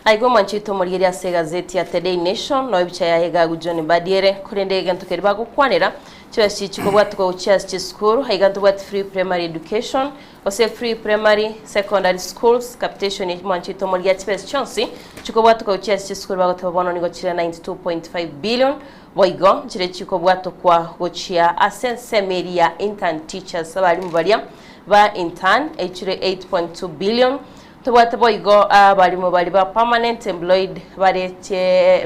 Aiga omwanchete omorigereria ase egazeti ya The Daily Nation, noe ebicha yaye iga agwo John Mbadi ere, korende egento keria bagokwanera, chibesa chiria chikobwatokwa gochia ase chisukuru, aiga ntobwati free primary education, gose free primary, secondary schools, capitation ye mwanchete omorigereria chibesa chionsi chikobwatokwa gochia ase chisukuru bagoteba bono nigo chire 92.5 billion, boigo nchire chikobwatokwa gochia ase ensemo eria ya intern teachers, abalimu baria ba intern echire 8.2 billion, Tobwate boigo abarimo baria ba permanent employed bare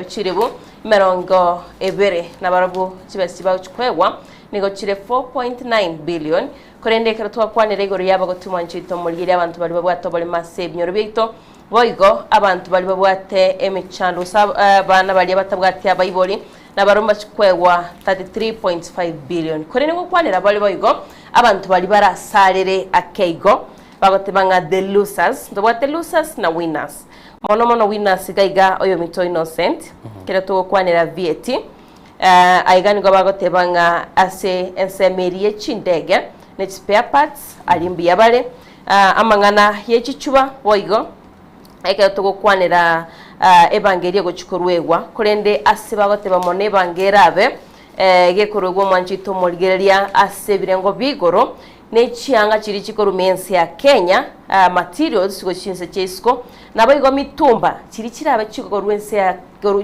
chilibu emerongo ebere, na barabwo chibesa chibagochia koegwa nigo chire 4.9 billion. Korende ekero twakwanire igoro y'abagotumwa nchito morigererie abanto baria babwate oboremo ase ebinyoro biaito, boigo abanto baria babwate emechando gose abana baria batabwati abaibori, nabarabwo mbachie koegwa 33.5 billion. Korende ngokwanera bare boigo abanto baria barasarere ake igo, Bagoteba ng'a the losers, ntobwate losers na winners. Mono mono winners iga iga oyominto Innocent, ekero togokwanera VAT, aiga nigo bagoteba ng'a ase ensemo eria ye chindege ne chispare parts aria mbuya bare, amang'ana ye chichuba boigo, ekero togokwanera ebango eria egochia koruegwa, korende ase bagoteba mono ebango erabe gekoruegwa omwancho oito omorigereria ase ebirengo bia igoro, Ne chianga chiria chikoruma ense ya Kenya, materials gochia chinse chia isiko, naboigo mitumba chiria chirabe chikorwa ense ya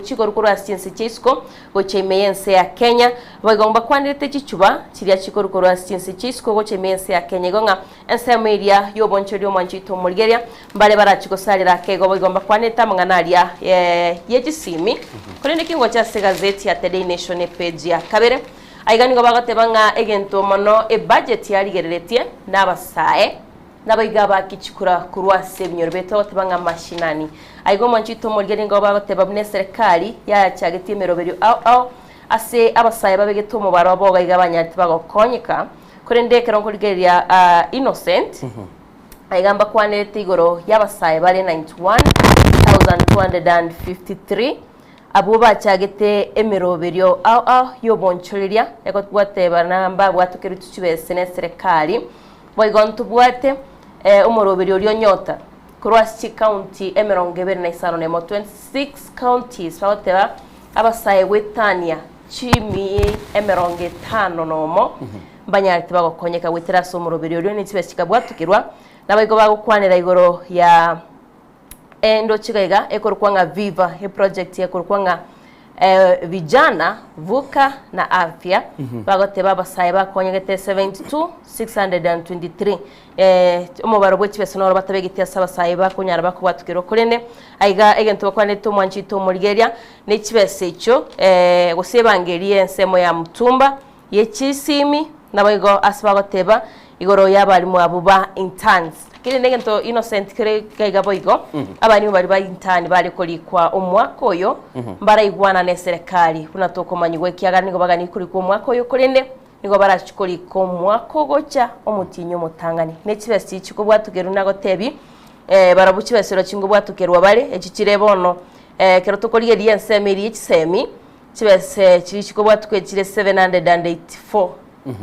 chikorwa korwa ase chinse chia isiko gochia ime y'ense ya Kenya, boigo mbakwanerete chichuba chiria chikorwa korwa ase chinse chia isiko gochia ime y'ense ya Kenya. Igo ng'a ensemo eria y'obonchori omwancho oito omorigereria mbare barachie gosarera ake igo boigo mbakwanerete amang'ana aria ye chisimi. Korende kingocha ase egazeti ya The Daily Nation epage ya kabere, Aiga nigo bagoteba ng'a egento mono ebudget yarigereretie nabasae naboigo abaki chikura korwa ase ebinyoro biaito bagoteba ng'a mashinani. Aiga omwancho oito omorigereria nigo bagoteba buna eserekari yachagetie emeroberio ao ao ase abasae babegete omobaro obo iga banyarete bagokonyeka. Korende ekero nkorigereria ah, Innocent, aiga mbakwanerete igoro y'abasae bare 91,253 abwo bachagete emeroberio ao ao y'obonchoreria egotwatebana mbabwatokeretwe chibese n'eserekari. Boigo ntobwate eh, omoroberio oria onyota korwa ase chikaunti emerongo ebere na isano na emo, 26 counties, bagoteba abasae goetania chimi emerongo etano nomo mbanyarete bagokonyeka goetera ase omoroberio oria ne chibesa chikabwatokerwa. Naboigo bagokwanera igoro ya endoche iga iga ekorokwa ng'a Viva, eproject ekorokwa ng'a Vijana Vuka na Afya, bagoteba abasae bakonyegete 72,623 omobaro bwe chibesa noro batabegeti ase abasae bakonyara bakobwatokerwa korende aiga egento bakwanete omwanchi oito omorigereria ne chibesa echio gose ebango eria y'ensemo ya Mutumba ye chisimi, naboigo ase bagoteba igoro y'abarimu abwo ba interns. Keri negento Innocent kere iga iga boigo, abarimu baria ba intern bare korikwa omwaka oyo, mbaraigwana neserekari buna tokomanyigwa ekiagera nigo bagani korikwa omwaka oyo korende nigo barachie korika omwaka ogocha omotienyi omotang'ani. Ne chibesa echi chikobwatokerwa nagotebi barabwo chibesa erio chingobwatokerwa bare echi chire bono ekero tokorigereria ensemo eria ye chisemi Chibesa chiria chikobwatwa echire 784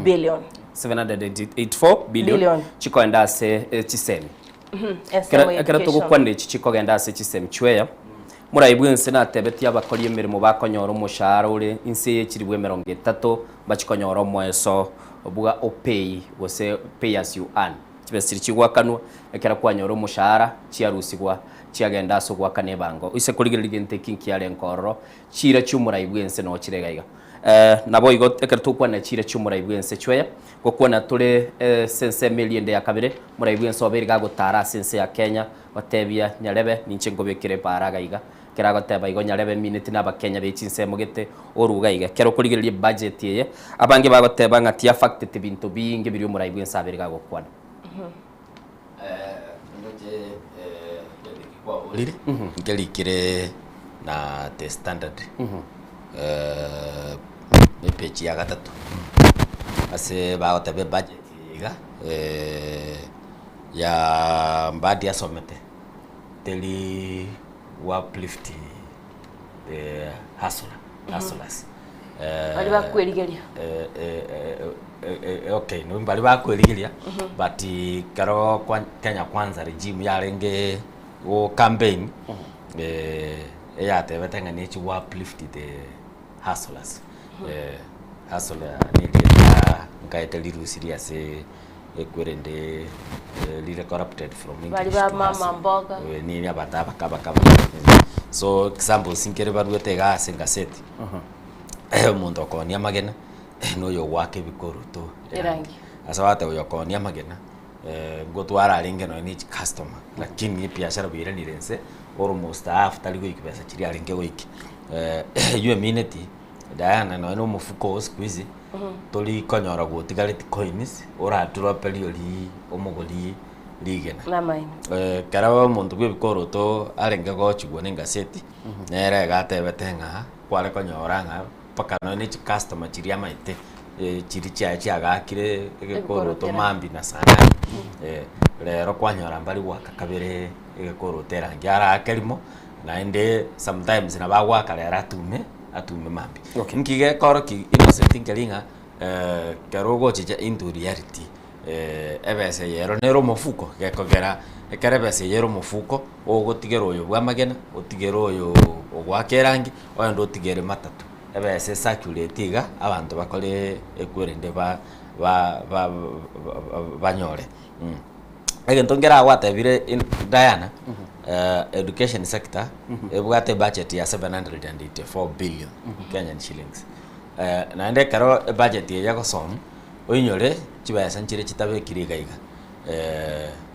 billion. 784 billion Billion. chikoenda ase eh, chisemi. Ensemo Ekero ya ekero education. togokwanera echi chikogenda ase chisemi chweya, morai bwense natebetie abakori emeremo bakonyora omoshahara ore inse ye chilifu emerongo etato mbachikonyora omoeso bwa opay gose pay as you earn. Chibesa chiria chigoakanwa ekero kwanyora omoshahara chiarusigwa chiagenda ase ogoakana ebango. Oise korigereria gento eki nkiarenge ororo Chiira chi'omorai bw'ense noo chire iga iga. Naboigo ekero togokwana chiira chi'omorai bw'ense chweya, gokwana tore ase ensemo eria ende ya kabere, omorai bw'ense obeire gagotara ase ense ya Kenya, gotebia nyarebe ninche nkobekere epaara iga iga. Ekero agoteba igo nyarebe mineti na abakenya be chinsemo gete orwe iga iga. Ekero okorigereria ebudget eye, abange bagoteba ng'a tiafacteti binto binge biria omorai bw'ense abeire gagokwana. Ndoche kwaborire nkerikire na The Standard epage ya gatato ase bagoteba ebudget iga ya Mbadi asomete teri go uplift the hustler hustlers. Baria bakwerigeria. Okay, no baria bakwerigeria but ekero Kenya Kwanza regime yarenge go campaign eyatebete ng'a nechi go uplift the hustlers. Hustler nerieta nkaete rirusirie ase ekwerende rire corrupted from Baria English ba to mama hustle. mboga. Nini abanto abake abake abake. So examples nkere baruete iga ase engaseti, omonto okoonia amagena, na oyo ogoaka ebikoroto Erangi. Ase ogoteba oyo okoonia amagena, ngotwara arenge nonye ne chicustomer, lakini ebiashara bwairanire inse, almost half tari goikia besa chiria arenge goikia. Eywo emineti, Diana nonye na omofuko oo siku hizi, tori konyora gotigareti coins, oradroperie oria omogori rigena. Namaene. Ekero omonto bwa ebikoroto arenge gochigwa na engaseti, nere iga atebete ng'a kware konyora ng'a mpaka nonye na chicustomer chiria amaete chiria chiaye chiagakire egekoroto Ebikoroto mambia na saa nane, rero kwanyora mbari goaka kabere egekoroto erangi araake rimo, naende sometimes nabo agoaka rero atume atume mambia. Nki gekorokia innocent nkeri ng'a ekero ogochicha into reality ebesa eye ero nere omofuko, gekogera ekero ebesa eye ere omofuko, ogotigera oyo bwa amagena, otigere oyo ogoaka erangi, oyonde otigere matatu. Ebesa esacurate iga, abanto bakore ekwerende ba ba ba banyore. Egento nkere gwatebire Diana, education sector, ebwate ebudget ya 784 billion Kenyan shillings. Naende ekero ebudget eye egosomwa, oinyore chibesa nchire chitabekire iga iga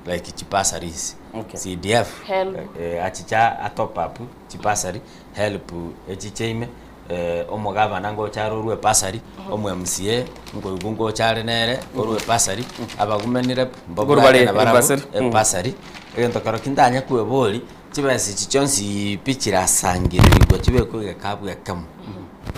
like chibursaries, CDF Helb. achicha a top up chibursary, helb echiche ime, omogavana ngocha are orwe ebursary, omo MCA nkoigwa ngocha are nere orwe ebursary, abagumeni rep Nkorwa bare mbabwate nabarabwo ebursary. ebursary, egento kero ki ntanya kweboria, chibesa echi chionsi pi chirasangererigwa chibekwe egekabu ekemo,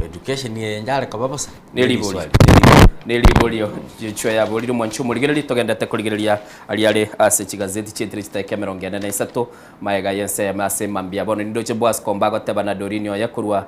education eye yare koba bosa? Neribori. Neriswali, neribori. Neriborio Joshua yaborire omwanchi omorigereria, togenderete korigereria aria are ase chigazeti chietire chidakika 43 magega y'ensemo ase mambia. Bono nindoche Boaz Kombo agoteba na Doreen oye korwa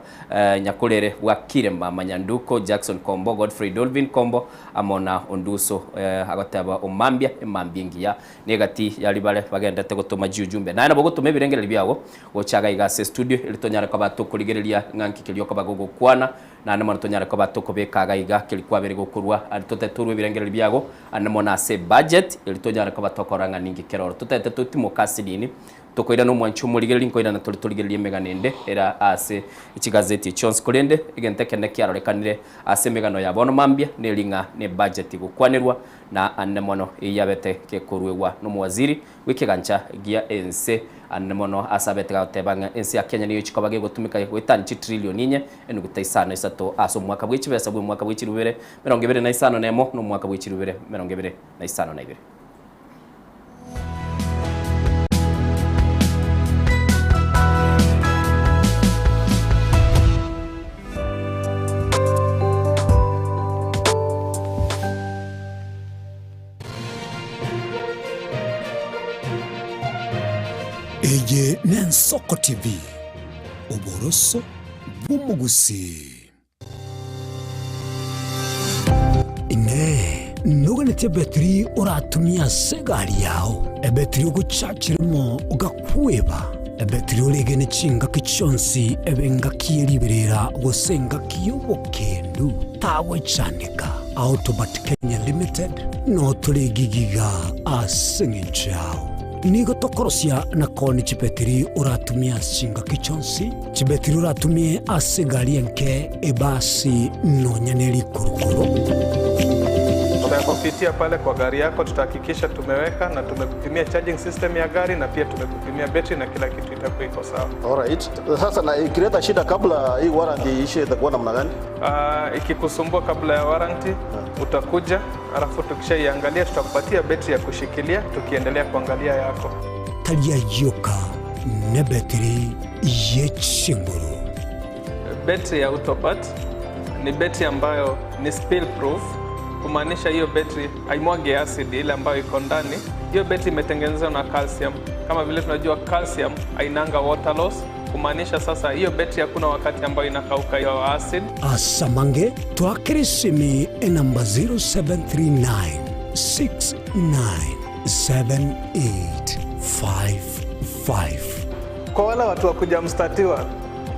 Nyakorere bwa Kirema, Manyanduko, Jackson Kombo, Godfrey Dolvin Kombo amo na Onduso agoteba omambia emambia engiya negati ya ribare bagenderete gotoma chiujumbe. Naye nabo ogotoma ebirengererio biago gocha iga iga ase estudio erio tonyare koba tokorigereria ng'a nki keria okoba gogokwana. Naende mono tonyare koba tokobeka iga iga keria kwabere gokorwa, aria totete torue ebirengererio biago, ande mono ase ebudget, erio tonyare koba tokorora ng'a ninki kere oro. Totete totimoke ase edini, tokoirana omwanchi omorigereria, nkoirana tore torigererie emegano ende ere ase chigazeti echi chionsi. Korende egento ekenene kiarorekanire ase emegano ya bono mambia neri ng'a nebudget gokwanerwa, na ande mono eyio yabete gekoruegwa nomowaziri bw'ekegancha gia ense anene mono ase abete gagoteba ng'a ense ya Kenya nigo chikoba gegotumeka goetania chitrillion inye enuguta isano isato ase omwaka bwe chibesa bw'omwaka bwe chirubere 21 na omwaka bwe chirubere 2052. Eye n'Ensoko TV, oboroso bw'omogusii. Inee! Noganetie ebetiri oratumie ase egari yao, ebetiri ogochachiremo ogakweba, ebetiri oregene chingaki chionsi ebe engaki ye riberera gose engaki y'obokendu? Tagwechandeka. Autobat Kenya Limited notore egigiga ase eng'encho yao. Nigo tokorosia na koonia chibetiri oratumie ase chingaki chionsi, chibetiri oratumie ase egari enke, ebasi, nonya ne rikurukuru. Tutakupitia pale kwa gari yako, tutahakikisha tumeweka na tumekupimia charging system ya gari na pia tumekupimia betri na kila kitu itakuwa iko sawa. Alright. Sasa na ikileta shida kabla hii warranty iishe itakuwa namna gani? Uh, ikikusumbua kabla ya warranty utakuja, alafu tukishaiangalia tutakupatia betri ya kushikilia tukiendelea kuangalia yako. Tari ayioka nebetiri ye chinguru. Betri ya Autopat ni betri ambayo ni spill proof, kumaanisha hiyo betri haimwagi acid ile ambayo iko ndani. Hiyo betri imetengenezwa na calcium. Kama vile tunajua calcium hainanga water loss, kumaanisha sasa hiyo betri hakuna wakati ambayo inakauka hiyo acid. Asamange twakere esimi enamba 0739 697855. Kwa wale watu wa kuja mstatiwa,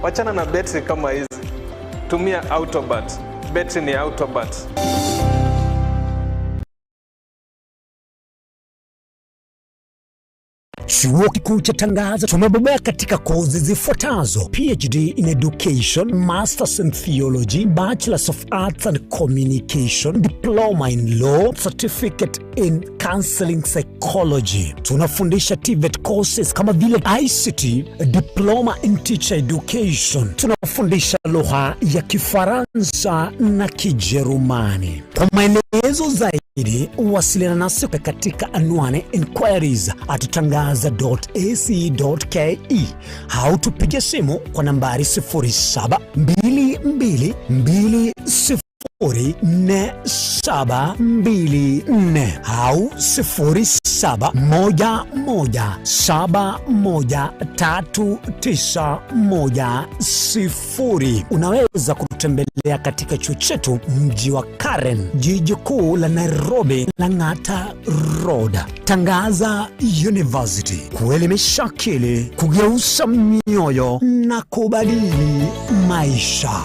wachana na betri kama hizi, tumia Autobat. Betri ni Autobat. Chuo Kikuu cha Tangaza tumebobea katika kozi zifuatazo: PhD in Education, Masters in Theology, Bachelors of Arts and Communication, Diploma in Law, Certificate in Counseling Psychology. Tunafundisha TVET courses kama vile ICT, Diploma in Teacher Education. Tunafundisha lugha ya Kifaransa na Kijerumani. Kwa maelezo zaidi wasiliana nasi katika anwani inquiries at tangaza.ac.ke au tupige simu kwa nambari 0722204724 au 0711713910. Unaweza kututembelea katika chuo chetu mji wa Karen, jiji kuu la Nairobi, Lang'ata Road. Tangaza University, kuelimisha akili, kugeuza mioyo na kubadili maisha.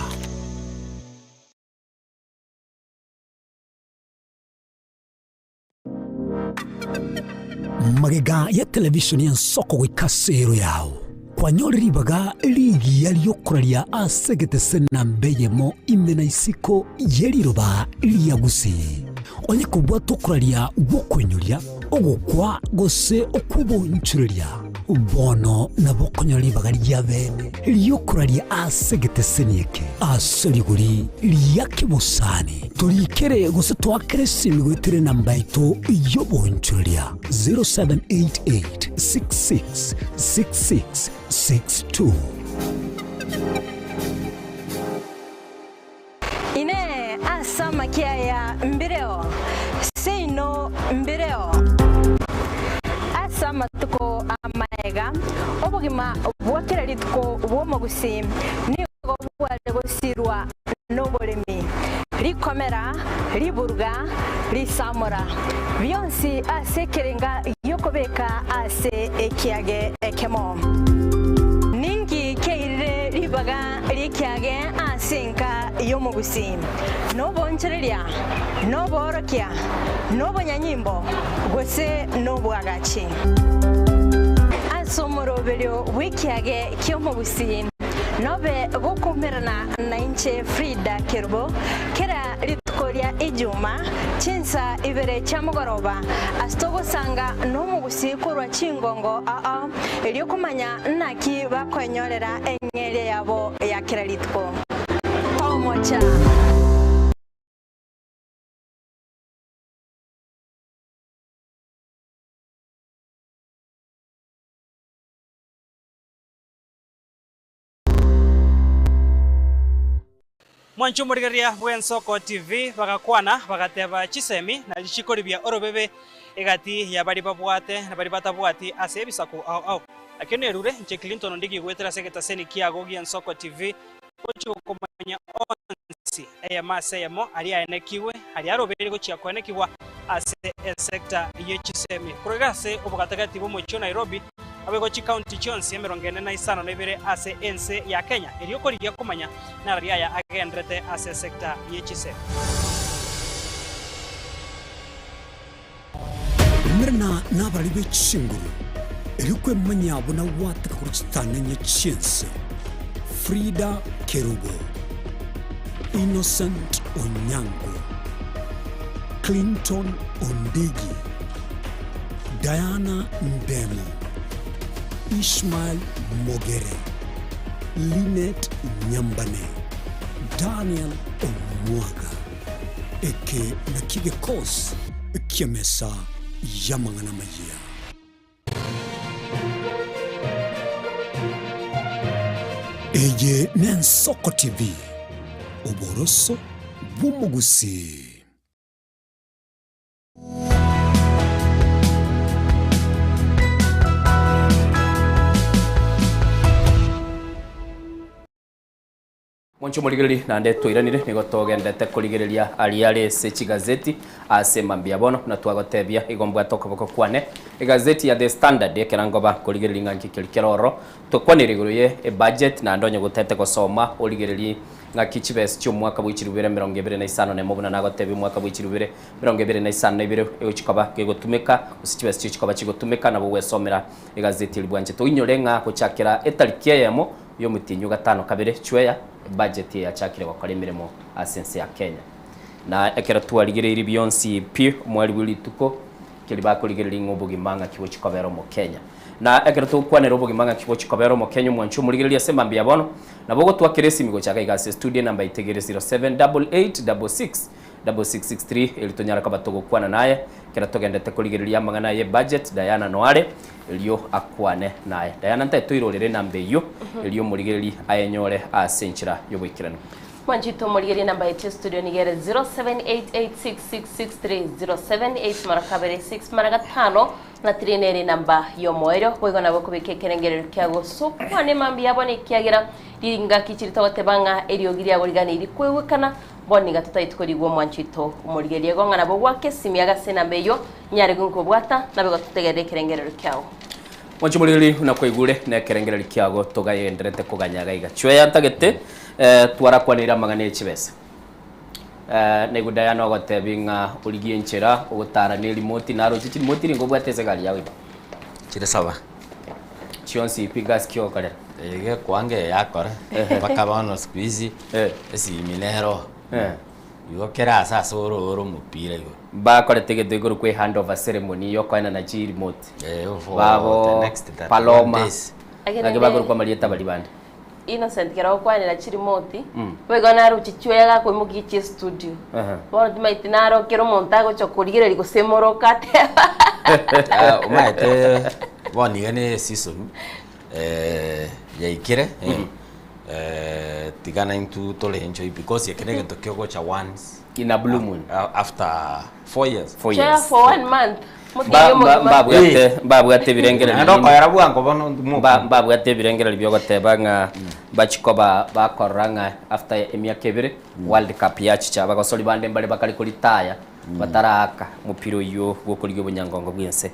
Magega ya televishoni y'ensoko goika ase ero yao kwanyore ribaga rigiya ri'okoraria ase egetese namba eyemo ime na isiko ye riroba ria Gusii. Onye kobwata okoraria gw'okoinyoria, ogokwa gose okw'obonchoreria, bono nabo okonyora ribaga ria bene ri'okoraria ase egeteseni eke ase rigori ria kebosani. Torikere gose toakere esimi goetera enamba yaito y'obonchoreria 0788 66 66 62. Inee! Ase amakia aya amatuko amaega, obogima bwa kera rituko bw'omogusii nigo bware gosirwa noboremi, rikomera, riburuga, risamora, bionsi ase ekerenga gi'okobeka ase ekiage ekemo. Ninki kiairire ribaga ri'ekiage ase enka y'omogusii? Noboonchoreria, noboorokia, nobonyanyimbo, gose nobwagachi? Ase omoroberio bw'ekiage ki'omogusii, nobe gokoumerana nainche Frida Kerubo kera rituko ria Ijuma chinsa ibere chia mogoroba ase togosanga nomogusii korwa chingongo ao erio komanya naki bakoenyorera eng'eria yabo ya kera rituko. Tomocha! Mwanche omorigereria bw'Ensoko TV bagakwana bagateba chisemi na richiko ribia orobebe egati ya baria babwate na baria batabwati ase ebisaku ao ao. Ekio nerure inche Clinton Ondigi goetera ase egetaseni kiago gi'Ensoko TV gochia gokomanya onsi eyemo ase eyemo aria aenekigwe aria arobeire gochia koenekigwa ase esecta ye chisemi korwa iga ase obogatagati bw'omochie o Nairobi Abego chikaunti chionsi 42 ase ense ya Kenya erio korigia komanya narari aya agenderete ase esecta ye chisemi. Umerana nabarari be chinguru, erio kwemanyia buna gwateka korwa chitang'anya chi'ense. Frida Kerubo, Innocent Onyango, Clinton Ondigi, Diana Ndemo, Ishmael Mogere, Linet Nyambane, Daniel Omwaga. Eke nakio gekosi ki'emesa y'amang'ana amayia. Eye n'Ensoko TV, oboroso bw'omogusii. Mwanche omorigereria naende twairanire nigo togendete korigereria aria are ase chigazeti ase mambia bono buna twagotebia igo mbwate okoboko kwane egazeti ya The Standard ekera ngoba korigereria ng'a nki keri kere ororo tokwanire igoro ye ebudget naende onye gotete gosoma origererie Ng'aki chibesa chi'omwaka bwe chilifu ibere 25 buna nagotebia omwaka bwe chilifu ibere 25 egochia koba kegotumeka, gose chibesa chigochia koba chigotumeka, nabo ogwesomera egazeti eria bwanchete. Oinyore ng'a gochakera etariki eyemo y'omotienyi o gatano kabere chweya, ebudget eye yachakire gokora emeremo ase ense ya Kenya. Na ekero twarigereirie bionsi pi omweri bwe rituko, keria bakorigereria ng'a obogima ng'aki gochia kobera omokenya. Na ekero togokwanera obogima ng'aki gochia kobera omokenya omwanchi omorigereria ase mambia bono, Nabo ogotwakera esimi gochaka iga ase studio enamba itegere 0788666663 erio tonyare koba togokwana naye ekero togendete korigereria amang'ana aye ebudget Diana noare erio akwane naye. Diana ntae toirorere enamba eyio erio omorigereri ayenyore ase enchera yoboikeranu. Mwanchete omorigereria enamba yaito ya studio nigo ere 0788666307 8 mara kabere 6 mara gatano Na tiri nere enamba y'omoerio, boigo nabo okobeka ekerengererio kiago ase okwana emambia yabo, nekiagera ringaki chiri togoteba ng'a eriogi riago riganeiri koigwekana, bono niga totagete korigwa omwancho oito omorigereria. Igo ng'a nabo gwake esimi age ase enamba eyio, nyare gonkobwata, nabe gototegerera ekerengererio kiago. Mwanche omorigereria buna kwaigure nekerengererio kiago togagendererete koganya iga iga. Chweya ntagete twarakwaneire amang'ana e chibesa. Naigwe Diana ogotebi ng'a origie enchera ogotara ne remote naroche chiremote ringo obwate ase egari yao iga. Chire saba. Chionsi pi gasi ki ogokorera? Ege kwange yakora mpaka bono siku hizi esimi nero igo kera ase ase ore ore omopira igo. Bakorete egento gekorokwa ehandover ceremony yokoenana chiremote. For Babo the next 31 Paloma days. Agende naki bakorokwa amarieta baria bande. Innocent kero ogokwanera chirimoti, boigo naroche chioya gakoimokia chie studio. Bono timaeti naro kera omonto agocha korigereria gose moroka ateba. Ah, omanyete bono iga ne season eh, yaikire eh, eh, tiga naintwe tore enjoy because eke na egento kiogocha once In a blue moon. after 4 years. Four Choya years. for one month. Ba- ba- mbabwate mbabwate ebirengererio Naende okoera bwango bono Mba- mbabwate ebirengererio biogoteba ng'a bachikoba bakorora ng'a after emiaka ebere world cup yachicha abagosori bande mbare bakare koritaya bataraaka omopira oyio bwokorigia obonyangongo bwense.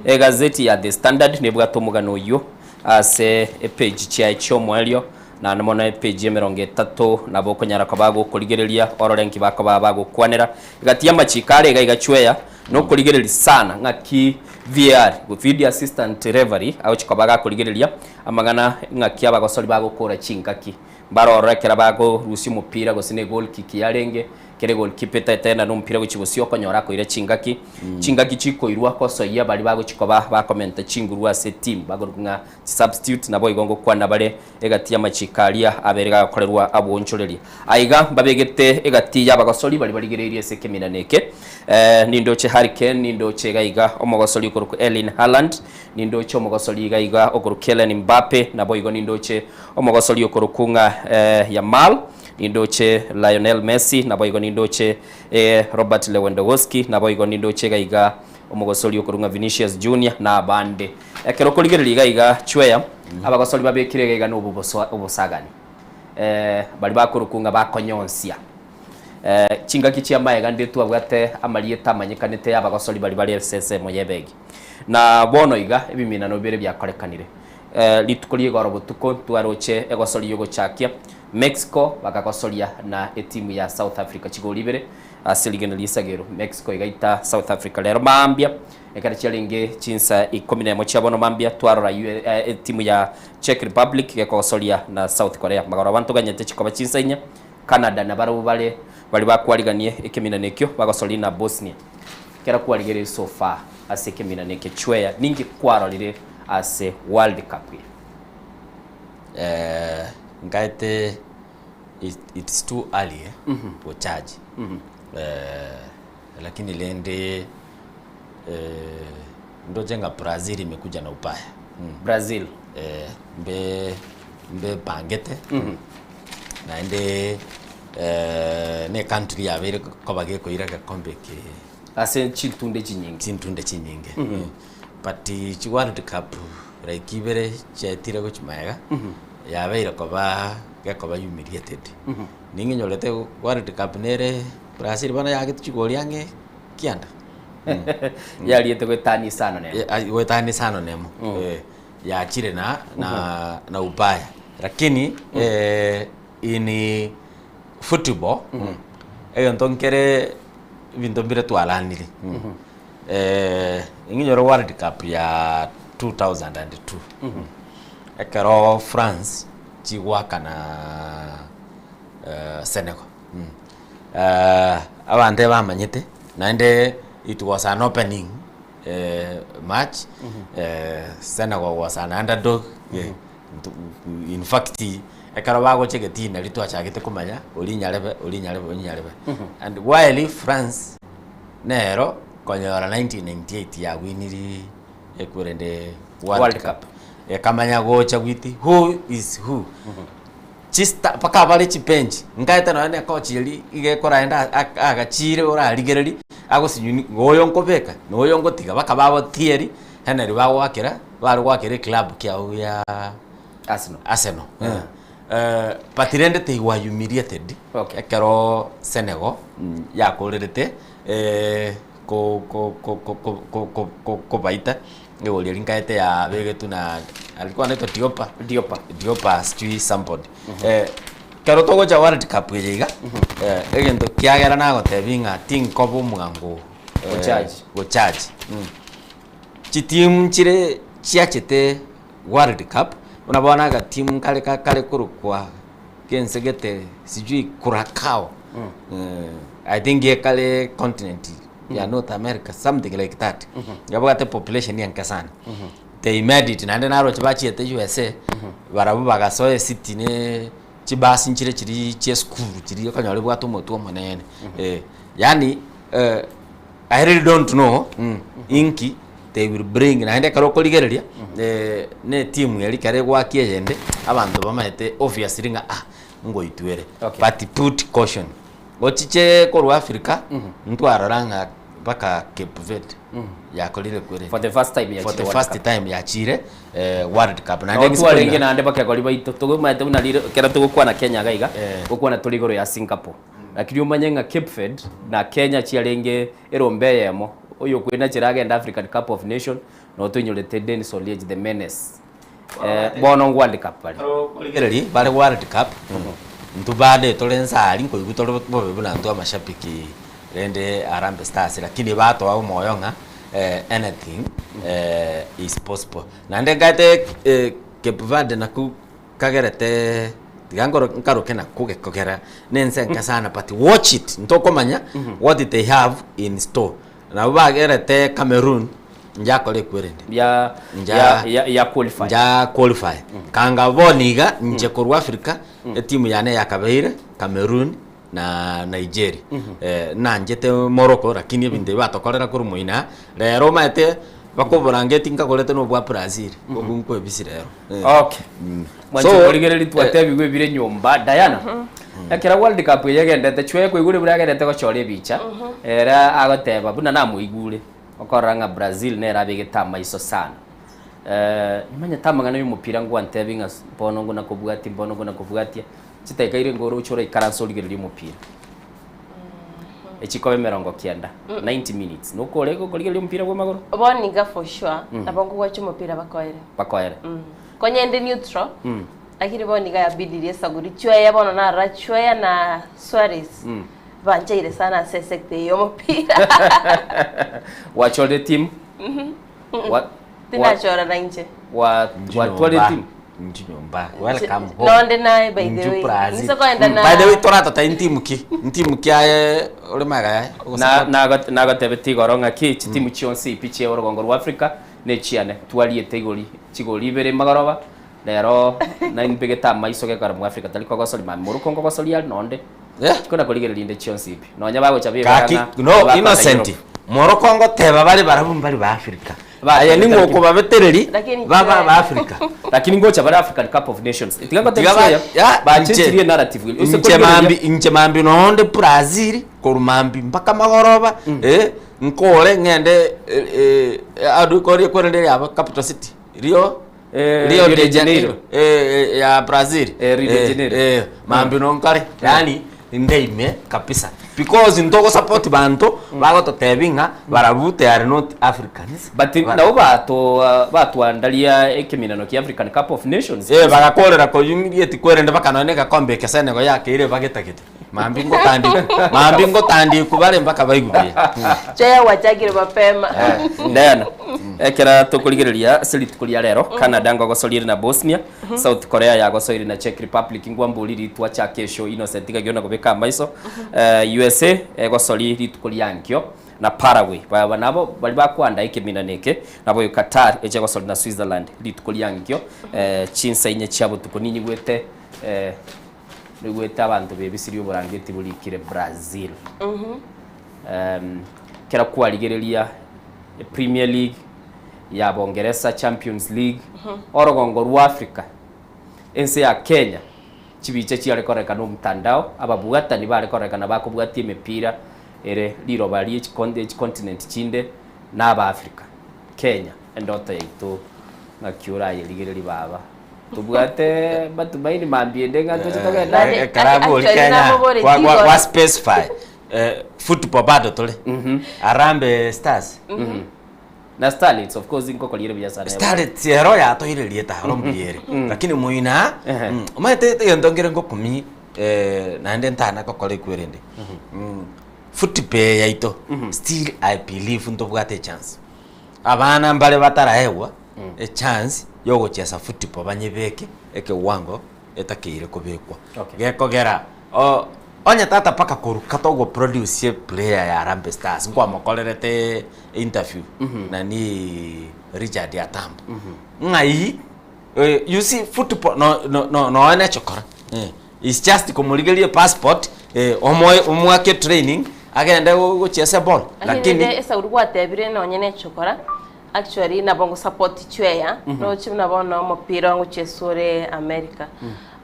Egazeti ya The Standard nebwate omogano oyio ase epage chiaye chiomoerio naende mono epage emerongo etato nabo okonyara koba gokorigereria orore nki bakoba bagokwanera egati y'amachiko are iga iga chweya Nokorigereria sana ng'aki VAR, Video Assistant Referee, agochia koba gakorigereria amang'ana ng'aki abagosori bagokora chingaki. Mbarorore ekero bagorusia omopira gose ne goal kick yarenge, kere goalkeeper etaetena na omopira gochia bosio okonyora akoira chingaki. Chingaki chikoirwa kosoyia baria bagochia koba bakomenta chinguru ase etimu bakorokwa ng'a chisubstitute naboigo ngokwana bare egati y'amachiko aria abere gagokorerwa abwoonchoreria. Aiga mbabegete egati y'abagosori baria barigereirie ase ekeminana eke. Nindoche Harry Kane, nindoche iga iga omogosori okorokwa Erling Haaland, nindoche omogosori iga iga okorokwa Kylian Mbappe, naboigo nindoche omogosori okorokwa ng'a Yamal, nindoche Lionel Messi, naboigo nindoche Robert Lewandowski, naboigo nindoche iga iga omogosori okorokwa ng'a Vinicius Junior, na abande. Ekero okorigereria iga iga chweya, abagosori babekire iga iga noboboso obosagani. Baria bakorokwa ng'a bakonyonsia. Chingaki chi'amaega nde twabwate amarieta amanyekanete y'abagosori baria bare ase ensemo y'ebegi. Na bono iga ebiminano bibere biakorekanire. Rituko ri'igoro botuko ntwaroche egosori y'ogochakia, Mexico bakagosoria na etimu ya South Africa chigori ibere ase rigena ri'esagero. Mexico egaita South Africa rero mambia Ekero chiarenge chinsa ikomi nemo chia bono mambia, twarora etimu ya Czech Republic gekogosoria na South Korea. Magoro abanto ganyete chikoba chinsa inya, Canada nabarabwo bare baria bakwariganie ekeminano ekio bagosoria na Bosnia. Ekero kwarigereire so far ase ekeminano eke chweya ninki kwarorire ase World Cup eye? Nkaete it's too early gocharge lakini rende ndoche ng'a Brazil imekuja na ubaya. Brazil. Mbe mbepangete naende ne ecountry yabeire koba gekoira egekombe eke Ase chintunde chinyinge. Chintunde chinyinge. But chi world cup like ibere chiaetire gochia magega, yabeire koba gekoba humiliated. Ning'inyorete world cup nere Brazil bono yagete chigori ang'e kianda. Yariete goetania isano nemo. Goetania isano nemo. Yachire na na na ubaya. Lakini in football egento nkere ebinto mbire twalanire. Ing'inyore world cup ya 2002 ekero France chigoakana Senegal. Abanto ebamanyete naende it was an opening match Senegal was an underdog in fact ekero bagocha egetii nario twachagete komanya oria nyarebe oria nyarebe oria nyarebe and while France nero konyora 1998 yawiniri ekwerende World Cup ekamanya gocha gwiti who is who. Chista mpaka bare chibench, nkaete nonya na ecoach eria iga ekoraenda agachire orarigereria, agosinywa oyo nkobeka na oyo ngotiga mpaka bagotieri, yaani naria bagoakera, bare goakera eclub kiago gia Arsenal. Arsenal but rende they were humiliated ekero Senegal yakorerete ko ko ko ko ko ko ko kobaita. Rigori eria nkaete yabegetwe na alikuwa anaitwa Diopa Diopa Diopa sijui somebody eh kero togocha World Cup eye iga eh egento kiagera nagotebi ng'a tinkoba omwango Gocharge. gocharge chitimu nchire chiachete World Cup buna bono agatimu nkare ka kare korokwa kense gete sijui Curacao I think ekare continent ya North America something like that yabwate population enke sana they made it naende naroche bachiete USA barabwo bagasoa ecity ne chibasi nchire chiria chia esukuru chiria okonyora ebwate omotwe omonene eh yaani I really don't know inki they will bring naende ekero okorigereria na etimu eria ekero egwakia eyende abanto bamaete obviously ng'a ah ngoitwere but put caution. Ochiche korwa Africa, ntwarora ng'a Mpaka Cape Verde yakorire kwere. For the first time For yachire the World first Cup. time yachire eh, World Cup. No twarenge naende bakegori baito togomanyete buna rire ekero togokwana Kenya iga iga gokwana tore igoro ya Singapore lakini omanye ng'a Cape Verde na Kenya chiarenge erombe eyemo oyo okoinachera agende African Cup of Nation no toinyorete Dennis Oliech the menace eh, bono World Cup bare. Rigereria bare World Cup intwe bado tore nsa aria nkoigwa tore bobe buna intwe amashabiki rende Harambee Stars lakini batoa omoyo ng'a anything is possible. Naende nkaete Cape Verde nakwo kagerete tiga nkoro nkaroke nakwo gekogera na ense enke sana but watch it ntokomanya what they have in store. Nabo bagerete Cameroon njakora ekwerende Ya Nja- ya ya, ya qualify. nja qualify kanga bono iga inche korwa Africa etimu yane yakabeire Cameroon na Nigeria eh, nanchete Morocco lakini ebinto ebi batokorera korwa moino rero omanyete bakoborangeti nkagorete na obwa Brazil obwo nkoebisi rero Eh. Okay. Mwanche So, korigereria twatebigwe ebire nyomba Diana. Ekero World Cup eye egendete chwe koigure buna agendete gochora ebicha ere agoteba buna namoigure okorora ng'a Brazil nere abegete amaiso sana. Eh, nimanyete amang'ana ya omopira ngwantebi ng'a bono ngona kobwatia bono ngona kobwatia chidakika ire ngoroche oraikaranse origererie omopira. Echikoba emerongo kianda 90 minutes nokore gokorigereria omopira bwa amagoro Bono iga for sure nabo nkogwacha omopira bakoere. bakoere. Konya ende neutral lakini bono iga yabidire esaguri chweya bono narora chweya na Suarez bancheire sana ase esector eye ya omopira. Wachorire team Wa- Tinachora na inche. wa watwarire team Nju nyomba welcome home Nonde naye by the Nju way. Brazil. Niso koenda na By the way toratota ntimu ki ntimu ki aye ore maega yaye Na- nago- nagotebete igoro ng'aki chitimu chionsi pi chia orogongo rwa Africa nechiane twariete igori chigori ibere magoroba rero naimbegete amaiso gekora mu Africa tari kogosoria mami Morocco nkogosoria are nonde chikona korigereria inde chionsi pi nonya bagocha Gaki bebara ng'a no bakoenda innocent Europe. Morocco ngoteba bare barabwo mbari ba Africa aye ning'o okobabetereri baba ba Africa lakini ngocha bare African Cup of Nations tiga Tiga ba- ngotebia ya, bachenchirie inche- narrative Ose inche korigereria- mambi inche mambi nonde Brazil korwa mambi mpaka magoroba eh, nkore ng'ende eh, eh, adu korie kwerende yabo capital city Rio Eh, Rio Rio de de Janeiro Janeiro. eh, eh, ya Brazil Eh, Rio de Eh, Janeiro. eh, mambi nonkare yani ndeime kabisa because ntogosupport banto bagototebi ng'a barabwo they are not Africans but nabo bato batwandaria ekeminano kia African Cup of Nations Eh, bagakorera koyumirie tikwerende bakanone egakombe eke Senegal yakeire bagetagete mambi ngotandiku mambi ngotandiku bare mpaka baigubie Chweya wachakire mapema. Diana ekera tokorigereria ase rituko ria rero Canada ngogosorire na Bosnia South Korea yagosoire na Czech Republic ngwamburi ritwa cha kesho Innocent gagiona gobeka amaiso eh, USA egosori rituko ria nkio na Paraguay baba nabo bari bakwanda ekeminano eke nabo yo Qatar echegosori na Switzerland rituko ria nkio eh, chinsa inye chia botuko ninyigwete eh, nigwete abanto bebisirie oborangeti borikire Brazil kera kwarigereria Premier League ya Bongeresa Champions League orogongo rwa Africa ense ya Kenya chibicha chiare korekana omotandao ababwatani bare korekana bakobwatia emepira ere riroba rie chicontinent chinde na aba Africa Kenya endoto yaito ng'aki orayerigereria baba tobwate matumaini mambi ende ng'a toche togenda Eh, karabori Kenya kwa, kwa, kwa specify eh, football bado tore Harambee Stars na Starlets of course nkokorire biasara Starlets ero yatoire rieta oro mbuyere lakini moina omanyete egento nkere ngokumi eh, naende ntana gokora ekwerende football yaito still I believe ntobwate echance abana mbare bataraegwa echance yogochesa football banyebeke ekewango etakeire kobekwa Okay. gekogera o- onye tata paka koruka togoproduce player ya Harambee Stars nkwamokorerete interview nani Richard Atambo ng'ai eh, you see football no no no no nechokora eh, it's just komorigeria passport eh, omoe omwake training agende gochesa ball Lakini lakini esauri gwatebire nonye nechokora. Actually nabo ngosupport chweya Mhm. roche buna bono omopira ngochesa ore America.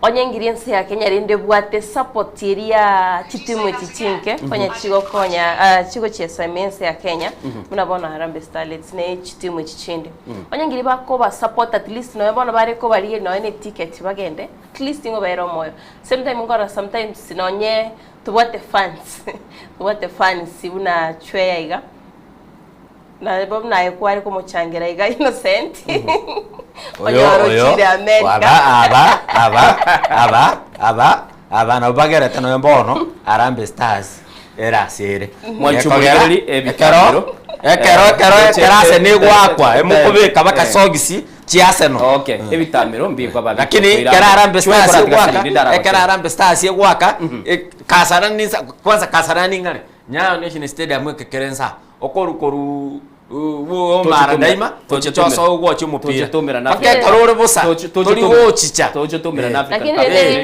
Onye ngiri ense ya Kenya rende ebwate support eria chitimu echi chinke Mhm. onye chigokonya ah, chigochesa ime ense ya Kenya Mhm. buna bono Harambee Starlets ne chitimu echi chinde. Mhm. Onye ngiri bakoba support at least nonya bono bare kobarigeria nonya ne ticket bagende at least nigo baere omoyo. Same time nkorora sometimes nonye tobwate fans tobwate fans buna chweya iga. Nabo buna aye kware komochangera iga Innocent. Oyo Onyore oyo ochire America. aba aba aba aba aba aba nabo bagerete nonya bono Harambee Stars ere ase ere. Mwanche Ekogera omorigereri, ekero ebitambiro. ekero Eh, ekero eche- ekero Arsenal eh, egwakwa eh, emokobeka baka eh. sogisi chia Arsenal. Okay, ebitamero mbikwa babi. Lakini Toira- ekero Harambee Chwe Stars koratiga egwaka sirindi ndara ekero gochera. Harambee Stars egwaka eh, Kasarani nsa kwanza Kasarani ng'are Nyayo National Stadium ekekere nsa Okoru koru omara daima toche osoe ogwochia omopira mpaka ekero ore bosa tori gochicha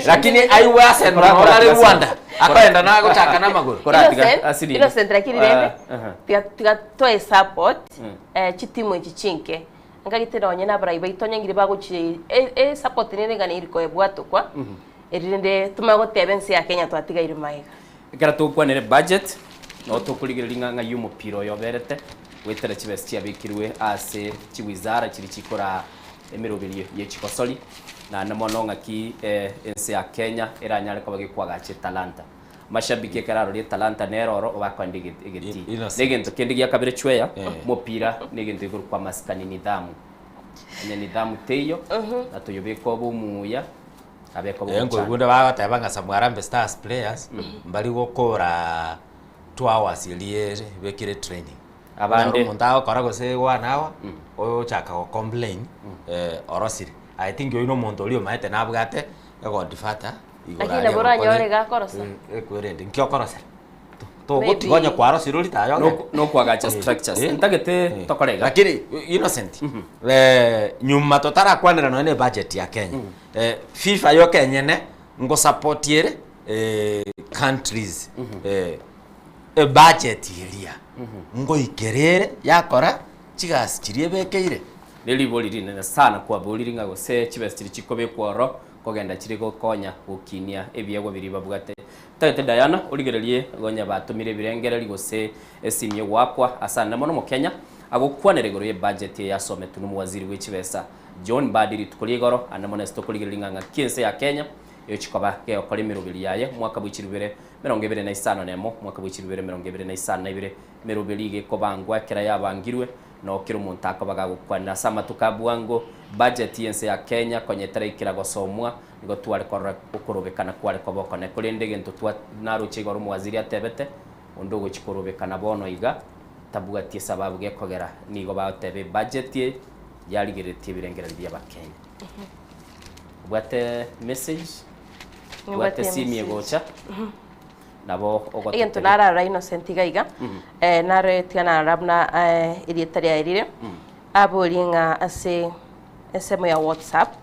lakini aiwe Arsenal noro are Rwanda akoenda nagochaka namagoro Innocent, Innocent lakini rende tiga tiga toe support eh, chitimu echi chinke nkagite nonye na abarai baito onye ngire bagochi e, e support nere ng'a neri koebwatokwa erinde tumanye goteba ense ya Kenya twatigaire magega. Ekero togokwanera ebudget, nabo tokorigereria ng'a ng'ai omopira oyo oberete, goetera chibesa chiabekirwe ase chiwizara chiria chikoraa emeroberio ye chigosori, naende mono ng'aki ense ya Kenya eranyare koba gekoagacha etalanta. Mashabiki ekero aroria etalanta nere oro obakoenda egetii. Na egento kende gia kabere chweya, omopira na egento gekorokwa amasikani nidhamu. Onye nidhamu teiyo, na toyobeke obe omuya, Abe koba Eh, omochando. nkoigwa onde bagoteba ng'a some Harambee Stars players mbari gokora 2 hours eria ere bekire training. Abande- Onyore omonto agokora gose one hour, oyochaka go complain orosire. I think oyio na omonto oria omaete nabwate egodfather igoro Lakini aria nabo oranyore agokore gakorosa. ekwerende nki okorosera? Togotiga onye kwarosire orite aye ogende. Nokwagacha structures. Ntagete tokore iga. Lakini Innocent, nyuma totarakwanera nonya na ebudget ya Kenya, FIFA yoka enyene ngosupport ere countries ebudget eria ngoikera ere yakora chigasi chiria ebekeire. Neribori rinene sana kwaborire ng'a gose chibesa chiria chikobekwa oro kogenda chire gokonya gokinia ebiegwa biria babwate. Tagete Diana origererie gonya batomire ebirengereri gose esimi egoakwa ase ande mono omokenya agokwanera igoro ye budget eye yasometwe nomowaziri bwe chibesa John Mbadi rituko ria igoro ande mono ase tokorigereria ng'a ng'aki ense ya Kenya egochi koba gegokora emeroberi yaye omwaka bwe chirubere 21 omwaka bwe chirubere 2052 emeroberi iga ekobangwa ekero yabangirwe Noo kera omonto akoba gagokwanera ase amatuko a bwango, budget y'ense ya Kenya konya etaraikera gosomwa, nigo tware korora okorobekana kware koba okone. Korende egento twa naroche igoro omowaziri atebete, onde ogochia korobekana bono iga, tabwati esababu gekogera nigo bagoteba ebudget eye yarigereretie ebirengererio bi'Abakenya. Obwate message, obwate Nimbwate esimi message. egocha, nabo Egento ogototebi. nararora Innocent iga iga, eh, naro tiga narora buna eh, erieta riaye rire, aborie ng'a ase ensemo ya WhatsApp,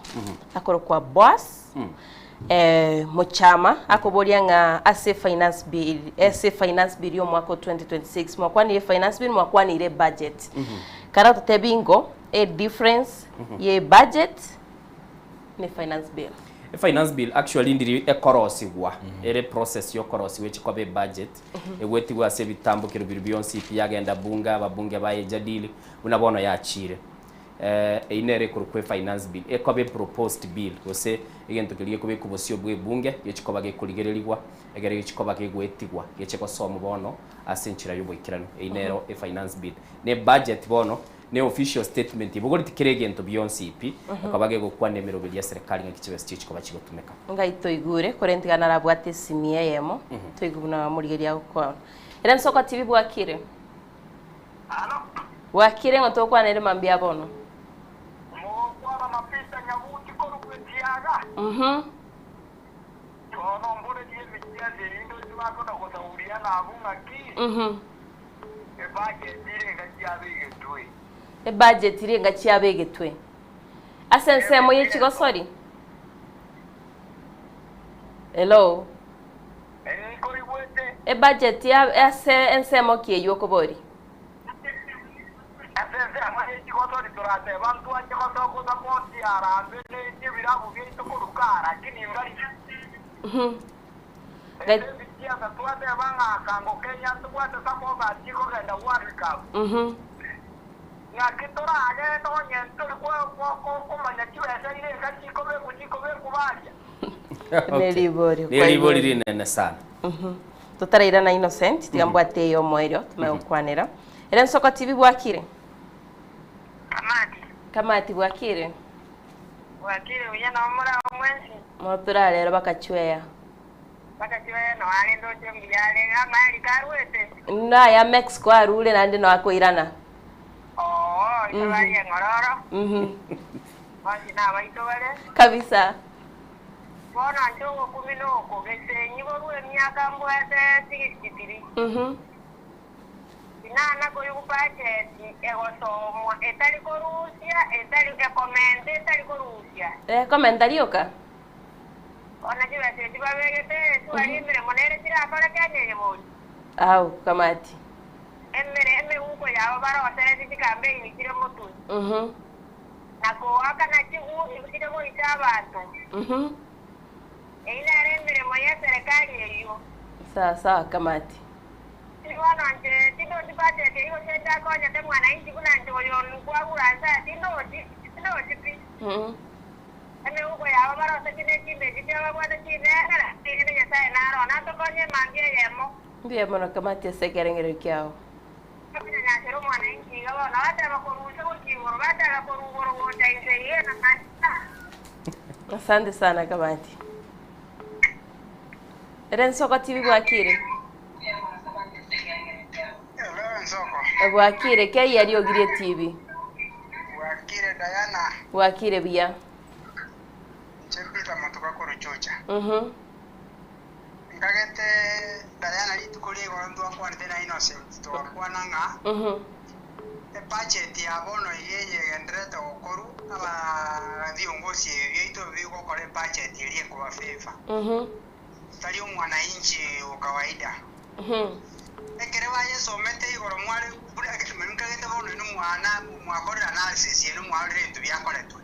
akorokwa Boaz, eh, Mochama, akoboria ng'a ase finance bill, ase finance bill ya omwaka o 2026, mwakwanire finance bill, mwakwanire budget. Karatotebi ingo, e difference ye budget ne finance bill. Efinance bill actually ndiri ekorosigwa ere process yokorosigwa echi koba ebudget egwetigwe ase ebitambokero biria bionsi pi yagenda bunge ababunge bayejadili buna bono yachire eyio nere ekorokwa efinance bill ekoba eproposed bill gose egento keria gekobekwa bosio bwa ebunge gechi koba gekorigererigwa egere gechi koba gegoetigwa geche gosomwa bono ase enchera yoboikeranu eyio nero efinance bill. Ne ebudget bono Ne official statement ibogoreti kera egento bionsi pi, ekaba gegokwana emeroberi ya serikali ng'aki chibesa chiaye chikoba chigotumeka. Ngai toigure, korende tiga narabwate esimi eyemo, toigwe buna morigereria agokwana. Ere Nsoko TV bwakire? Bwakire ng'o tokwana ere mambia bono? Mhm. Mhm. Ebudget renga chiabegetwe ase ensemo ye chigosori? Hello? Ebudget ya ase ensemo ki eywo okoboria? torateba ntwanche gosoa gosapoti Harambee ne ebirabu biaito korwa kaa lakini mbari. Ase ebisiasa twateba ng'a akango Kenya ntobwate supporters chikogenda World Cup. Naki toragende onye ntori komanya chibesa ire enka chikobekwa chikobekwa baria? Neribori Neribori rinene sana. Totarairana Innocent, tiga mbwate eye omoerio tomanye gokwanera. Ere nsoko TV bwakire? Kamati. Kamati bwakire? Bwakire buya nabo more abo mwensi? Mono torarero bakachweya. Bakachweya noo are ndoche mbuya are ng'a amaeri karwete. Naya Mexico arure naende noo akoirana. Oo, iso baria eng'ororo. Bonsi nabaito bare. Kabisa. Bono inche ogokumi noko, gesenyi borwa emiaka mbwate 63. Tinana koigwa bajeti egosomwa etari korusia, etari ekomenta etari korusia. Ekomenta rioka. Bono chibesa echi babegete eswari emeremo nere chirakore Kenya eye bori. Au, kamati. Emere emeguko yabo baroseretie chikambeini chire motwe, na koakana chigusi chire goita abanto. Eyio nere emeremo y'eserekari eyio. Sawa sawa kamati. Bono inche tindochi budget eyio gose ndakonyete mwananchi buna inche oyo nkwagura nse aya tindochi, tindochi pi. Emeuko yabo barosetie ne chimbechi chiabo babwate chinene, lakini Nyasae naro natokonye emambia eyemo. Mbuya mono kamati ase ekerengererio kiao. Bakonyanyasera omwananchi iga bono, bateba korwa inse gochia igoro, bateba korwa igoro gocha inse iga enamani. Asante sana kamati. Ere nsoko TV bwakire? Bwakire kei riogirie TV. Bwakire Diana. Bwakire buya. Inche Peter Motuka korwa Juja. Nkagete Diana rituko ria igoro ntwakwanete na Innocent togakwana ng'a ebudget ya bono iga eye egendererete gokorwa abaviongozi ebi biaito bigokora ebudget eria ekoba favor tari omwananchi o kawaida. Ekere bayesomete igoro mware buna nkagete bono inwe mwana mwakorire analysis eye mwarorire ebinto biakoretwe.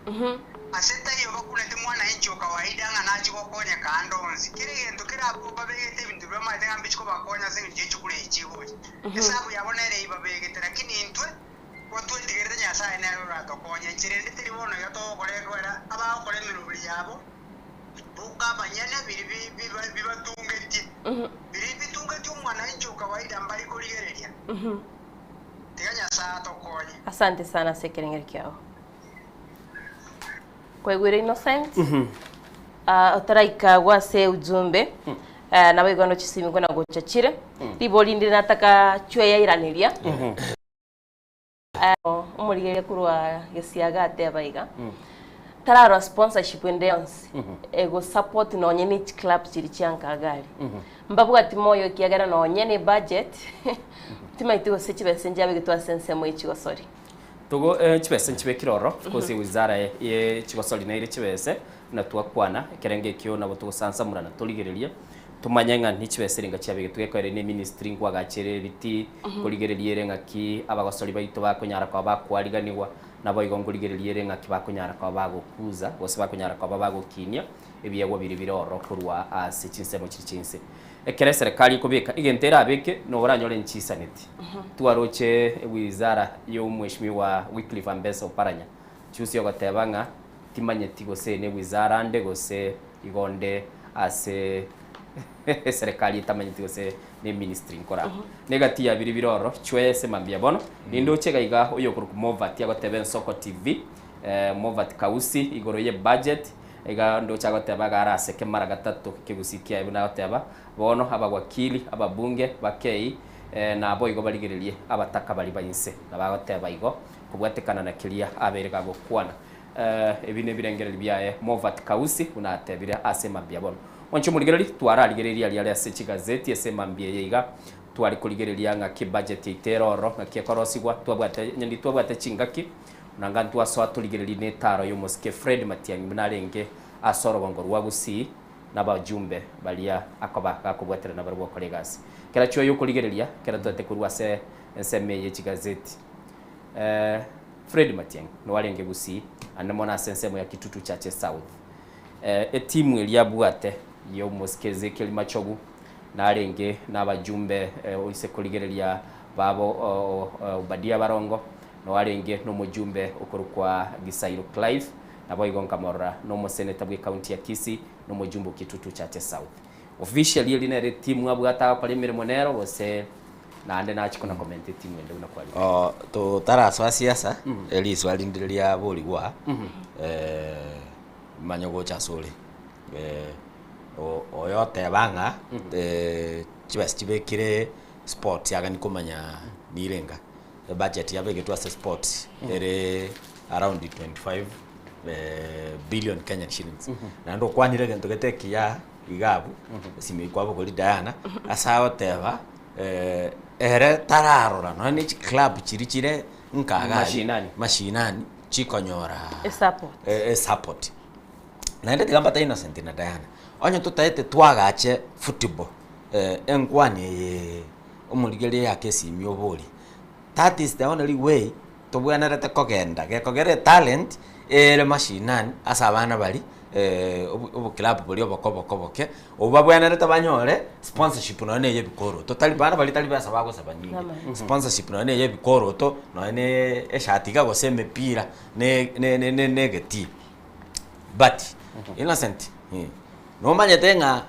Ase taiyo bakunete mwananchi o kawaida ng'a nachie gokonyeka ande onsi. Kera egento kere abwo babegete ebinto biria bamaete ng'a mbichi kobakonya ase engencho ye chikura echi chigocha. Esabu yabo nere eyio babegete lakini intwe gotwetigerete Nyasaye nere oratokonye. Enchera ende teri bono iga togokora ekwera abagokora emeroberi yabo boka abanyene biria bibatungetie. Biria bitungetie omwananchi o kawaida mbari korigereria. Tiga Nyasaye atokonye. Asante sana ase ekerengero kiao. Kwaigwire Innocent? Ah, otaraika gwase ujumbe eh, nabo igo chisimi kona gocha chire ribori ndire nataka chwe yairaneria omorigereria korwa gesiaga ateba iga tararwa sponsorship ende yonsi ego support nonye ne club chiri chiankagari mbabwati moyo ekiagera nonye ne budget timaiti gose chibesa njabe gitwa ensemo echigosori Togo eh, chibese nchibekire ororo of course wizara ye chigosori naire chibese na twakwana ekerenge ekio nabo togosansamurana torigereria tumanye ng'a ni chibese ringa chiabegetwe gekoere ne ministry nkwagachere ebiti korigereria ere ng'aki abagosori baito bakonyara koba bakwariganiwa nabo igo nkorigereria ere ng'aki bakonyara koba bagokuza gose bakonyara koba bagokinia ebiegwa biri bire ororo korwa ase chinsemo chiri chinse ekere serikali ekobeka egento erabeke noboranyore nchisaneti twaroche wizara ya omweshimiwa Wycliffe Ambesa Oparanya chusi ogoteba ng'a timanyeti gose ne wizara ande gose igonde ase serikali etamanyeti gose ne ministry nkora negati ya biri bire ororo chwe ase mambia bono nindoche gaiga oyokoruku Movat agoteba Ensoko TV Movat Kausi igoro ye budget iga ndoche agoteba iga araseke mara gatato kegusi kiaye buna agoteba bono abawakili ababunge bakei nabo igo barigererie abataka bari ba inse nabo agoteba igo kobwatekana na keria abere gagokwana ebi nebirengereri biaye Movat Kausi buna atebire ase mambia bono mwanche omorigereri twararigereria riare ase chigazeti ase mambia eye iga twari korigereria ng'aki budget yaito ere ororo ng'aki ekorosigwa twabwate nyandi twabwate chingaki nanga ntwasoa torigereria na etaro ya omosike Fred Matiang'i buna arenge ase orogongo rwa Gusii na abajumbe baria akoba gakobwaterana barabwo gokora egasi. Kera chioyo okorigereria kera twete korwa ase ensemo eye ye chigazeti. Fred Matiang'i nigo arenge Gusii ande mono ase ensemo ya Kitutu Chache South. Etimu eria abwate ya omosike Ezekiel Machogu narenge na abajumbe oise korigereria babo Obadia Barongo, noo arenge nomojumbe okorokwa Gisairo Clive, naboigo nkamorora nomoseneta bw'ecounty ya Kisii na omojumbe o Kitutu Chache South. Officially eri nere etimu abwate agokora emeremo nero gose naende nachia kona komenta etimu ende buna kwarire? Oo totarasoa siasa, eriswa rinde riaborigwa manye gocha asore oyoteba ng'a chibesa chibekire sports agani komanya nirenga, ebudget yabegetwe ase sports ere around 25 billion Kenyan shillings. Naende okwanire egento gete ekiya iga abwo, esimi eywo kwabokori Diana, ase agoteba ere tararora nonya ne chiclub chiria chire nka iga Mashinani. mashinani chikonyora Esupport. esupport. Naende tiga mbate Innocent na Diana, onye totaete twagache football enkwani eye omorigereria eyake esimi oborie, that is the only way tobwenerete kogenda, gekogera etalent ere mashinani ase abana baria obokilabu boria oboke oboke oboke, obwo babwenerete banyore sponsorship nonye na eye ebikoroto, tari bana baria tari besa bagosaba nyinge, sponsorship nonye na eye ebikoroto, nonye na eshati iga gose emepira ne ne ne na egetii. But Innocent, nomanyete ng'a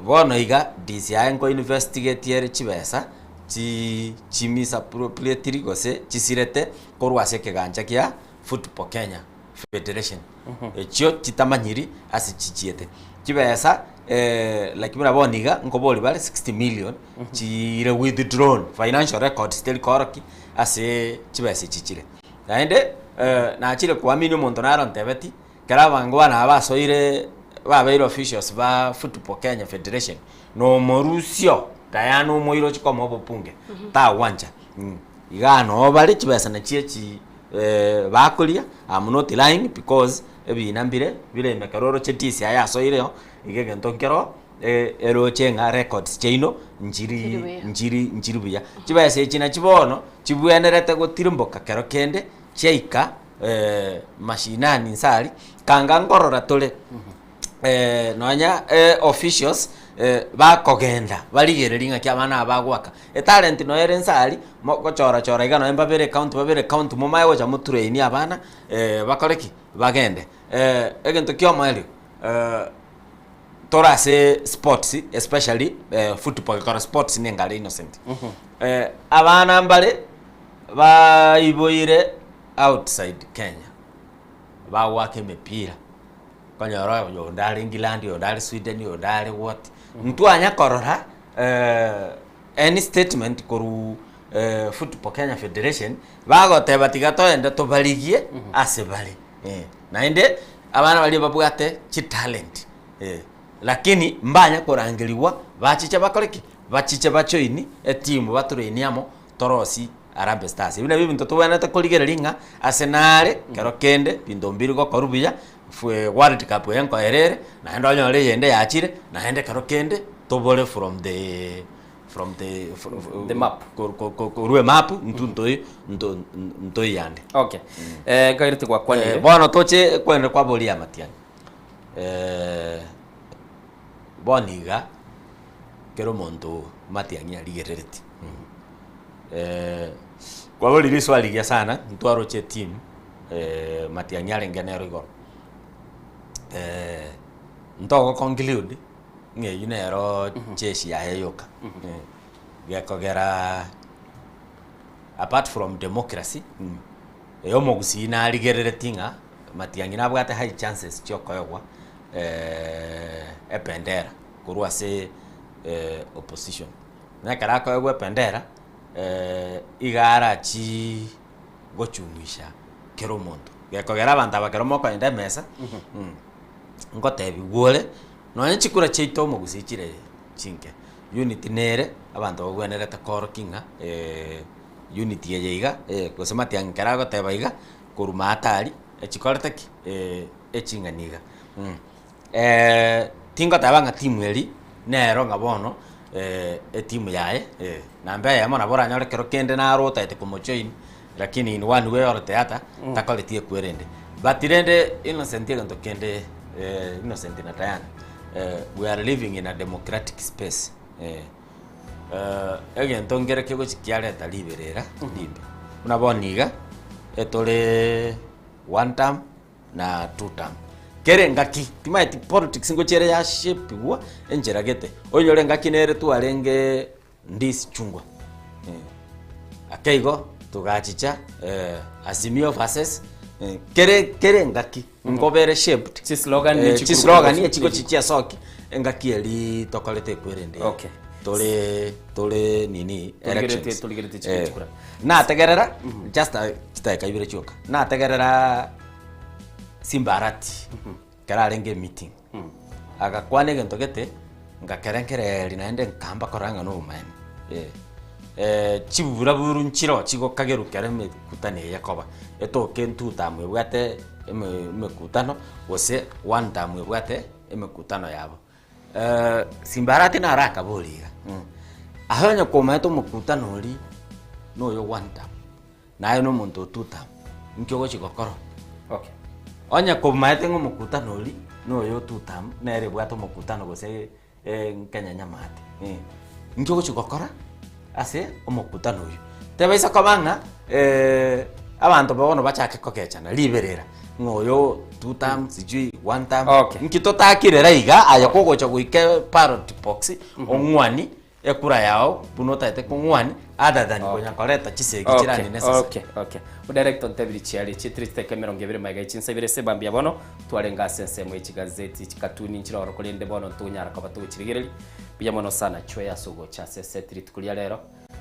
bono iga DCI nko investigate ere chibesa chi chimisappropriatiri gose chisirete korwa ase ekegancha kia Football Kenya Federation, echio chitamanyiri ase chichiete. Chibesa like buna bono iga nkoboria bare 60 million chire withdrawn, financial records teri koorokia ase chibesa echi chire. Naende nachire koamini omonto naro ontebeti, ekero abango bane aba basoire babeire officials ba Football Kenya Federation, na omorusio Diana omoire ochie komoa obopunge, tagwancha igaa noo bare chibesa nachio echi bakoria, am not lying because ebina mbire bire ime ekero oroche DCI asoireo, iga egento nkero eroche ng'a records chiaino nchiri nchiri nchiri buya. Chibesa echi nachi bono chibwenerete gotirimboka kero kende chiaika mashinani inse aria, kanga nkorora tore nonya officials bakogenda barigereria ng'aki abana aba bagoaka. Etalent noyo ere inse aria, mogochora chora iga nonya babere ecounty babere ecounty momanye gocha motrain abana bakore ki? Bagende. Egento kia omoerio. Tore ase sports especially football ekero sports na engare innocent. Abana mbare baiboire outside Kenya, bagoaka emepira, okonyora oyonde are England, oyonde are Sweden, oyonde are what, ntwanya korora any statement korwa Football Kenya Federation, bagoteba tiga toende tobarigie ase bare. Naende abana baria babwate chitalent lakini mbanya korangerigwa bachiche bakore ki? Bachiche bajoini etimu batraini amo torosie Harambee Stars. Ebi nabio ebinto tobwenerete korigereria ng'a ase nare kero kende binto mbiri gokorwa buya world cup eye nkoera ere naende onyore eyende yachire naende kero kende tobore from the from the The map. korwa emap intwe ntoi nto ntoiyande. Okay. Eh, nkairete gwakwanire. Eh, bono toche kwenere kwaboria amatiang'i bono iga kera omonto matiang'i arigerereti kwaboria riswali rigiya sana ntwaroche etimu matiang'i arenge nero igoro ntogo conclude ng'a eyio nero jeshi yaye yoka, gekogera apart from democracy, eyomogusii narigereretie ng'a Matiang'i nabwate high chances chiokoegwa ebendera korwa ase opposition. Na ekero akoegwa ebendera, iga arachie gochumuisha kera omonto, gekogera abanto aba ekero mokoenda emesa, ngotebiwa ore. Nonya chikura chiaito omogusii chire chinke, unity nere abanto babwenerete koorokia ng'a unity eye iga gose matiang'i ekero agoteba iga, korwa maate aria echikorete ki? Eching'ani iga. Tingoteba ng'a timu eria nero ng'a bono etimu yaye, namba eyemo nabo oranyore kero kende naro otaete komojoin. Lakini in one way or the other, takoreti ekwerende. But rende Innocent egento kende Innocent na Diana, we are living in a democratic space. Egento nkere kegochi kiareta riberera rimbe. Buna bono iga, etore one term na two term. Kere engaki, timanyeti politics ngochi ere yashepigwa enchera gete, oinyore engaki nere twarenge ndisi chungwa, ake igo togachicha Azimio versus kere kere engaki nkobere shaped Chislogan ne chikuru chislogan kuru echigochi chiasoki engaki eria tokorete ekwerende Okay. tore tore nini Torigereti elections. torigereti chikuru chikura. Nategerera just chidakika ibere chioka, nategerera Simba Arati ekero arenge emeeting, agakwana egento gete, ngakerengereria naende nkamba korora ng'a nobomaene eh. Chiburaburu nchiroo chigokagerwa ekero emekutano eye ekoba, etoke two term ebwate eme emekutano, gose one term ebwate emekutano yabo. Simba Arati naro akaboria iga, aye onye komaete omokutano oria noyo one term. Naye nomonto o two term, inki ogochia gokora? Okay. Onye komaete ng'a omokutano oria noyo o two term, nere ebwate omokutano gose Kenya nyamate, inki ogochia gokora ase omokutano oyio? Tebaisa koba ng'a abanto bono bachake kogechana riberera, ng'a oyo two term sijui one term, Okay. inki totakirera iga aye kogocha goika ballot box ong'wani Ekura yao buna otagete kong'wania other than konya koreta chisegi chire Okay, unnecessary. okay, okay. Director ntebiri chiari chitiri chiteka emerongo ebere magega echinsa ibere ase mambia bono twarenge ase ensemo ye chigazeti chikatuni nchire oro korende bono ntonyara koba togochirigereria. Mbuya mono sana chwee ase ogocha ase eseti rituko ria rero.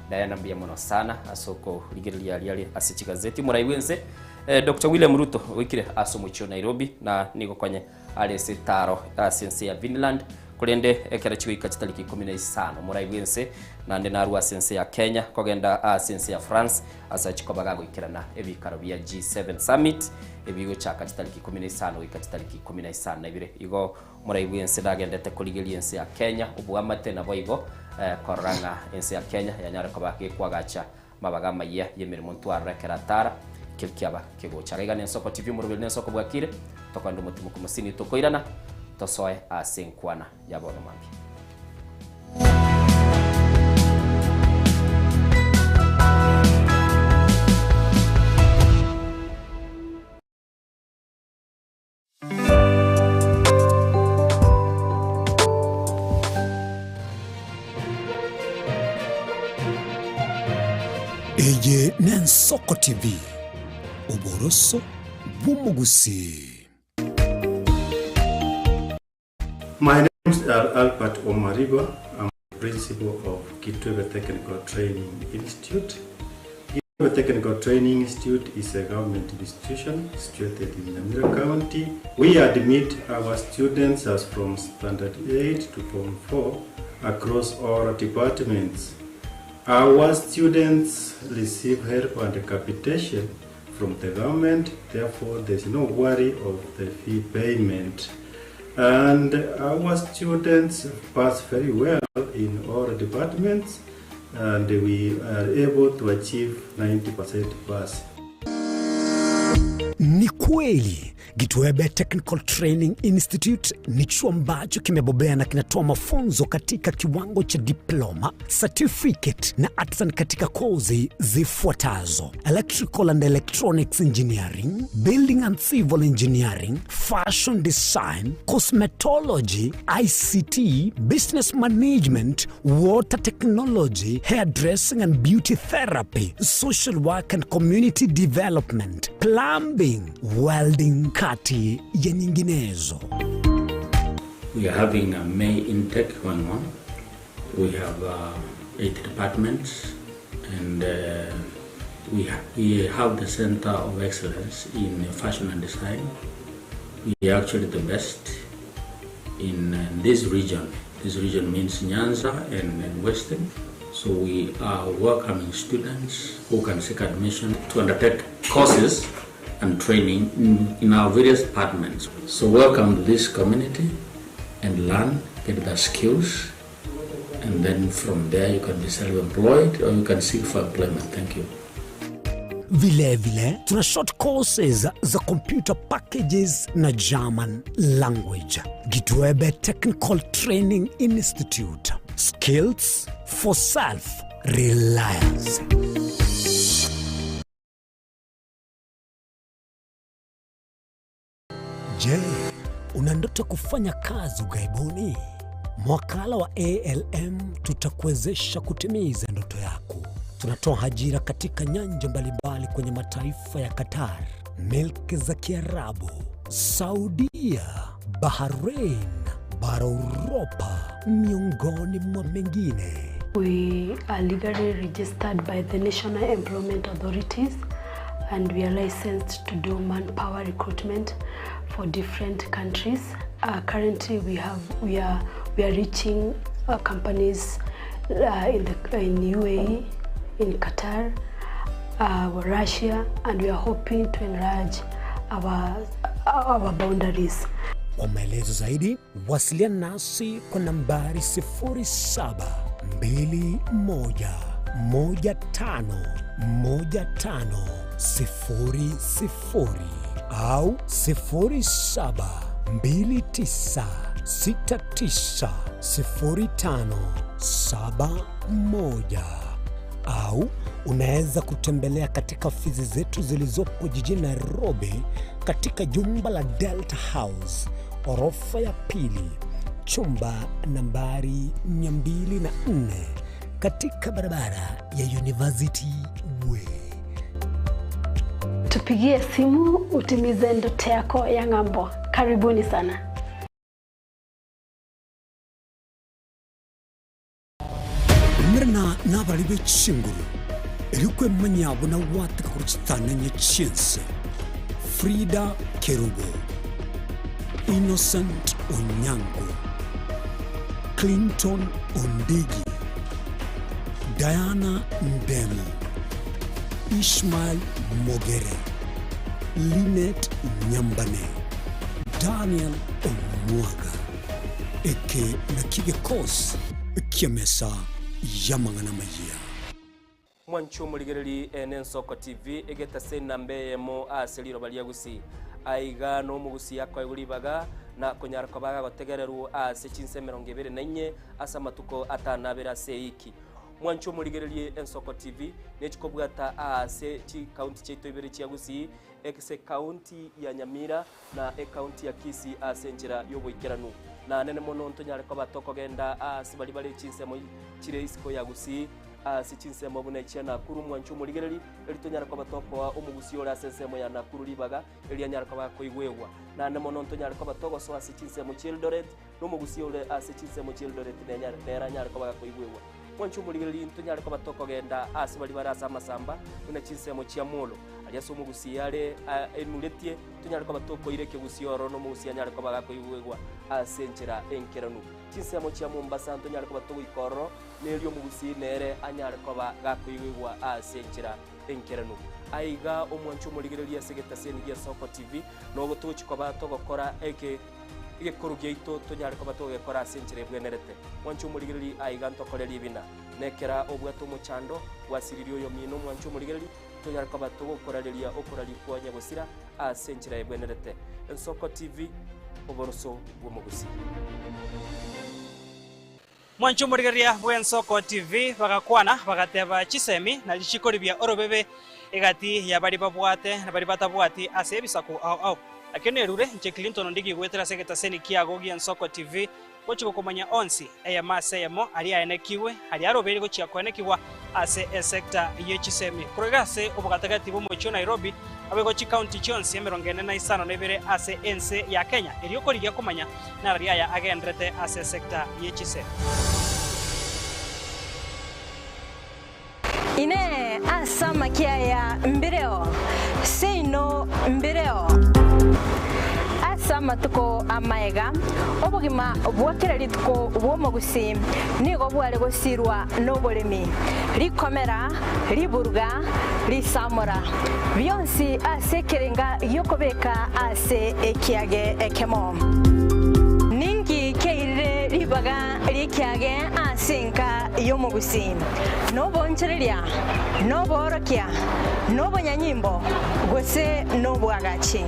Diana mbuya mono sana ase okorigereria aria are ase chigazeti. Omorai bwense eh, Dr. William Ruto oikire ase omochie o Nairobi na nigo konye are ase etaaro ase ense ya Finland, korende ekero chigoika chitariki ikomi na isano omorai bw'ense naende narue ase ense ya Kenya kogenda ase ense ya France ase achie koba gagoikerana ebikaro bia G7 Summit ebigochaka chitariki 15 goika chitariki 12. Igo omorai bw'ense nagendete korigeria ense ya Kenya oboamate naboigo korora ng'a ense ya Kenya yanyare koba gekwagacha Amabaga amayia y'emeremo ntwarore ekero atara, ekio kiaba kegocha. Iga nensoko TV omoroberi nensoko bwakire, tokorende omotimoku mosini tokoirana, tosoe ase enkwana ya bono mambia. Eye n'Ensoko TV, oboroso bw'omogusii. My name is Albert Omariba, I'm the principal of Kitwebe Technical Training Institute. Kitwebe Technical Training Institute is a government institution situated in Nyamira County. We admit our students as from Standard 8 to Form 4 across all departments. Our students receive help and capitation from the government, therefore there's no worry of the fee payment. And our students pass very well in all departments and we are able to achieve 90% pass. Ni kweli Gitwebe Technical Training Institute ni chuo ambacho kimebobea na kinatoa mafunzo katika kiwango cha diploma, certificate na artisan katika kozi zifuatazo: Electrical and Electronics Engineering, Building and Civil Engineering, Fashion Design, Cosmetology, ICT, Business Management, Water Technology, Hairdressing and Beauty Therapy, Social Work and Community Development, Plumbing, Welding kati ya nyinginezo. We are having a May intake going on. We have uh, eight departments and uh, we, ha we have the Center of Excellence in Fashion and Design. We are actually the best in uh, this region. This region means Nyanza and, and Western. So we are welcoming students who can seek admission to undertake courses and training in, in our various departments. So welcome to this community and learn, get the skills, and then from there you can be self-employed or you can seek for employment. Thank you. Vilevile tuna short courses za computer packages na German language. Gitwebe Technical Training Institute. Skills for self reliance. Je, una ndoto kufanya kazi ughaibuni? Mwakala wa ALM tutakuwezesha kutimiza ndoto yako. Tunatoa ajira katika nyanja mbalimbali kwenye mataifa ya Qatar, milki za Kiarabu, Saudia, Bahrain, bara Uropa, miongoni mwa mengine. We are legally registered by the National Employment Authorities and we are licensed to do manpower recruitment for different countries. Uh, currently we have we are we are reaching uh, companies uh, in the in UAE, in Qatar, uh, Russia and we are hoping to enlarge our our boundaries. Kwa maelezo zaidi wasiliana nasi kwa nambari 0721151500 au 0729690571 au unaweza kutembelea katika ofisi zetu zilizopo jijini Nairobi katika jumba la Delta House orofa ya pili chumba nambari 204 katika barabara ya University Way. Tupigie simu utimize ndoto yako ya ng'ambo. Karibuni sana. Umerana nabari be chinguru, erio kwemanyia buna gwateka korwa chitananye chi'ense. Frida Kerubo, Innocent Onyango, Clinton Ondigi, Diana Ndemo, Ishmael Mogere, Linet Nyambane, Daniel Omwaga. Eke nakio gekosi ki'emesa y'amang'ana amayia. Mwanche omorigereri ene Ensoko TV egetase enamba eyemo ase riroba ria Gusii. Aiga nomogusii akoegwa ribaga na konyara koba agotegererwa ase chinsa emerongo ebere na inye ase amatuko atano abere ase eiki. Mwanche omorigererie Ensoko TV nechikobwata aase chikaunti chiaito ibere chia Gusii ase ekaunti ya Nyamira na ekaunti ya Kisii ase enchera y'oboikeranu. Na nene mono ntonyare koba tokogenda aase baria bare chinsemo chire isiko ya Gusii ase chinsemo buna echia Nakuru mwanche omorigereri, erio tonyare koba tokoa omogusii ore ase ensemo ya Nakuru ribaga erio anyare koba akoigwegwa. Naende mono ntonyare koba togosoa ase chinsemo chia Eldoret, na omogusii ore ase chinsemo chia Eldoret nenyare nere anyare koba gakoigwegwa. Mwanche omorigereri ntonyare koba tokogenda ase baria bare ase amasamba buna chinsemo chia Molo, aria ase omogusii are enuretie, tonyare koba tokoira ekegusii ororo na omogusii anyare koba gakoigwegwa ase enchera enkeranu. Chinsemo chia Mombasa ntonyare koba togoika ororo, Nerio omogusii nere anyare koba gakoigwegwa ase enchera enkeranu. Aiga omwanche omorigereria ase egetaseni gia Soko TV, nogo togochia koba togokora eke egekoru giaito tonyare koba togegekora ase enchera ebwenerete. Mwanche omorigereria aiga ntokore ribina. Nekera obwate omochando, gwasiririe oyomino omwanche omorigereria, tonyare koba togokorareria okoraria kwa nyagosira ase enchera ebwenerete. Ensoko TV, oboroso bw'omogusii. Mwanche omorigereria bw'Ensoko TV bagakwana, bagateba chisemi na richiko ribia orobebe egati ya baria babwate na baria batabwati ase ebisaku ao ao. Ekio nerure inche Clinton Ondigi goetera ase egetaseni kiago gi'Ensoko TV gochia gokomanya onsi eyemo ase eyemo aria aenekigwe aria arobeire gochia koenekigwa ase esecta ye chisemi korwa iga ase obogatagati bw'omochie o Nairobi Naboigo chikaunti chionsi emerongo ene na isano na ibere ase ense ya Kenya, erio korigia komanya narari aya agenderete ase esecta ye chisemi. Inee! Ase amakia aya mbireo? Seino mbireo. Ase amatuko amaega, obogima bwa kera rituko bw'omogusii nigo bware gosirwa noboremi, rikomera, riburuga, risamora, bionsi ase ekerenga gi'okobeka ase ekiage ekemo. Ninki kiairire ribaga ri'ekiage ase enka y'omogusii? Noboonchoreria? Noboorokia? Nobonyanyimbo gose nobwagachi?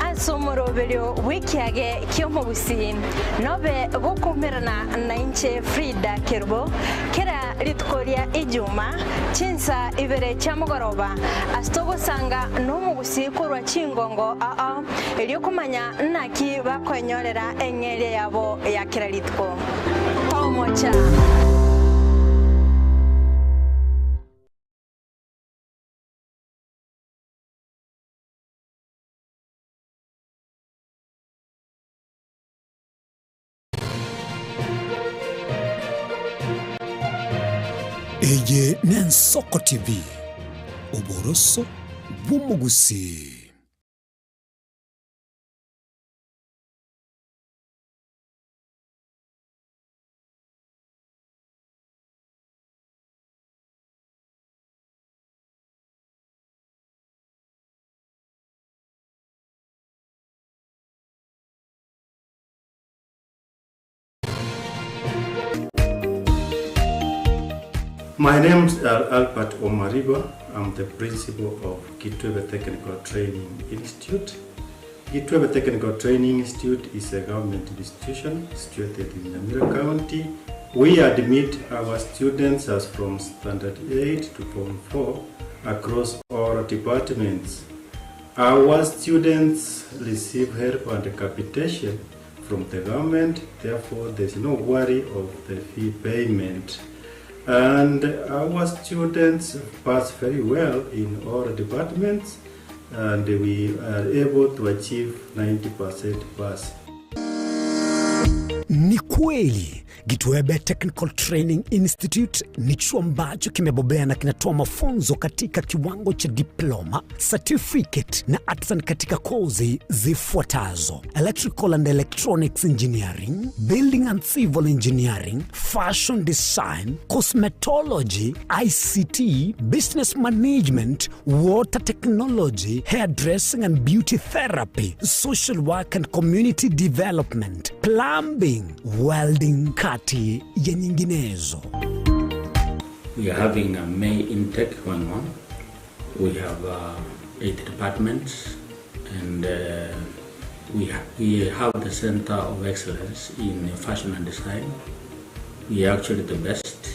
Ase omoroberio bw'ekiage ki'omogusii nobe gokoumerana nainche Frida Kerubo kera rituko ria Ijuma chinsa ibere chia mogoroba ase togosanga nomogusii korwa chingongo ao erio komanya naki bakoenyorera eng'eria yabo ya kera rituko. Tomocha! Eye n'Ensoko TV, oboroso bw'omogusii. My name is Albert Omariba. I'm the principal of Kitwebe Technical Training Institute. Kitwebe Technical Training Institute is a government institution situated in Nyamira County. We admit our students as from Standard 8 to Form 4 across all departments. Our students receive help and capitation from the government, therefore there's no worry of the fee payment. And our students pass very well in all departments and we are able to achieve 90% pass. Ni kweli Gitwebe Technical Training Institute ni chuo ambacho kimebobea na kinatoa mafunzo katika kiwango cha diploma, certificate na artisan katika kozi zifuatazo: Electrical and Electronics Engineering, Building and Civil Engineering, Fashion Design, Cosmetology, ICT, Business Management, Water Technology, Hairdressing and Beauty Therapy, Social Work and Community Development, Plumbing, Welding, kati ya nyinginezo. We are having a May intake going on. We have 8 departments and we have the Center of Excellence in Fashion and Design. We are actually the best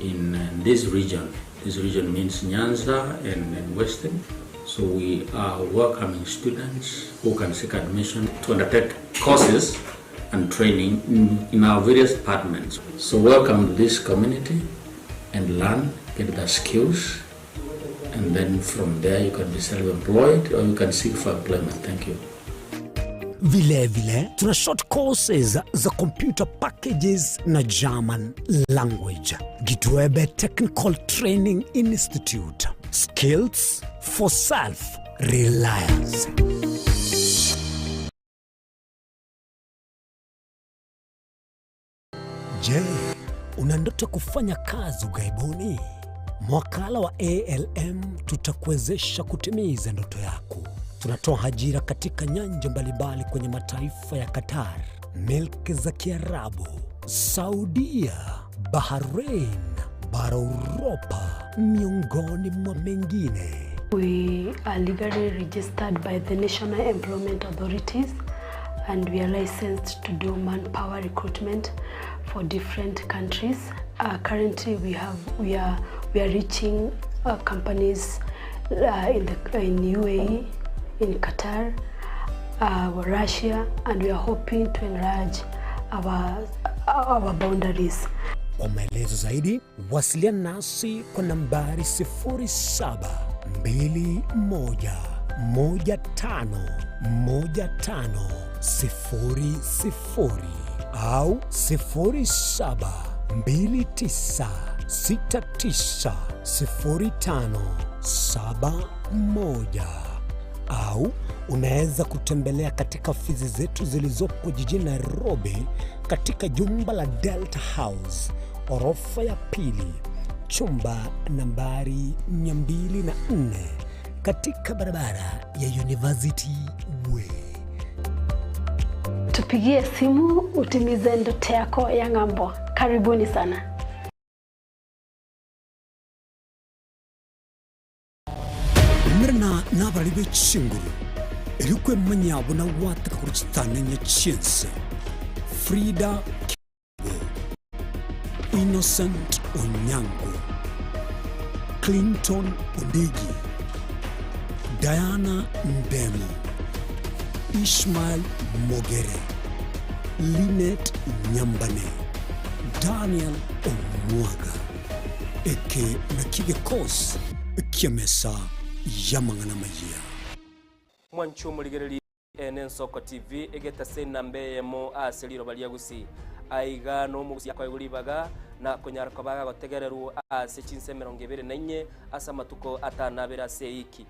in this region. This region means Nyanza and Western. So we are welcoming students who can seek admission to undertake courses and training in our various departments. So welcome to this community and learn, get the skills, and then from there you can be self-employed or you can seek for employment. Thank you. Vile vile tuna short courses za computer packages na German language. Gitwebe Technical Training Institute. Skills for self-reliance. Je, una ndoto kufanya kazi ughaibuni? Mwakala wa ALM tutakuwezesha kutimiza ndoto yako. Tunatoa ajira katika nyanja mbalimbali kwenye mataifa ya Qatar, milki za Kiarabu, Saudia, Bahrain, bara Uropa, miongoni mwa mengine. We are legally registered by the National Employment Authorities and we are licensed to do manpower recruitment for different countries. Currently we are reaching companies in UAE, in Qatar, Russia, and we are hoping to enlarge our boundaries. Kwa maelezo zaidi wasiliana nasi kwa nambari sifuri saba mbili moja moja tano moja tano sifuri sifuri au sifuri saba mbili tisa sita tisa sifuri tano saba moja au unaweza kutembelea katika ofisi zetu zilizopo jijini Nairobi katika jumba la Delta House orofa ya pili chumba nambari 204 katika barabara ya University Way. Tupigie simu utimize ndoto yako ya ng'ambo. Karibuni sana. Kwana nabarari be chinguru, erio kwemanyia buna gwateka korwa chitang'ani chi'ense. Frida Kerubo, Innocent Onyango, Clinton Ondigi, Diana Ndemo, Ishmael Mogere, Linet Nyambane, Daniel Omwaga. Eke nakio egekosi ki'emesa y'amang'ana amayia. Mwanche omorigereria ene Ensoko TV egetase enamba eyemo ase riroba ria Gusii. Aiga nomogusii akoegwa ribaga na konyara koba agagotegererwa ase chinsa 24 ase amatuko 52 ase eiki.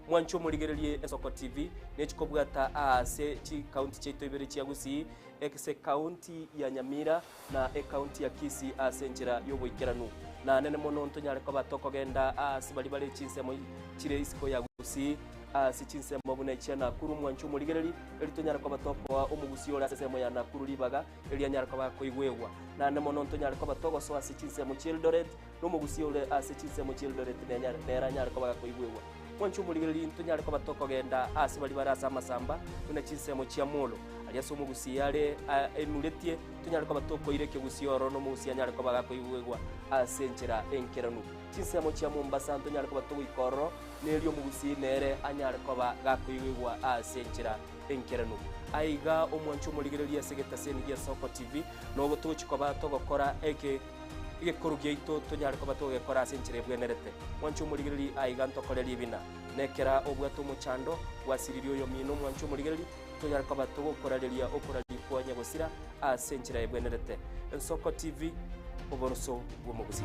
Mwanche omorigererie Ensoko TV nechikobwata aase chikaunti chiaito ibere chia Gusii, ase ekaunti ya Nyamira na ekaunti ya Kisii ase enchera y'oboikeranu. Na nene mono ntonyare koba tokogenda aase baria bare chinsemo chire isiko ya Gusii, ase chinsemo buna echia Nakuru mwanche omorigereri, erio tonyare koba tokoa omogusii ore ase ensemo ya Nakuru ribaga, erio anyare koba akoigwegwa. Naende mono ntonyare koba togosoa ase chinsemo chi'Eldoret, na omogusii ore ase chinsemo chi'Eldoret nere anyare koba gakoigwegwa. Mwanche omorigereri ntonyare koba tokogenda aase baria bare ase amasamba, buna chinsemo chia Molo, aria ase omogusii are enuretie, tonyare koba tokoira ekegusii ororo na omogusii anyare koba gakoigwegwa ase enchera enkeranu. Chinsemo chia Mombasa ntonyare koba togoika ororo, na erio omogusii nere anyare koba gakoigwegwa ase enchera enkeranu. Aiga omwanche omorigereria ase egetaseni gia Soko TV, nogo togochia koba togokora eke egekoro giaito tonyare koba togekora ase enchera ebwenerete. Mwanche omorigereria aiga ntokore ribina. Nekera obwate omochando, gwasiririe oyomino omwanche omorigereria, tonyare koba togokorareria okoraria kwa nyagosira ase enchera ebwenerete. Ensoko TV, oboroso bw'omogusii.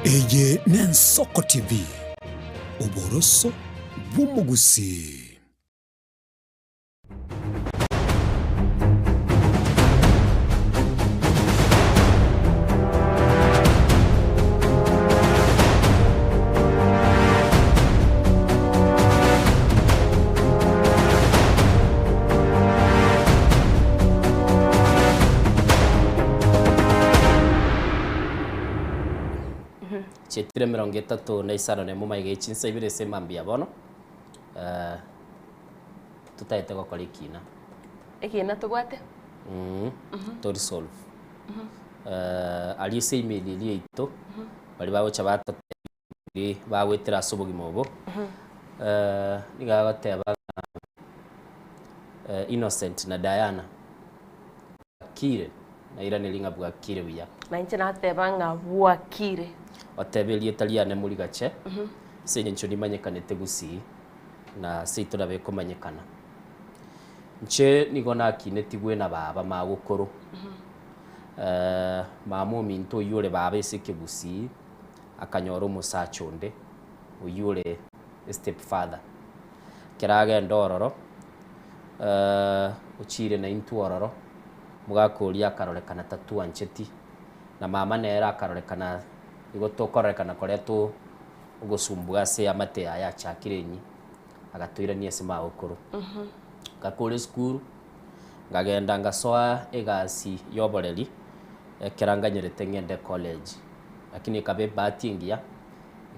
Eye n'Ensoko TV, oboroso bw'omogusii. Chietire 36 na emo maiga ye chinsa ibere ase emambia bono, totaete gokora ekina. Ekina tobwate? To resolve. Aria ase email eria yaito, baria bagocha batotebia bagoetera ase obogima obo, nigo agoteba ng'a Innocent na Diana bwakire, nairaneria ng'a bwakire buya. Na inche nateba ng'a bwakire. Otebe erieta riane morigache, ase eng'encho nimanyekanete gusii, na seito nabo ekomanyekana. Inche nigo nakinetigwe na baba magokoro, mama ominto oyio ore baba ase ekegusii, akanyora omosacha onde, oyio ore step father. Ekero agenda ororo, ochire naintwe ororo, omogaka oria akarorekana tatwancheti, na mama nere akarorekana igo tokororekana koreta ogosumbua ase eamate yaye achakire enyia, agatoirania ase magokoro. Ngakora esukuru, nkagenda ngasoa egasi ya oboreri, ekero nganyerete ng'ende college, lakini ekaba ebahati engiya,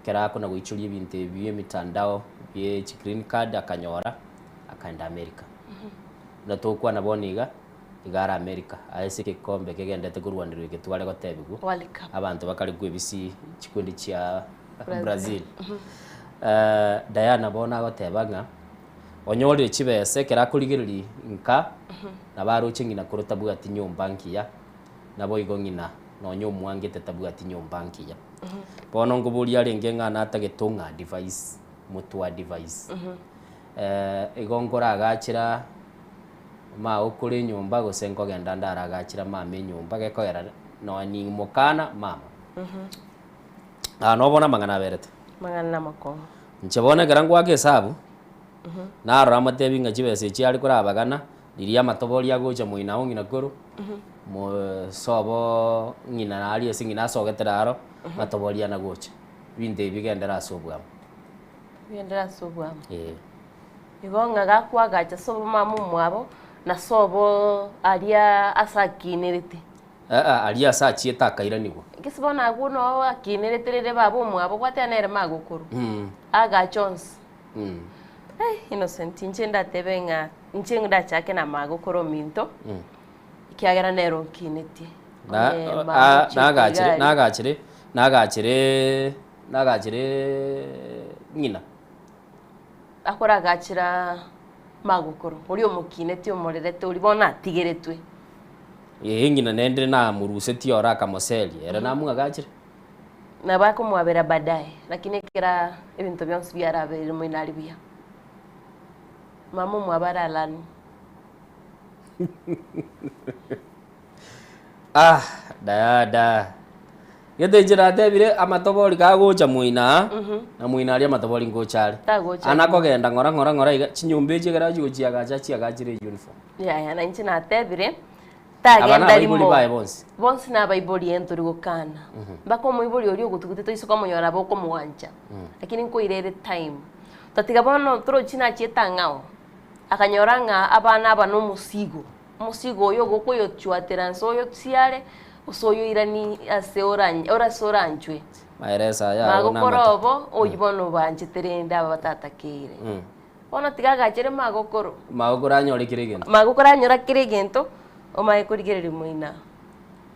ekero akona goichoria ebinto ebi bia emitandao, bie chigreen card akanyora, akaenda America. Buna togokwana bono iga, iga are America, aye ase egekombe kegendete korwanerwa eke tware gotebigwa, World Cup. abanto bakare kwebisi chikundi chia Brazil. Brazil. Diana bono agoteba ng'a onyorire chibesa ekero akorigereria nka, nabo aroche ng'ina koro tabwati nyomba nkiya, naboigo ng'ina nonya omwangete tabwati nyomba nkiya. Bono nkoboria arenge ng'a natagete ong'a advise, motwe advise. Igo nkoragachera magokora enyomba gose nkogenda ndaragachera mama enyomba gekogera nonya nimokana mama. Aa nobono bono amang'ana aberete. Amang'ana namakong'u. Inche bono ekero ngoaka esabu, narora amotebi ng'a chibesa echi are korabagana, riria amatobori agocha moino agwo ng'ina koro, sobo ng'ina naria ase ng'ina asogete raro, amatobori anagocha. Ebinto ebi bigendere ase obwamo. Bigenderere ase obwamo. Eh. Igo ng'a gakwagacha ase obomama omwabo, na ase obo aria ase akinerete. Aa, aria ase achiete akairanigwa. Gese bono agwo noo akinerete rende baba omwabo gwateba nere magokoro. Mm. Agache onsi. Mm. Ai, Innocent inche ndatebe ng'a inche ndachake na magokoro ominto, Mm. ekiagera nere onkinetie. Na Onye a magochia nagachire igari. nagachire nagachire nagachire ng'ina. Akoragachera magokoro, oria omokinetie omorerete oria bono atigeretwe. Ee, ng'ina nendire namorusetie oro akamoseria, ere namwagachire. Nabo akomwabera baadaye, lakini ekera ebinto bionsi biarabeire moino aria buya. Mama omwabo aralani. Ah, dada. Gete inche natebire amatobori kagocha moino aa, na moino aria amatobori ngocha are. Tagocha Ana rimo. kogenda ng'ora ng'ora ng'ora iga, chinyomba echi ekero achia gochiagacha achiagachire euniform. Yaya na inche natebire, Aba tagenda nabaibori rimo. baye bonsi. Bonsi nabaibori eh ntori gokana. Mpaka omoibori oria ogotugete toise komonyora nabo okomwancha. Lakini nkoira ere time. Tatiga bono torochi nachiete ang'ao, akanyora ng'a abana aba na omosigo. Omosigo oyo ogokoyochwatera nse oyotiare, gose oyoiranie ase orany ase oranchwe. Maeresa aya ago Magokora namate. obo, oyio bono obanchete rende aba batatakeire. Bono tiga agachere magokoro. Magokoro anyore kera egento. Magokoro anyora kera egento, omanye korigereria moino.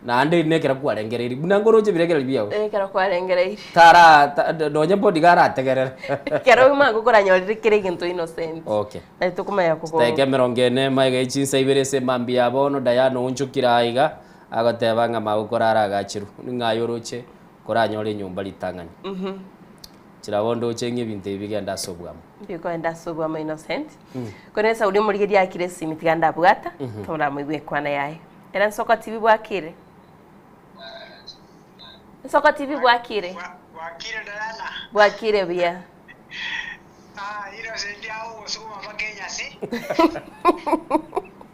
Naende nekero kwarengereirie, buna nkoroche ebirengererio biao. Ekero kwarengereirie. Tara ta nonye mbodi arategerere. Ekero magokoro anyorire kera egento innocent. Okay. Nari tokomanya kogo. Chidakika emerongo ene magega ye chinsa ibere ase emambia ya bono, Diana oonchokire aa iga, agoteba ng'a magokoro aragachirwe. Ng'a aye oroche koranyore enyomba ritang'ani. Chira bono ndoche ng'a ebinto ebi bigende ase obwamo. Bikoenda ase obwamo innocent. Korende Sauli omorigereria akire esimi tiga ndabwata, toramoigwe ekwana yaye. Ere Nsoko TV bwakire? Nsoko TV bwakire? Bwakire Diana. Bwakire buya. Ah, Innocent agogosukuma mpaka enyasi.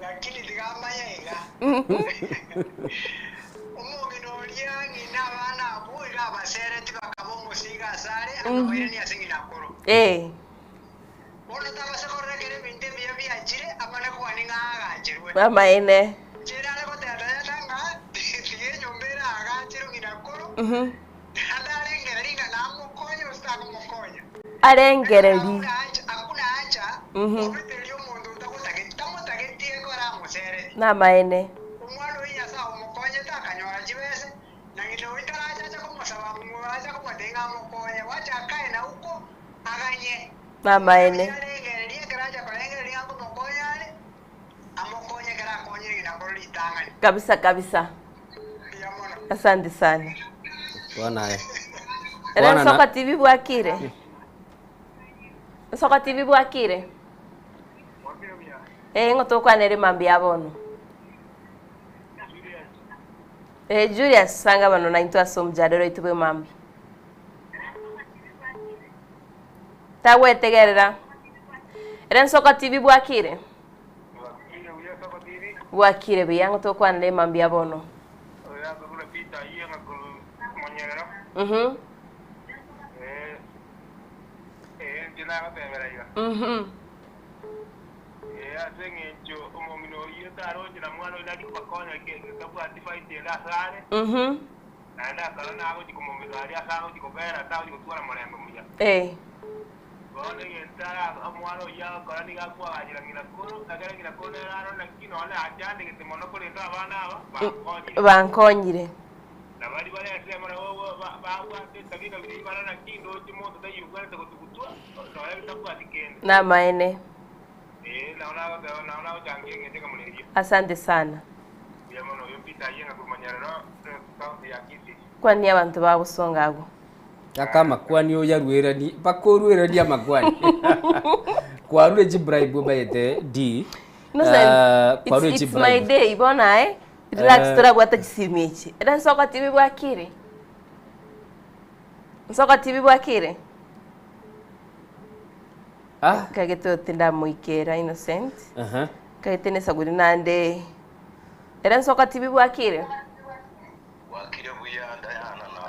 Lakini tiga amanye iga. Omong'ina oria ng'ina abana abwo iga abasereti bakaba omosigo asare akabairania ase ng'ina akoro. Eh. Bono tabasa korora ekero ebinto ebiya biachire, amane kogania ng'a aagacherwe. Amaene. Inche nare goteba Diana ng'a tiga enyomba ere aagacherwe ng'ina koro, naende arengererie ng'a namokonye gose takomokonya. Arengererie. Hakuna haja obetererie omonto otagotageti, tamotageti ekero amosereti. Namaene. Omwana oyio Nyasae omokonyete akanyora chibese, na ng'ina oyio tarache ache komosaba acha komotebia ng'a amokonye, wacha akae na huko aganye. Namaene. Arengererie ekero acha korengereria ng'a nkomokonya are, amokonye ekero akonyire ng'ina koro ritang'ani. Kabisa kabisa. Asante sana. Bono aye. Ere Bono na- Nsoko TV bwakire? Nsoko TV bwakire? Eh, ng'o tokwanere mambia bono? Eh, Julius, sanga bano naintwe ase omojadala oito bwe mambia. Tagwetegerera. Ere Nsoko TV bwakire? Bwakire buya, ng'o tokwanera emambia bono? Mhm. Mhm. Mhm. Naende akarora nagochia komomisa aria ase agochia kobera, tagochia gotwara morembe muya. Eh. Bono egento ara omwana oyio agokora nigo akoagachera ng'ina koro, ekero ng'ina koro nere arore naki nonya achandegete mono korende abana aba bankonyire. Bankonyire. Na baria bare ensemo nabo babwate etabia kabisa eyio barore naki ndoche monto taiyo obwenerete gotugutwa nonya tabwati kende. Namaene. Ee, nabo nagoteba, nabo nagochangia engencho ekamuna eria. Asante sana. Mbuya mono, oyo Peter Ayienga korwa Manyerero, county ya Kisii. Kwania abanto ba gosonga agwo. Aka amakwani oyarueranie mpaka orueranie amakwani kwarure chibribe obayete D Innocent, eh, it's, kwarure it's my chibribe day bono aye relax Eh. torabwata chisimi echi era nsoko TV bwakire nsoko TV bwakire Ah. Kagete oti ndamoikera Innocent. Aha. Kagete nesaguri nande. Ere nsoka TV bwakire? Bwakire buya Diana na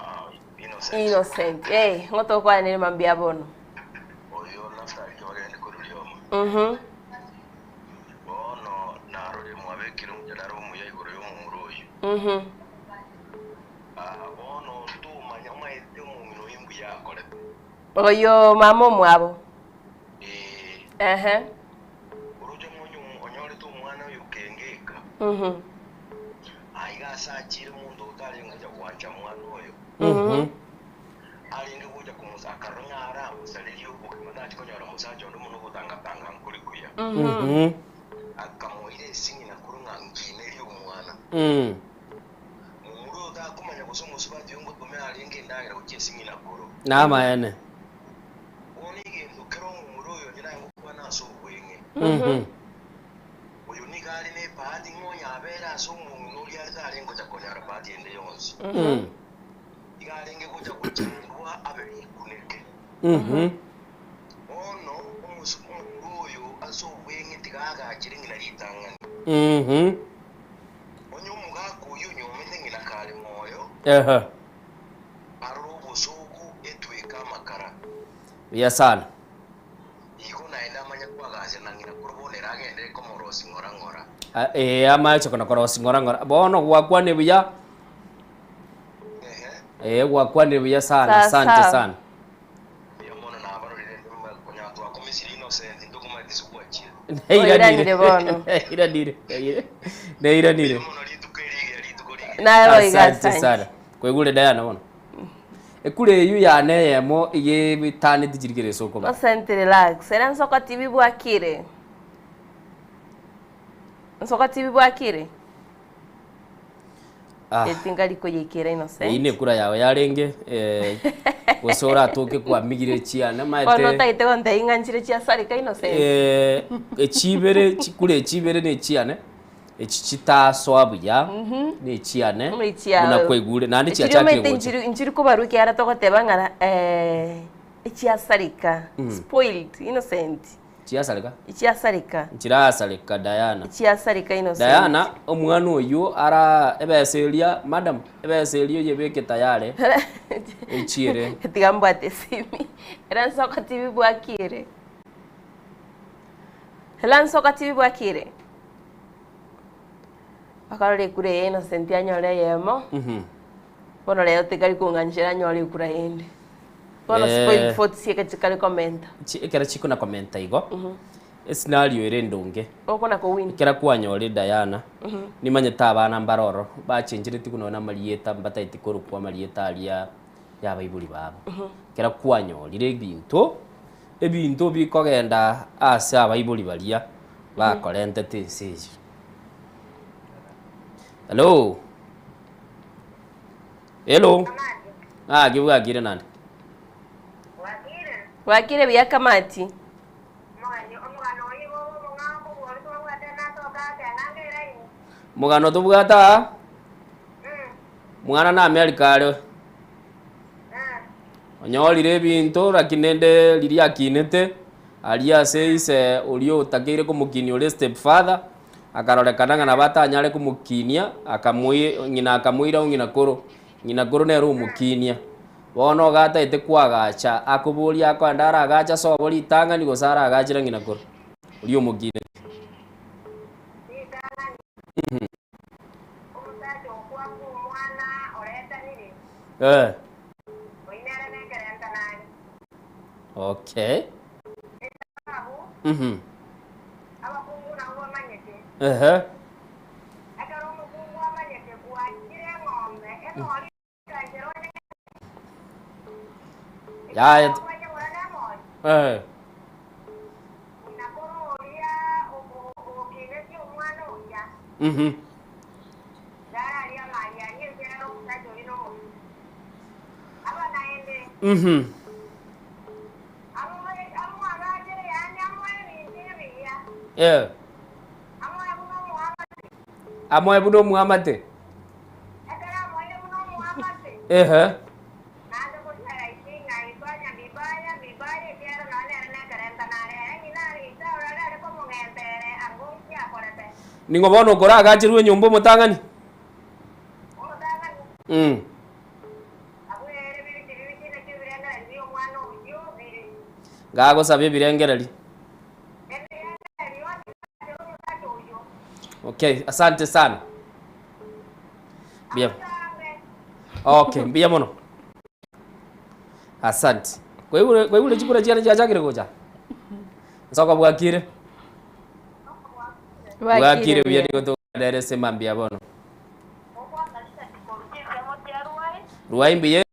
Innocent. Innocent. Eh, ng'o tokwanere mambia bono. Oyo Bono narorire mwabekire omojadara omuya igoro y'omomura oyio. Aa, bono ntomanya omaete omong'ina oyo mbuya akorete. Oyo mama omwabo. Ehe. Oroche omonyo onyorete omwana oyo kengeka. Aiga ase achire monto otarenge gocha gwancha mwana oyo. Arenge gocha komosa akarora ng'a aramosarerie obogima tachi konyora mosacha onde mono ogotangatanga nkore kuya. Akamoira ase ng'ina korwa ng'a nkinerie omwana. Momura oyo takomanya gose omosubati oyo ngotomera arenge endagera gochia ase ng'ina koro. Namaene. Bono egento kere omomura oyo onye naye ngokwana ase obweng'e. Oyo nigo are nebahati ng'a onye abeire ase omong'ina oria are tarenge gocha konyora bahati ende yonsi. Igo arenge gocha gochandwa abe rikuneke. Bono omomura oyo ase obweng'e tiga agachere ng'ina ritang'ani. Onye omogaka oyio onyomete ng'ina kare moyo, arore obosooku etweke amakara. Buya sana. Igo naende amanye koagacha na ng'ina korwa bono ere agenderere komorosia ng'ora ng'ora. Ee, amache kona korosia ng'ora ng'ora. Bono gwakwanire buya. Ee, gwakwanire buya sana. Sawa, Asante sawa. sana. Mbuya mono nabarorire konya twakomesire Innocent ntokomanyete ase gwachire. Neiranire Oiranire bono. Neiranire. Neiranire. Naye boigo Asante asante. sana. Kwaigure Diana bono. Ekura eywo yane eyemo iga etaneti chirikere ase okobara. Innocent relax. Era Nsoko TV bwakire. Nsoko TV bwakire. Ah. Etingari koyekera Innocent. Eyio nekura yago yarenge eh, gose oratoke kwamigire chiane Bono maete otagete gontebia ng'a nchire chiasareka Innocent. eh, echibere chikura echibere ne chiane echi chitasoa buya ne chiane Echiao. buna kwaigure naende Echiri chiachakire omanyete gocha nchiri nchiri kobarwa ekiagera togoteba ng'a eh, echiasareka, spoiled, Innocent. Chiasareka? Chiasareka. Nchirasareka Diana. Chiasareka Innocent. Diana omwana oyio ara ebesa eria madam ebesa eria oyebeke tayare echiere. Tiga mbwate esimi. Era Nsoko TV bwakire. Hello Nsoko TV bwakire. Bakarora ekura eye Innocent anyore eyemo. Bono rero tikari kong'anchera anyore ekura yende. Bono Eh. spoil votes chieke chikare komenta. Chi- Ekero chikona komenta igo escenario ere endonge Okona kowin. ekero kwanyore Diana nimanyete abana mbare ororo bachenchereti buna na amarieta mbataeti korokwa amarieta aria ya abaibori babo. Ekero kwanyorire ebinto, ebinto bikogenda ase abaibori baria bakorentete ense eye. Hello. Hello. Ng'aki bwakire nande? Bwakire buya Kamati. Omogano tobwate aa, mwana na America are, onyorire ebinto lakini rende riria akinete, aria ase ise oria otakeire komokinia ore step father, Akarorekana ng'a nabo atanyare komokinia, akamoi ng'ina akamoira o ng'ina koro, ng'ina koro nere omokinia. Bono iga ataete koagacha, akoboria akoenda aragache ase obo ritang'ani gose aragachera ng'ina koro, oria omokineti. Eh. Okay. Mhm. Ehe. Yaya. Eh. Mhm. Mhm. Eh. Amoe buna omwamate. Ehe. Ning'o bono okoragacherwa enyomba omotang'ani? Mm. Ngagosaba ebirengererio. Okay, asante sana. Mbuya. Okay, mbuya mono. Asante. Kwaigure kwaigure chikura chiane chiachakire gocha? Nsoko bwakire? Bwakire buya nigo togenderere ase mambia bono. Rwai mbuya?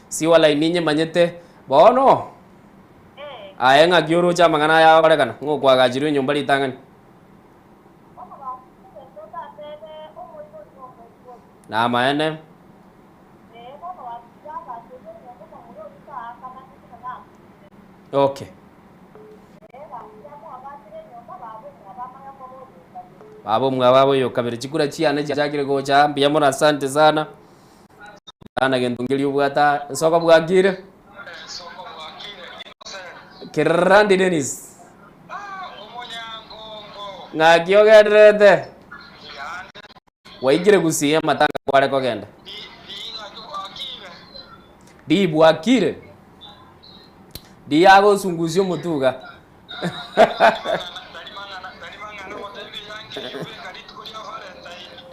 Siwalai ninyemanyete bono aye ng'aki oroche amang'ana aya agokorekana ng'a okwagachirwe enyomba ritang'ani. Namaene. Okay. Baba omwabo abe oyo kabere chikura chiane chiachakire gocha mbuya mono asante sana. Ana gento nkeria obwate aa nsoko bwakire. Kerandi Dennis. Ng'aki ogendererete? Gwaikire gusii amatanga kware kogenda? Di bwakire? Di agosungusia omotwe iga.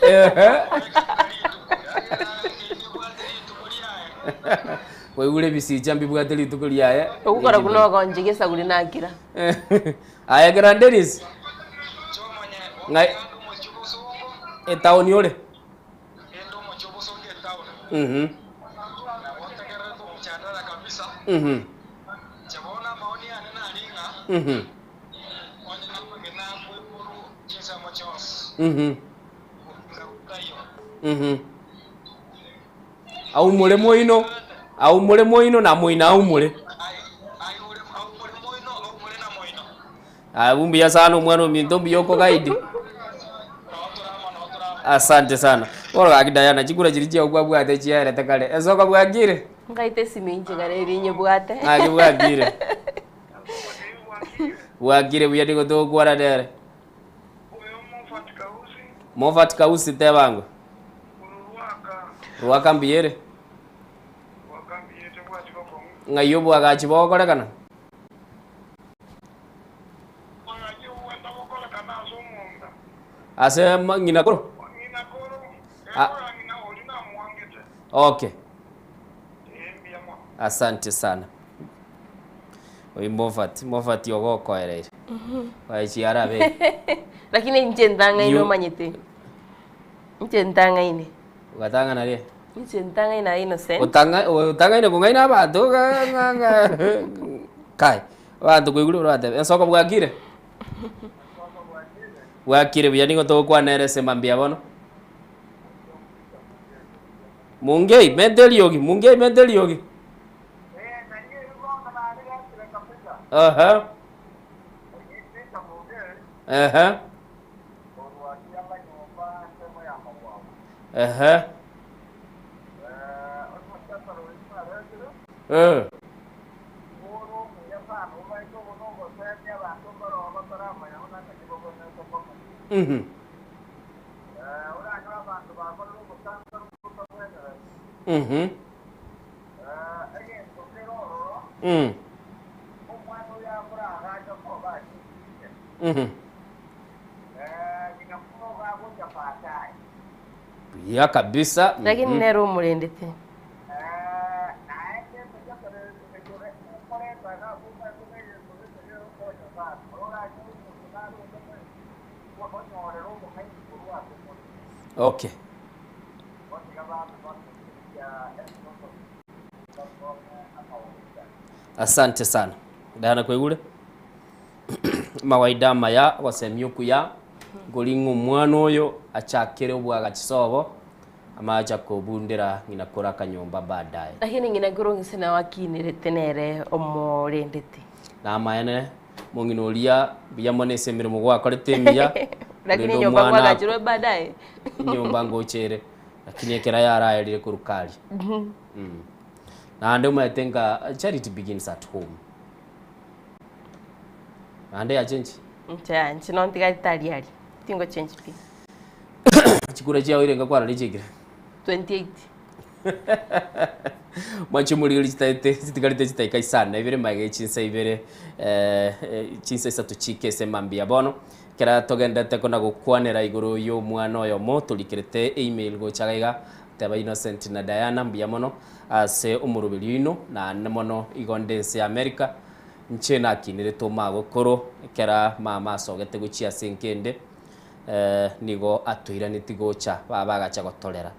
Ehe. Kwaigure ebisicha mbibwate rituko riaye. Ogokora buna ogoncha egesaguri nakira. Aye Grand Dennis. Ng'ai etaoni ore? Mhm. Mhm. Mhm. Mhm. Mhm. Aumore moino, aumore moino na moino aumore. Abwo mbuya sana omwana ominto mbuya okogaidi. Asante sana. Bono gaki Diana chikura chiria chiago kwabwate chiaerete kare. Ase okabwakire? Ngaite esimi inche kare eria nyebwate. Ng'aki bwakire? Bwakire buya nigo togokwana nere. Mofat Kausi tebango. Rwaka mbuya ere. Ng'ai obwagachi bogokorekana? Ase ng'ina koro? Ah. Okay. Asante sana. Oyo Mofat, Mofat ogokoereire. Oye chiara be. Lakini inche ntang'aine You- omanyete. Inche ntang'aine. Ogatang'ana rie. Inche ntang'aine aye Innocent. Otang'a otang'aine kong'aina abanto ga ng'a ng'a kai. Abanto koigure oratebe ensoko bwakire? Bwakire buya nigo togokwana ere ase mambia bono. Mungei, menta eriogi, mungei menta eriogi. Aha. Ehe. Ehe. Eh. Mhm. Mhm. Mm. Mhm. Buya kabisa. Lakini Mhm. nere omorendete. Okay. Asante sana. Diana kwaigure? Amawaida amaya, ogosemia okuya, nkori ng'a omwana oyo achakere obwagachi sobo, amache kobundera ng'ina kore akanyomba baadaye. Lakini ng'ina kore ong'ise nao akinerete nere omorendete. Namaene, omong'ina oria mbuya mono ase emeremo gwakorete emiya, Lakini korende enyomba omwana kwagachirwe baadaye. enyomba ngocha ere, lakini ekero yaraerire korwa karia. Naende omanyete ng'a charity begins at home. Naende ya change? Inche inche nontiga ritari aria, tingo change pi. Chikura chiao irenga kwarora chiaikire? 28. Mwanche omorigeri chitaete chitigarete chitaika isano na ibere magega chinsa ibere eh, eh, chinsa isato chike ase mambia bono. Ekero togenderete kona gokwanera igoro ya omwana oyomo torikerete email gocha iga iga teba Innocent na Diana mbuya mono ase omoroberi oino naende mono igo nde ense ya America inche nakinerete omagokoro ekero mama asogete gochia ase enka ende nigo atoiranetie gocha baba agacha gotorera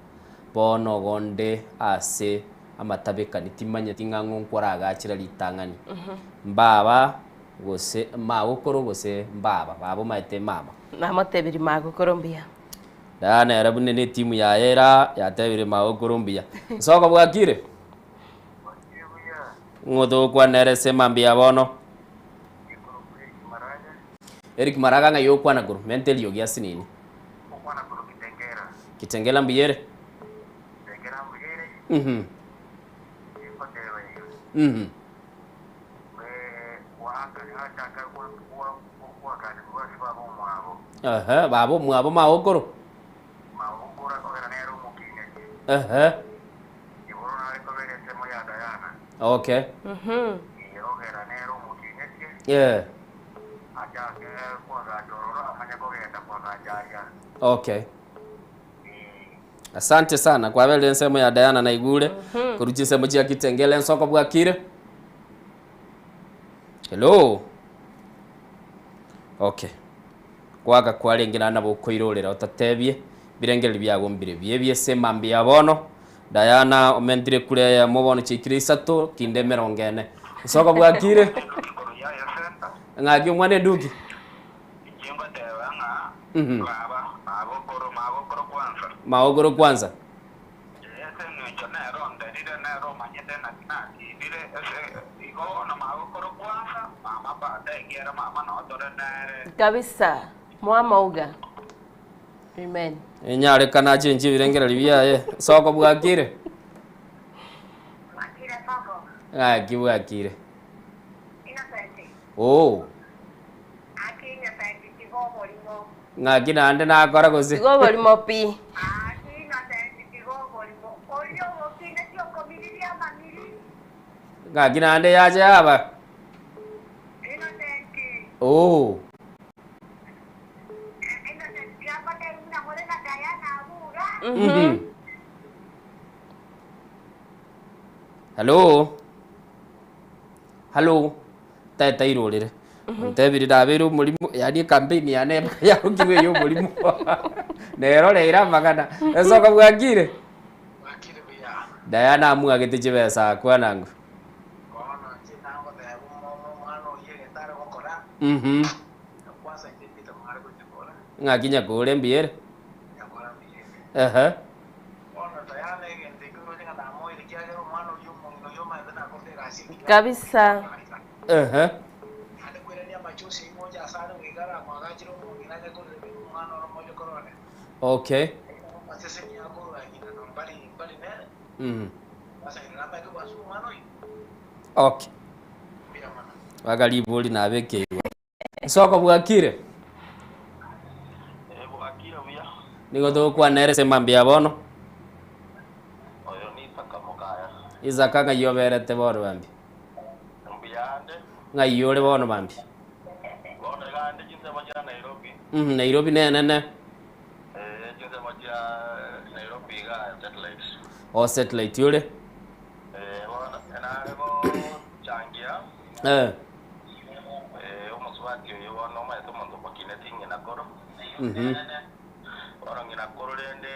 bono igo nde ase amatabekani timanyeti ng'a ng'o nkoragachera ritang'ani mbaba Gose magokoro gose mbaba, baba omaete mama. Namotebirie magokoro mbuya. Diana ere buna ne etimu yaye era yatebire magokoro mbuya. Soko bwakire? Ng'o togokwana nere ase mambia bono? Eric Maraga ng'ai okwana korwa? Menta eriogi ase nini. Kitengela mbuya ere? Mhm. Mhm. Ehe, baba omwabo magokoro. Ehe. Okay. Yeah. Okay. Asante sana kwaberire ensemo ya Diana naigure korwa chinsemo chia Kitengela ensoko bwakire. Hello. Okay. Kwaka kwarenge naende nabo okoirorera otatebie birengererio biago mbire biye ebiese mambia bono Diana omentire kure eyemo bono chiaikire isato kinde emerongo ene. Ensoko bwakire. Ng'aki omwana eduki. Mhm. Magokoro kwanza. Kabisa mwamauga amen. Enyarekana achenchie ebirengererio biaye. Soko bwakire? Ng'aki bwakire? Oo. Ng'aki naende nakora gose? Tiga oborimo pi. Ng'aki naende yacha yaba? Oo. Mhm. Hello. Hallo, tata irorere. Ontebire nabeire omorimo, yaani ecampaign yane yarokirwe eya omorimo. Neroreire amang'ana. Esoka bwakire? Diana amwagete chibesa akwana ng'o. Mhm. Ng'aki nyakore mbuya ere? Ehe. Kabisa. Ehe. Okay. Mm. Okay. Bakaribori nabekeirwe. Soko bwakire? Nigo togokwana ere ase mambia bono. Isaka ng'ai oberete bono mambia? Ng'ai ore bono mambia? Mhm, Nairobi nenene. O satellite ore? Eh. Omosubati oyio bono omanyete omonto omokineti ng'ina koro. Mhm. Bono ng'ina koro rende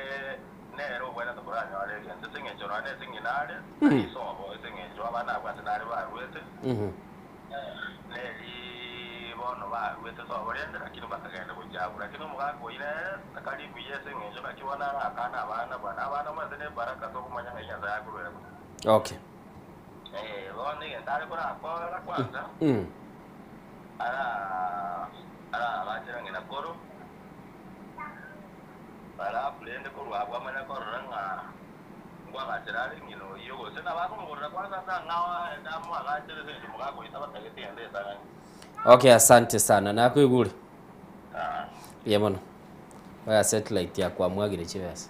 nere obwenerete koranyore egento ase eng'encho nonya nese ng'ina are, Mhm. tari isobo ase eng'encho abana abwo ase nare barwete, Mhm. neri bono barwete sobo rende lakini bakagenda gochia abwo. Lakini omogaka oyio nere takari buya ase eng'encho naki bono arakane abana bwana abana omanyete ne ebaraka tokomanya ng'ai Nyasaye akorwera gochia. Okay. Eh, bono egento are korakora kwanza, Mm. ara arabachere ng'ina koro, alafu rende korwa abwo amanye korora ng'a nkwagachere are ng'ina oyio, gose nabo akomogorera kwanza ase ang'ao aende amoagachere ase eng'encho mogakoisa batagete egento etang'ani. Okay, asante sana. Nakoigure. Mbuya mono. Oya satellite yakwamwagire chibesa.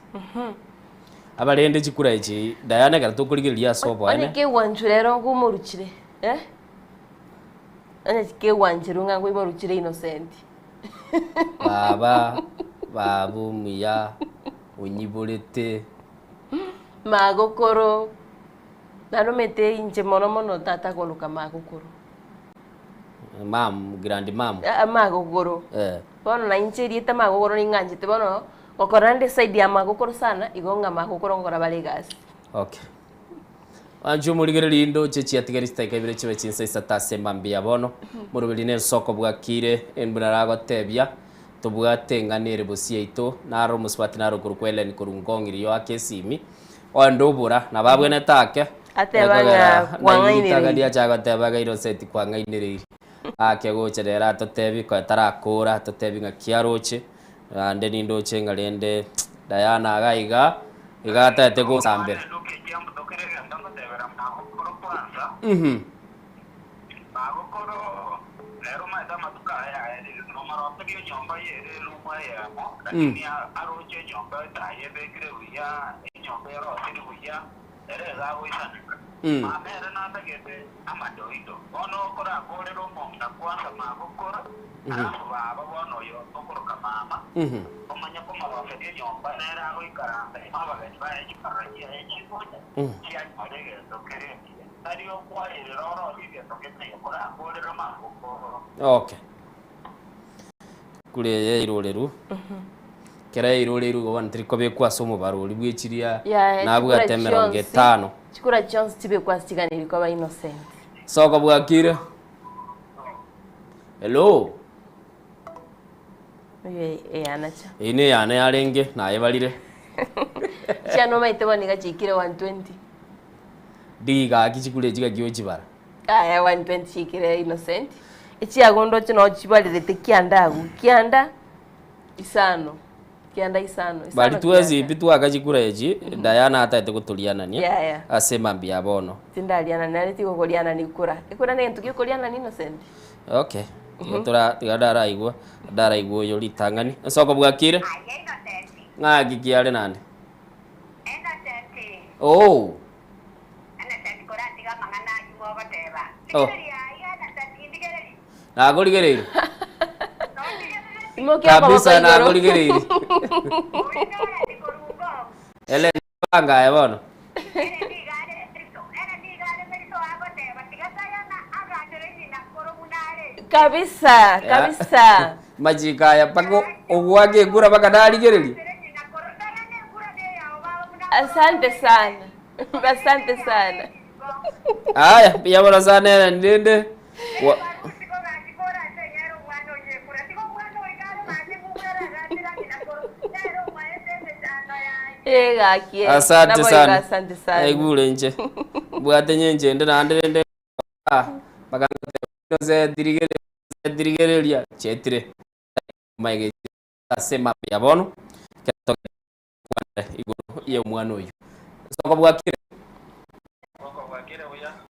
Abarende chikura echi Diana ekero tokorigereria ase Onye oboene. kegwanchwa rero ng'omoruchire eh? Onye kegwancherwa ng'a ngoimoruchire Innocent. Baba, baba omuya, onyiborete. Magokoro, naromete inche mono mono tata koroka magokoro. Mam, grand mum. Aa magokoro. Eh. Bono na inche erieta magokoro ning'anchete bono, gokora nde side ya magokoro sana, igo ng'a magokoro nkora bare egasi. Okay. Anche omorigereria indoche chiatigari chidakika ibere chibe chinsa isato ase mambia bono. Moroberi nensoko bwakire embura ragotebia tobwate eng'ana ere bosio yaito naro omosubati naro okorokwa Ellen korwa Ngong riyo ake esimi onde obora nabo abwenerete ake Ateba ng'a ekogera kwang'ainereiri. naigwitagaria acha goteba iga Innocent kwang'ainereiri ake gocha rero atotebi konya tarakora atotebi ng'aki aroche Naende nindoche ng'a rende Diana iga iga, iga atagete gonsambera. Mhm. Mm. Mm. Mhm. Mhm. Mm. Okay. Kure eye eiroreru. Kera eiroreru igo bono teri kobekwa ase omobaro oria bwe chiria Yaya, nabwate chikura emerongo chionsi- etano. Chikura chionsi chibekwa ase chiganeri koba innocent. Soko bwakire. Hello. Oyo eyanacha. Eyio ne eyane yarenge nayebarire. Chiano omaete bono iga chiikire 120. Ndigi gaki chikura echi gaki ochibara. Aya 120 chiikire innocent. Echiago ndoche noo chibarerete kianda agwo. Kianda isano. Kianda isano. Isano Bari twensi kianda. pi twaka chikura echi Diana atagete gotorianania Yeah, yeah. ase mambia ya bono. Tindarianania nari tigokorianania kura. Ekura negento giokorianania Innocent. Okay. Tiga tora tiga ndaraigwa ndaraigwa oyo ritang'ani. Ensoko bwakire? Ng'aki kiare nande? Oh. Oh. Nakorigereiri. Imokia okoboko Kabisa igoro. nakorigereiri. Ele bangaye bono. Kabisa, kabisa. Machiko aya mpaka ogwaka ekura mpaka narigereria. Asante sana. Asante sana. Aya, mbuya mono sana Ellen rende. Wa- Eh, gaki. eh. Asante Naboigo, sana. Asante sana. Naigure inche. Mbwate nyenche ende naende rende ah, mpaka ngoteba tirigereria chetire. Maege ase mambia bono. Ekero togende gokwanera igoro ya omwana oyio. Soko bwakire?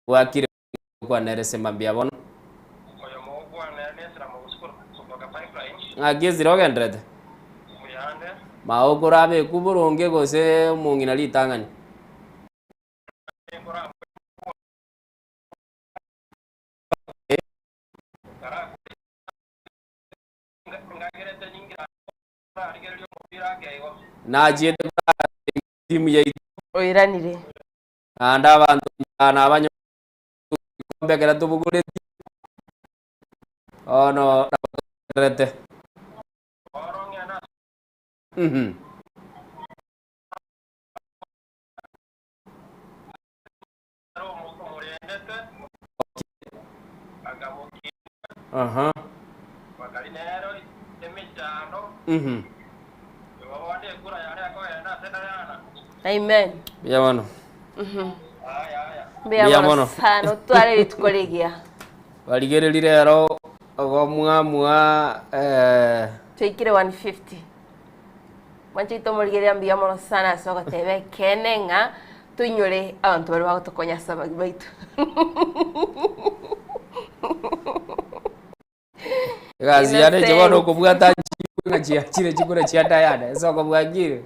Bwakire gokwanera ase mambia bono. Ng'aki esira ogenderete? Magokoro abekwe boronge gose omong'ina ritang'ani? Nachiete korara timu yaito. Oiranire. Naende abanto nabanyora egekombe ekero tobogoretie, bono nabo togendererete. Mhm. Aha. Mhm. Amen. Mbuya mono. Mhm. Mbuya Mbuya mono mono. sana otware rituko rigiya. Barigereria rero ogo mwamua eh, Twaikire 150. Mwanche tomorigereria mbuya mono sana ase ogoteba ekeene ng'a toinyore abanto baria bagotokonya ase abagima baito. Egasi yane inche bono Innocent. okobwata nchikwe ng'a chiachire chikura chia Diana ase okobwangire.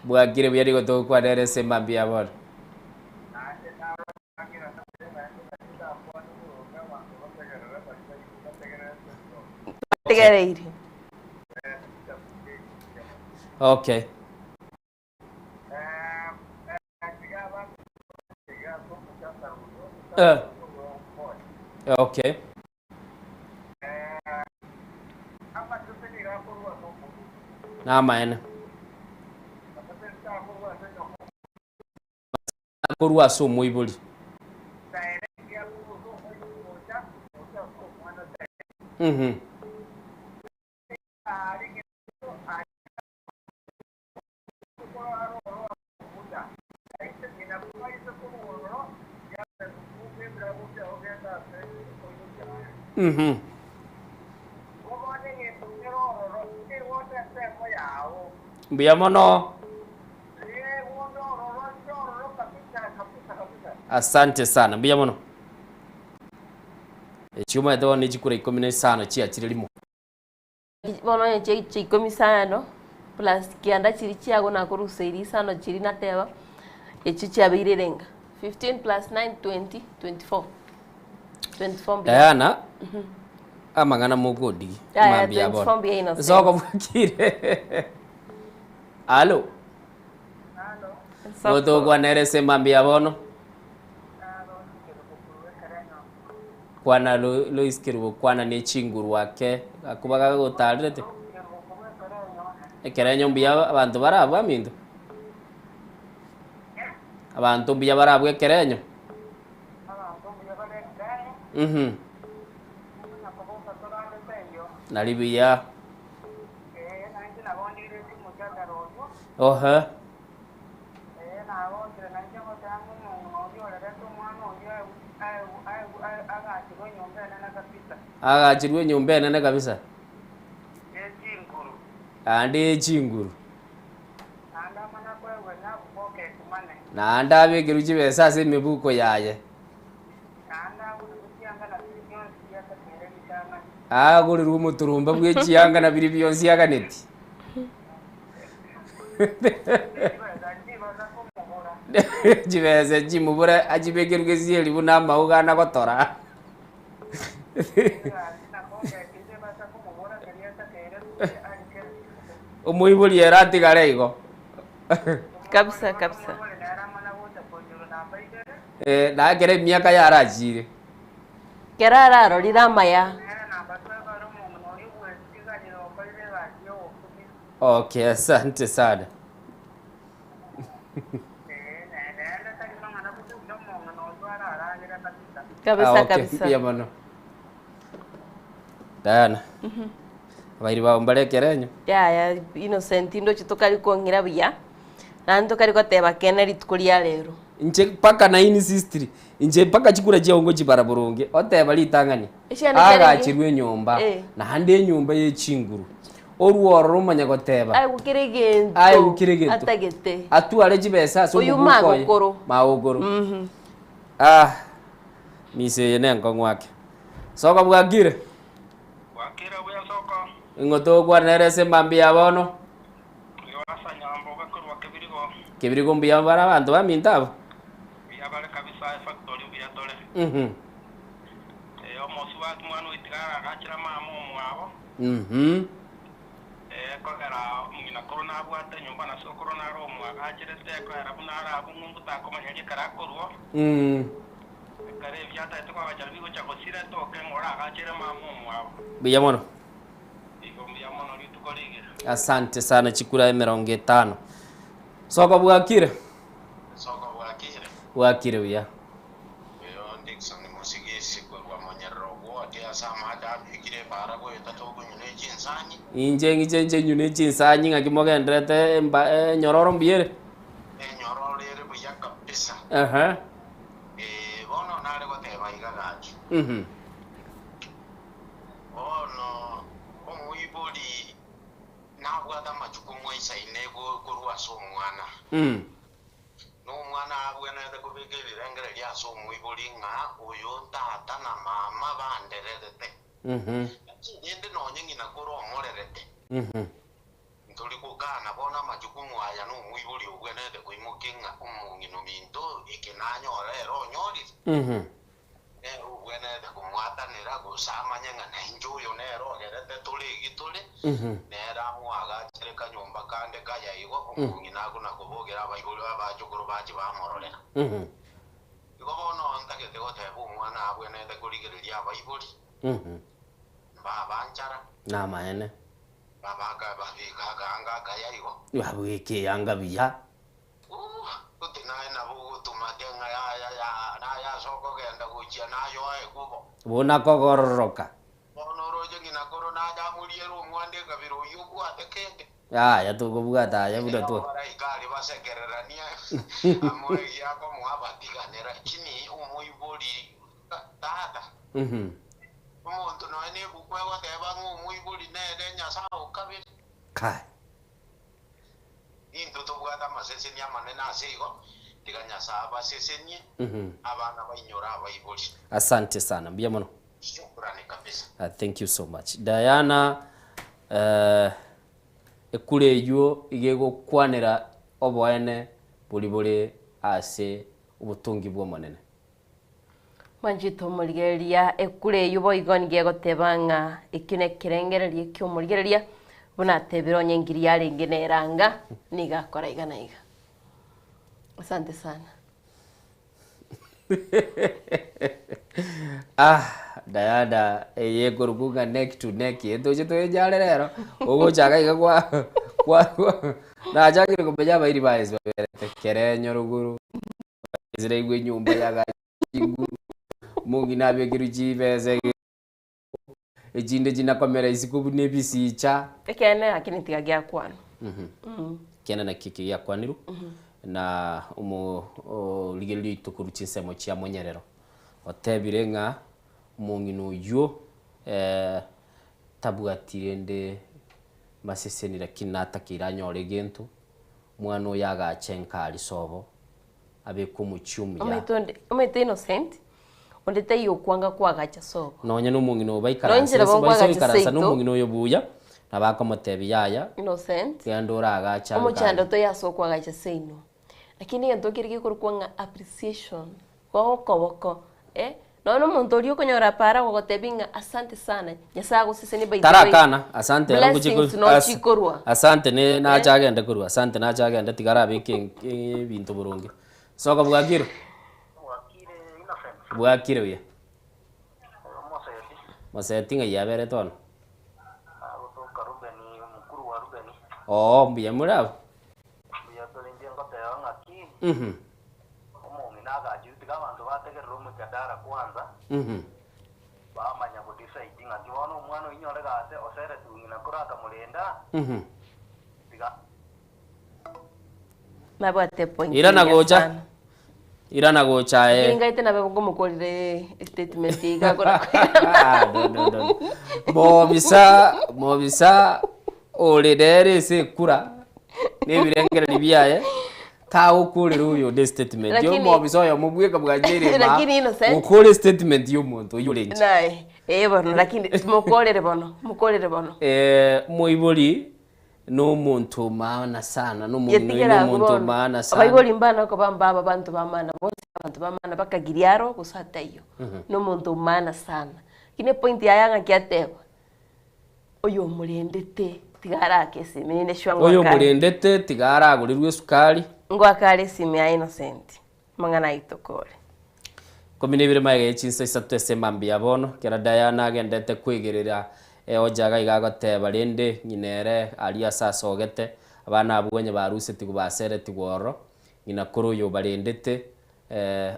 Bwakire buya nigo togokwanera ase emambia ya bono. Tegereiri. Okay. Eh. Okay. Namaene. Korwa ase omoibori. Mhm. Mhm. Mbuya mono. Asante sana. Mbuya mono. Echiomanyete bono ne chikura ikomi na isano chiachire rimo. Bono onye chiacha ikomi isano, plus kianda chiria chiago nakoruseiri isano chiria nateba, echio chiabeire erenga. 15 plus 9 20, 24. 24 mbuya. Diana, amang'ana mokodigi Yaya, mambia 24 bono. mbuya innocent. Soko bwakire. Alo. Soko. Gotokwanere ase mambia bono. Kwana Lois Kerubo kwana ne chinguru ake gakuba gagotarerete. Ekerenyo mbuya abanto barabwo aminto. Abanto mbuya barabwo ekerenyo. Mhm. Nari buya. Ohe. Agachirwe enyomba enene kabisa. Naende ye chinguru. Naende abekerwe chibesa ase emebuko yaye. Agorerwe omoturumba bwe chianga na biria bionsi aganeti. Chibesa chimobore achibekerwe gesieri buna amauga ana gotora. Omoibori ere atigare igo. Kabisa kabisa. Eh, na ekero emiaka yarachire. Kero ararorire amaya. Okay, asante sana. Kabisa Ah, okay, kabisa. mbuya mono. Diana, abairi bao mbare ekerenyo? Yaya Innocent ndoche tokari kong'ira buya, naende tokari goteba kene rituko ria rero. Inche mpaka na insistiri, inche mpaka chikura chiao ngochibara boronge, oteba ritang'ani, Echiane kiarenge? agachirwe enyomba, Eh. naende enyomba ye chinguru, orwororo omanye goteba, Aegwe kera egento Aegwe kera egento. atagete. atware chibesa ase Oyio omobuko oye. magokoro. Magokoro. Mhm. Ah, misa eye nenkong'u ake. Soka bwakire? Ing'o togokwana nere ase emambia ya bono? Kebirigo mbuya bare abanto baminto aba? Mhm. Mhm. Mm. Mbuya mono. Asante sana chikura emerongo etano. Soko bwakire? Bwakire buya. Inche ng'iche inche nyune chinsanyi ng'aki mogenderete emba enyororo mbuya ere? Ehe. Mhm. Mm. Mhm. Mhm. abwenerete koimokia ng'a omong'ina ominto eke nanyora ere onyorire, nere obwenerete komwatanera gose amanye ng'a nainche oyo nere ogerete tore egi tore, nere amoagachere kanyomba kande kaya igo, omong'ina akona kobogera abaibori abachokoro bache bamororera. Igo bono ntagete goteba omwana abwenerete korigereria abaibori, mbabanchara. Namaene. Babaka babeka akaanga akaya igo. Babweka eyanga buya. Ooh, goti naye nabo ogotumate ng'a yaya ya naye ase okogenda gochia naye oegwe bo. Buna kogororoka. Bono oroche ng'ina koro naye amoriere omwando ekabira oyio obwate kende. Yaya tokobwata aya buna twa. Abaraika aria basekereranie amoe egiakomoa batigane, lakini omoibori tata. Omonto nonya nebuku egoteba ng'a omoibori nere Nyasae o kabere. Kai. Intwe tobwate amaseseni amanene ase igo, tiga Nyasae abasesenie, abana bainyore abaibori. Asante sana, mbuya mono. Shukrani kabisa. Thank you so much. Diana, eh, ekura eywo iga egokwanera oboene bori bore ase obotongi bw'Omonene. Mwanchete omorigereria ekura eyio boigo nigo egoteba ng'a ekio nekerengererio eki'omorigereria, buna atebire onye engiri yarenge neranga, nigo akora iga na iga. Asante sana. Ah, Diana eye ekorokwa ng'a neck to neck eye toche toenyare rero, ogochaka iga kwa kwa nachakire komenya abairi baye ase baberete kerenyo rogoro. Esiraigwe enyomba yagachinguru, omong'ina abekerwe chibesa echinde chinakomera isiko buna ebisicha. Ekeene lakini tiga giakwanwa. Ekeene nakio ekio giakwanirwe na omo origereria oito korwa chinsemo chia monyerero, otebire ng'a omong'ina oyio tabwati rende maseseni lakini natakeire anyore egento, omwana oyo agache nka aria sobo. abeke omochie omuya. Omanyete onde, omanyete Innocent, onde taiyo okwanga kwagacha sobo. Nonya nomong'ina oyo Nonya baikaranse inchera ase bongo baise kwagacha goikaransa seito. nomong'ina oyo buya, nabo akomotebia yaya, Innocent, genda oragache omochando ankare. toiyo ase okwagacha seino. Lakini egento keria gekorokwa ng'a appreciation, gokoboko, eh, nonya na omonto oria okonyora para gogotebia ng'a asante sana, Nyasaye agosesenie by the way, Tarakana, asante ero ngochie blessings ko- no as- chikorwa. asante ne Eh. nache agende korwa, asante nache agende tiga arabeke en- ebinto boronge. Soka bwakire? Bwakire buya. Moseti ng'ai aberete bono? Oo mbuya more abwo? Mhm. Mhm. Mhm. Nabwate point Irana engiya gocha. sana. Irana gocha aye. Lakini ngaite nabe ngomokorire statement iga akora Ah, no, no, no. Mobisa, mobisa ore nere ase ekura nebirengererio biaye tagokorera oyonde statement. Lakini- Omobisa oyomo bweka bwancheire ma Lakini Innocent- gokora statement ya omonto oyio ore inche. Naye, eh bono lakini mokorere bono, mokorere bono. Eh, moibori Nomonto o maana sana, nomong'ina oyo Yetigera abwo nomonto o bono. maana sana. Abaibori mbana okoba mbaba abanto ba maana bonsi abanto ba maana bakagiria aro gose ataiyo. Nomonto o maana sana. Lakini epoint yaye ng'aki ateba, oyo omorendete tiga arake esimi ninde sure Oyo ngoaka are. omorendete tiga aragorerwe esukari. Ngoaka are esimi ya Innocent, amang'ana aito kore. Ikomi na ibere magega ye chinsa isato ase mambia bono, ekero Diana agendete kwegerera eoja iga iga agoteba, rende ng'ina ere aria ase asogete, abana abwo onye barusetigwe baseretigwe ororo, ng'ina kore oyo obarendete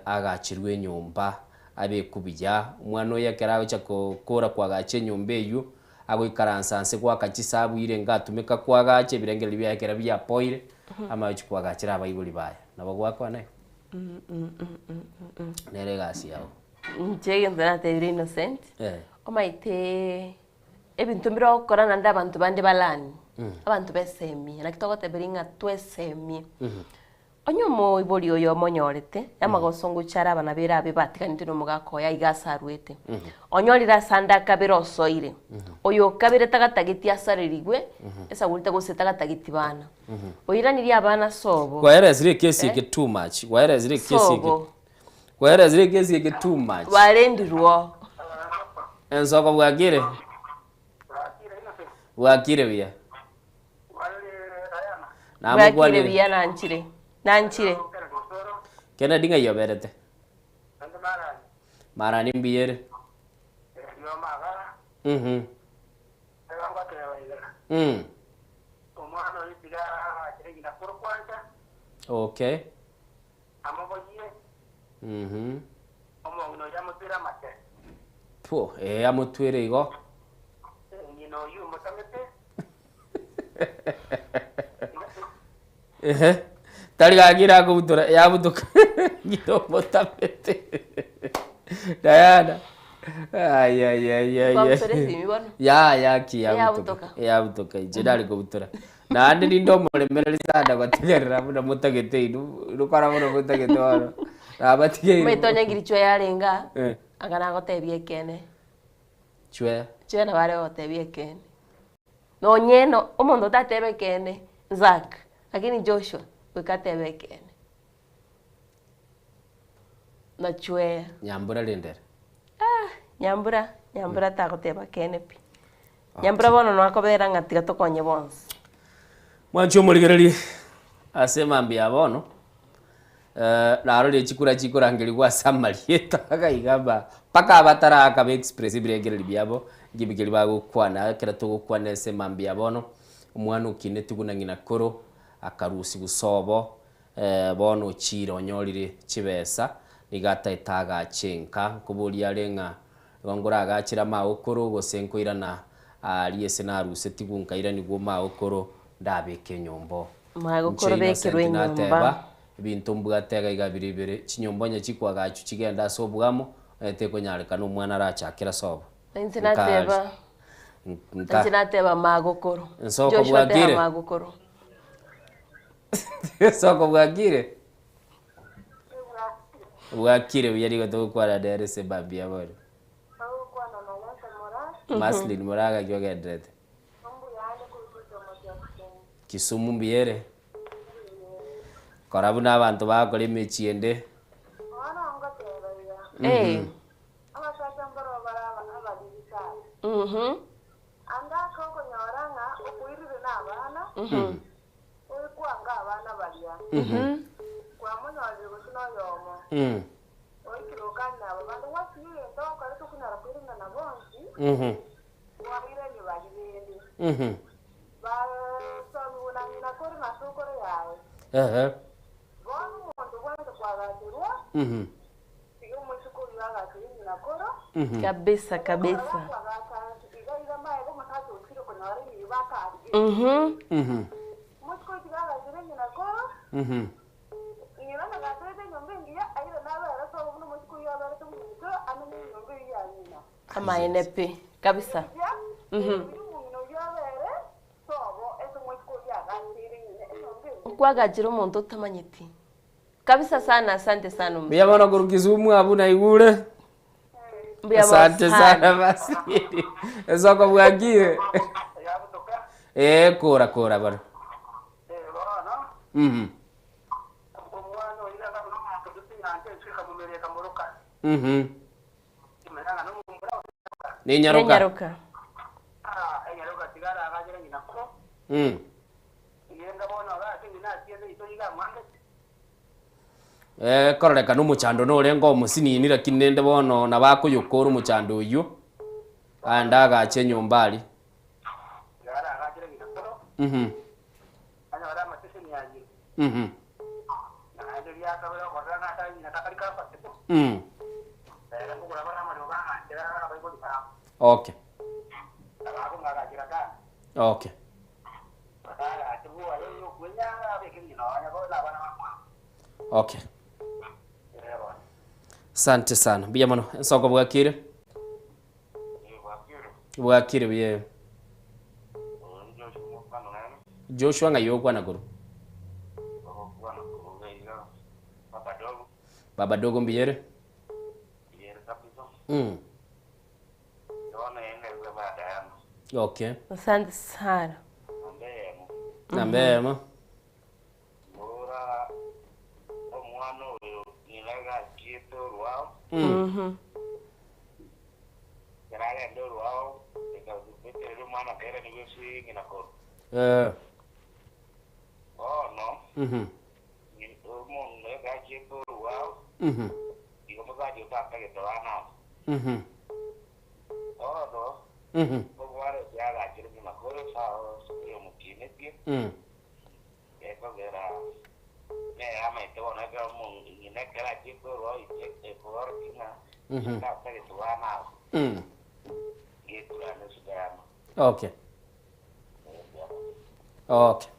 agacherwe enyomba abekwe buya. Omwana oyo ekero agocha kokora koagacha enyomba eywo, agoikaransa nse goaka chisabu ire ngatumeka koagacha ebirengererio biaye ekero biapoire, amanye gochia koagachera abaibori baye. Nabo gwakwana igo. Nere egasi yao. Inche egento natebire Innocent, Eh. omaete ebinto mbire ogokora naende abanto bande balani, abanto besemie, naki togoteberia ng'a twesemie. Onye omoibori oyo omonyorete, amagoso ngocha are abana bere abe batiganete nomogaka oye aiga ase arwete. Onyorire ase ande akabere osoire. Oyo okabere tagatageti asarerigwe, esaguri gose tagatageti bana. Oiranirie abana sobo. Kwaeresire ekesi eke too much. Kwaeresire ekesi eke. Sobo. Kwaeresire ekesi eke too much. Barendirwe. Ensoko bwakire? Bwakire buya. Bwakire Namokwanire. buya nanchire. Nanchire. Kennedy ng'ai oberete? Marani mbuya ere. Mhm. Okay. Mhm. Pwo, eh amotwere igo. Ehe. Tari gaki erakobutora yabutoka ng'ina omotamete. Diana. Ai ai ai ai. Kwabutora esimi bono? Ya ya ki yabutoka. Eyabutoka. Eyabutoka inche nare kobutora. Naende ninde omoremereri sana gotegerera buna motagete inwe, rokora buna motagete bono. Nabatigeire. Omanyete onye ngiri chwe yarenge aa, Eh. anga nagotebia ekeene. Chwe. Chwe nabo are gogotebia ekeene. Nonye no omonto otatebe ekeene, Zack, lakini Joshua, goika atebe ekeene. Na chwea. Nyambura rende ere. Ah, Nyambura, Nyambura tagoteba keene pi. Nyambura bono nakobera ng'a tiga tokonye bonsi. Mwanche omorigererie ase emambia ya bono, eh, narorire chikura chikorangerigwa ase amarieta iga iga ba mpaka abataraaka ba express ebirengererio biabo, nkibi keria bagokwana ekero togokwana ase emambia ya bono, omwana okinetigwe na ng'ina koro, akarusigwa sobo, Bono ochiire onyorire chibesa, nigo ataete agache enka. Nkoboria are ng'a igo nkoragachere amagokoro gose nkoirana aaria ase narusetigwe nkairanigwa omagokoro ndabeke enyomba. Magokoro Inche Innocent bekerwe enyomba. nateba, ebinto mbwate iga iga bire ibere, chinyomba onye chikwagachwa chigende ase oboamo, onye tekonyarekana omwana arachakere ase obo. Inche Nka- nateba, nka- inche nateba magokoro. Nsoko Joshua teba bwakire? magokoro. Soko bwakire? Bwakire buya nigo togokwana nere ase mambia bono. Maslin Moraa gaki ogenderete? Kisumu mbuya ere? Kora buna abanto bagokora emechie ende. Eh. Oikwanga abana baria, kwamonyorire gose noyomo, oikire okania aba bande, gwasinywa egento ogokora tokonyara koirana bonsi, kwairania baria bende, basomigwe na ng'ina kore na sokoro yaye. Bono omonto bwancha kwagacherwa, tiga omoiseke oyio agachere ng'ina koro. Kabisa kabisa. Kwagacha iga iga maega omosacha ochire konyora enibo akarigia. Omoiseke oyio tiga agachere ng'ina koro, ng'ina onye gasoete enyomba engiya, airane abere sobo buna omoiseke oyio aberete omonto, amenye enyomba eyio ya ng'ina. Amaene pi kabisa. Oyio omong'ina oyio abere sobo ase omoiseke oyio agacheire ng'ina enyomba engiya. Nkwagachera omonto otamanyeti. Kabisa sana asante sana Mbuya omusacha. mono korwa Kisumu abwo naigure. Mbuya mono Asante sana. sana Maslin. Esoko bwakire? Eh, kora kora bono. Mhm. Mhm. Nenyaroka. Nenyaroka. Eh, kororekana omochando norenge omosinini lakini rende bono nabo akoyokora omochando oyio, aende agache enyomba aria. Mhm. Mhm. Mm. Okay. Okay. Okay. Asante sana. Mbuya mono. Ensoko bwakire? Bwakire buya. Joshua ng'ai okwana korwa? Baba dogo mbiyere. Okay. Asante sana. Nambema. Okay. Okay.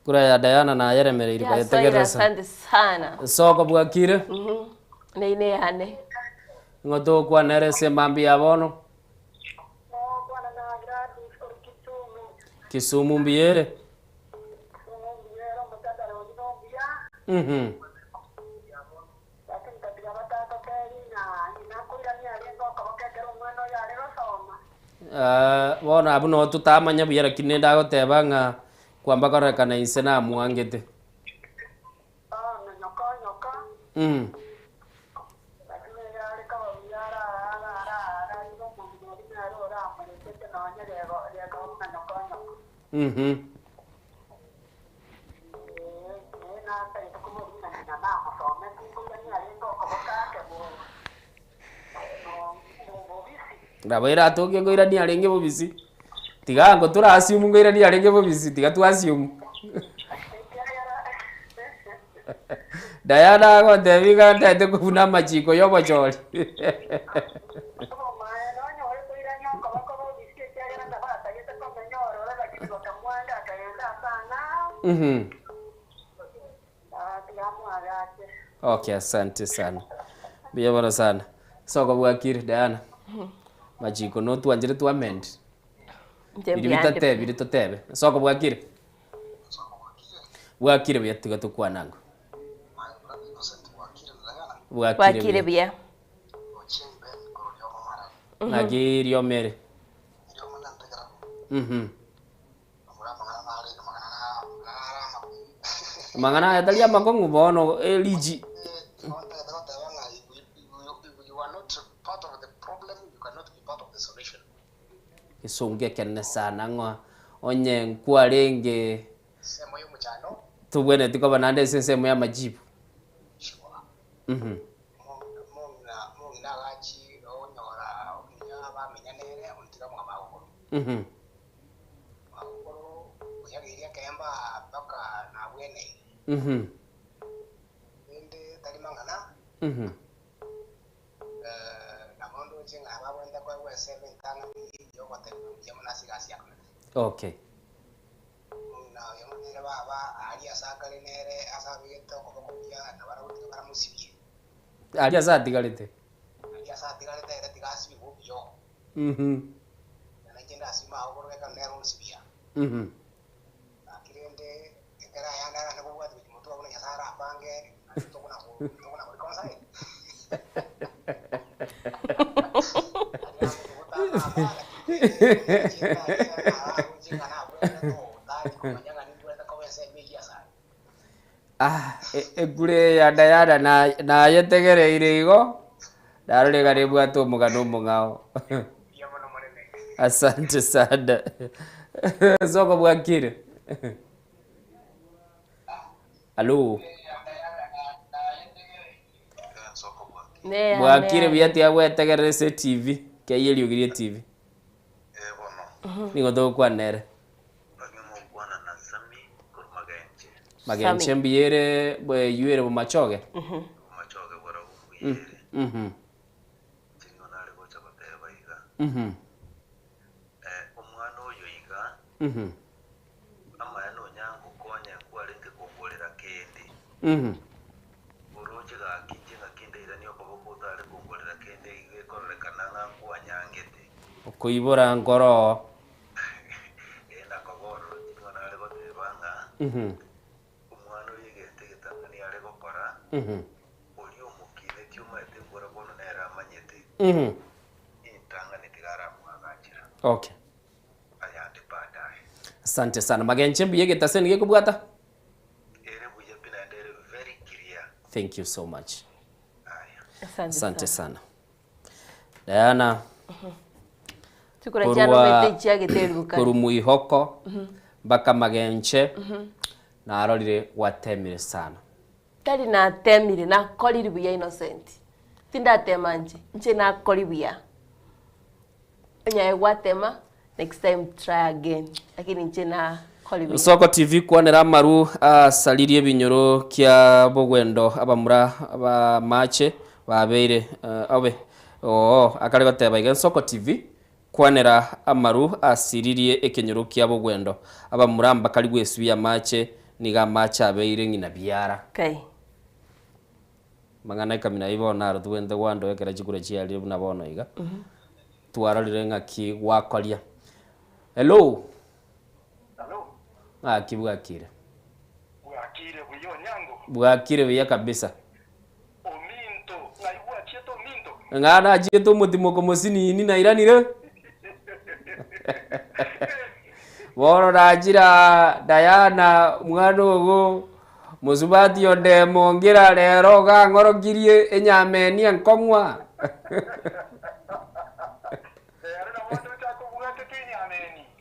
Kura ya Diana na yeremereire Yasoira, bayetegereza. asante sana. Soko bwakire. Neine yane. Ng'oto kwanere se mambi ya bono. Kisumu mbiyere. Bono abwo no totamanya buya lakini ndagoteba ng'a kwamba korekana inse namwangete. Ndabaira atoke ngoirani arenge bobisi. Tiga ngo turasiumu ngoirani arenge bobisi tiga twasiumu. Diana agotebi ndete kubuna amachiko yobochori. Okay, asante sana. Mbuya mono sana. Soko bwakire Diana. Machiko no twanjire twamend. Nje Biri mbiyande. bitatebire totebe. Soko bwakire. Bwakire buya tiga tukwanango. Bwakire Bwakire buya. buya. Naki riomere. Mang'ana aya tari amakong'u bono eriji. Gesongo ekene sana ng'a onye nkwarenge tobwenereti koba naende ase ensemo ya amajibu. Okay. Aria ase atigarete. Ah, ekure ya Diana nayetegereire igo ndarorega nibwate omogano omong'ao. Asante sana. Soko bwakire. Alo. Ne Bwakire buya tiga ase TV keiye TV. Nigo togokwanere. Magenche mbiyere bweyuere bomachoge. Okoibora nkoro. Ritang'ani tiga aramwagachera. Okay. Ayande baadaye. Asante sana. Magenche mbuya egetaseni gekobwata? Ere buya pi naende ere very clear. Thank you so much. Asante Asante sana. Diana. Chikura chiano Korwa- omanyete chiagete eribu kare. Korwa Mwihoko mpaka Magenche narorire gwatemire sana. Tari natemire, nakorire buya Innocent. Tindatema inche, inche nakori buya. Onyaye gwatema, next time try again. Lakini inche nakori buya. Nsoko TV kwanera amaru asaririe ebinyoro kia bogwendo abamura b'amache babeire obe oo akare goteba iga Nsoko TV kwanera amaru asiririe ekenyoro kia bogwendo abamura mbakari gwesibia amache nigo amache abeire ng'ina biara. Kai. Mang'ana ikomi na ibo naro tobwenerete gwandoa ekero chikura chiarire buna bono iga. Twarorire ng'aki gwakoria. Hello. Ng'aki bwakire? Bwakire buya Onyango? Bwakire buya kabisa. Ominto, ng'ai gwachiete ominto? Ng'a nachiete omotimoko mosinini nairanire. Bono nachire aa Diana mwana ogo mosubati onde mongera rero iga ang'orokirie enyama eni enkong'wa.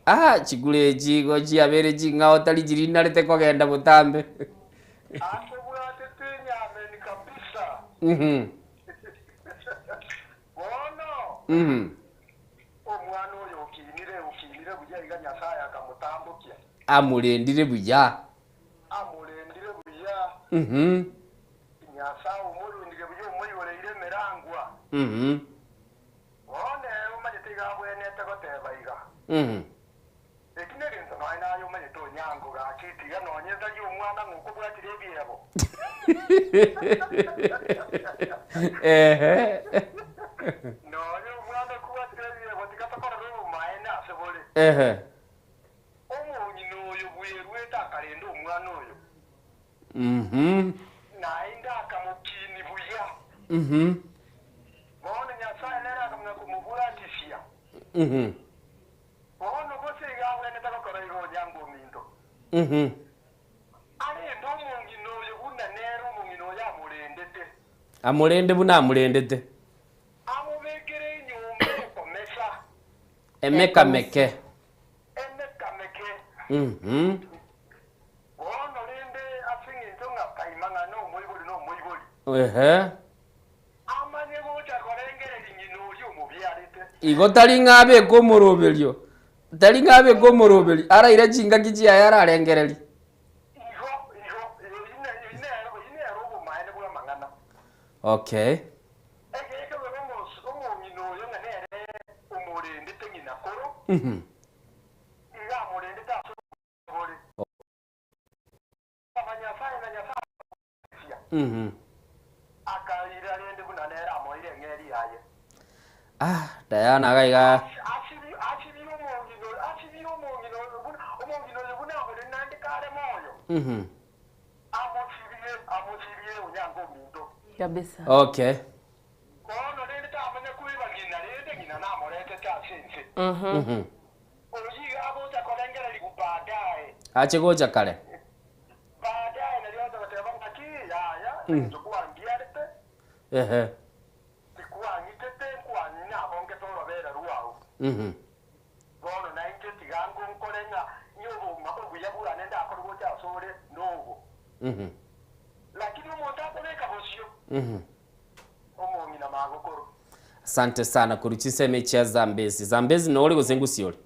Ah, chikura echi igo chiabeire ching'ao tari chiria narete kogenda botambe. Mhm. Mhm. Amorendire buya. Mhm. Mhm. Mhm. Ehe. Ehe. Mhm. Mhm. Mhm. Mhm. Amorende buna amorendete. Emekameke. Mhm. Ehe. Igo tari ng'a abeke omoroberio, tari ng'a abeke omoroberio, araire chingaki chiaye ararengererie. Okay. Mhm. Mhm. Ah, Diana iga iga. Mhm. Kabisa. Okay. Mhm. Ache gocha kare. Mm. Ehe. Mhm. Mhm. Mhm. Asante sana korwa chinsemo echi chia Zambezi. Zambezi nore gose ngusi ore?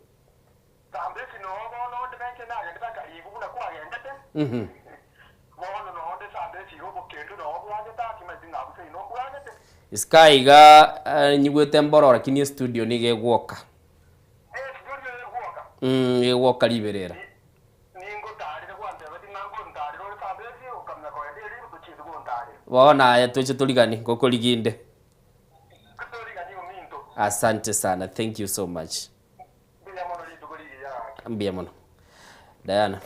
Mhm. Isiko aiga eh, nyigwete mboro lakini estudio nigo egwoka. Mm, egwoka riberera. Bono aye toche torigani ngokoriginde. Asante sana, thank you so much. Mbuya mono. Diana.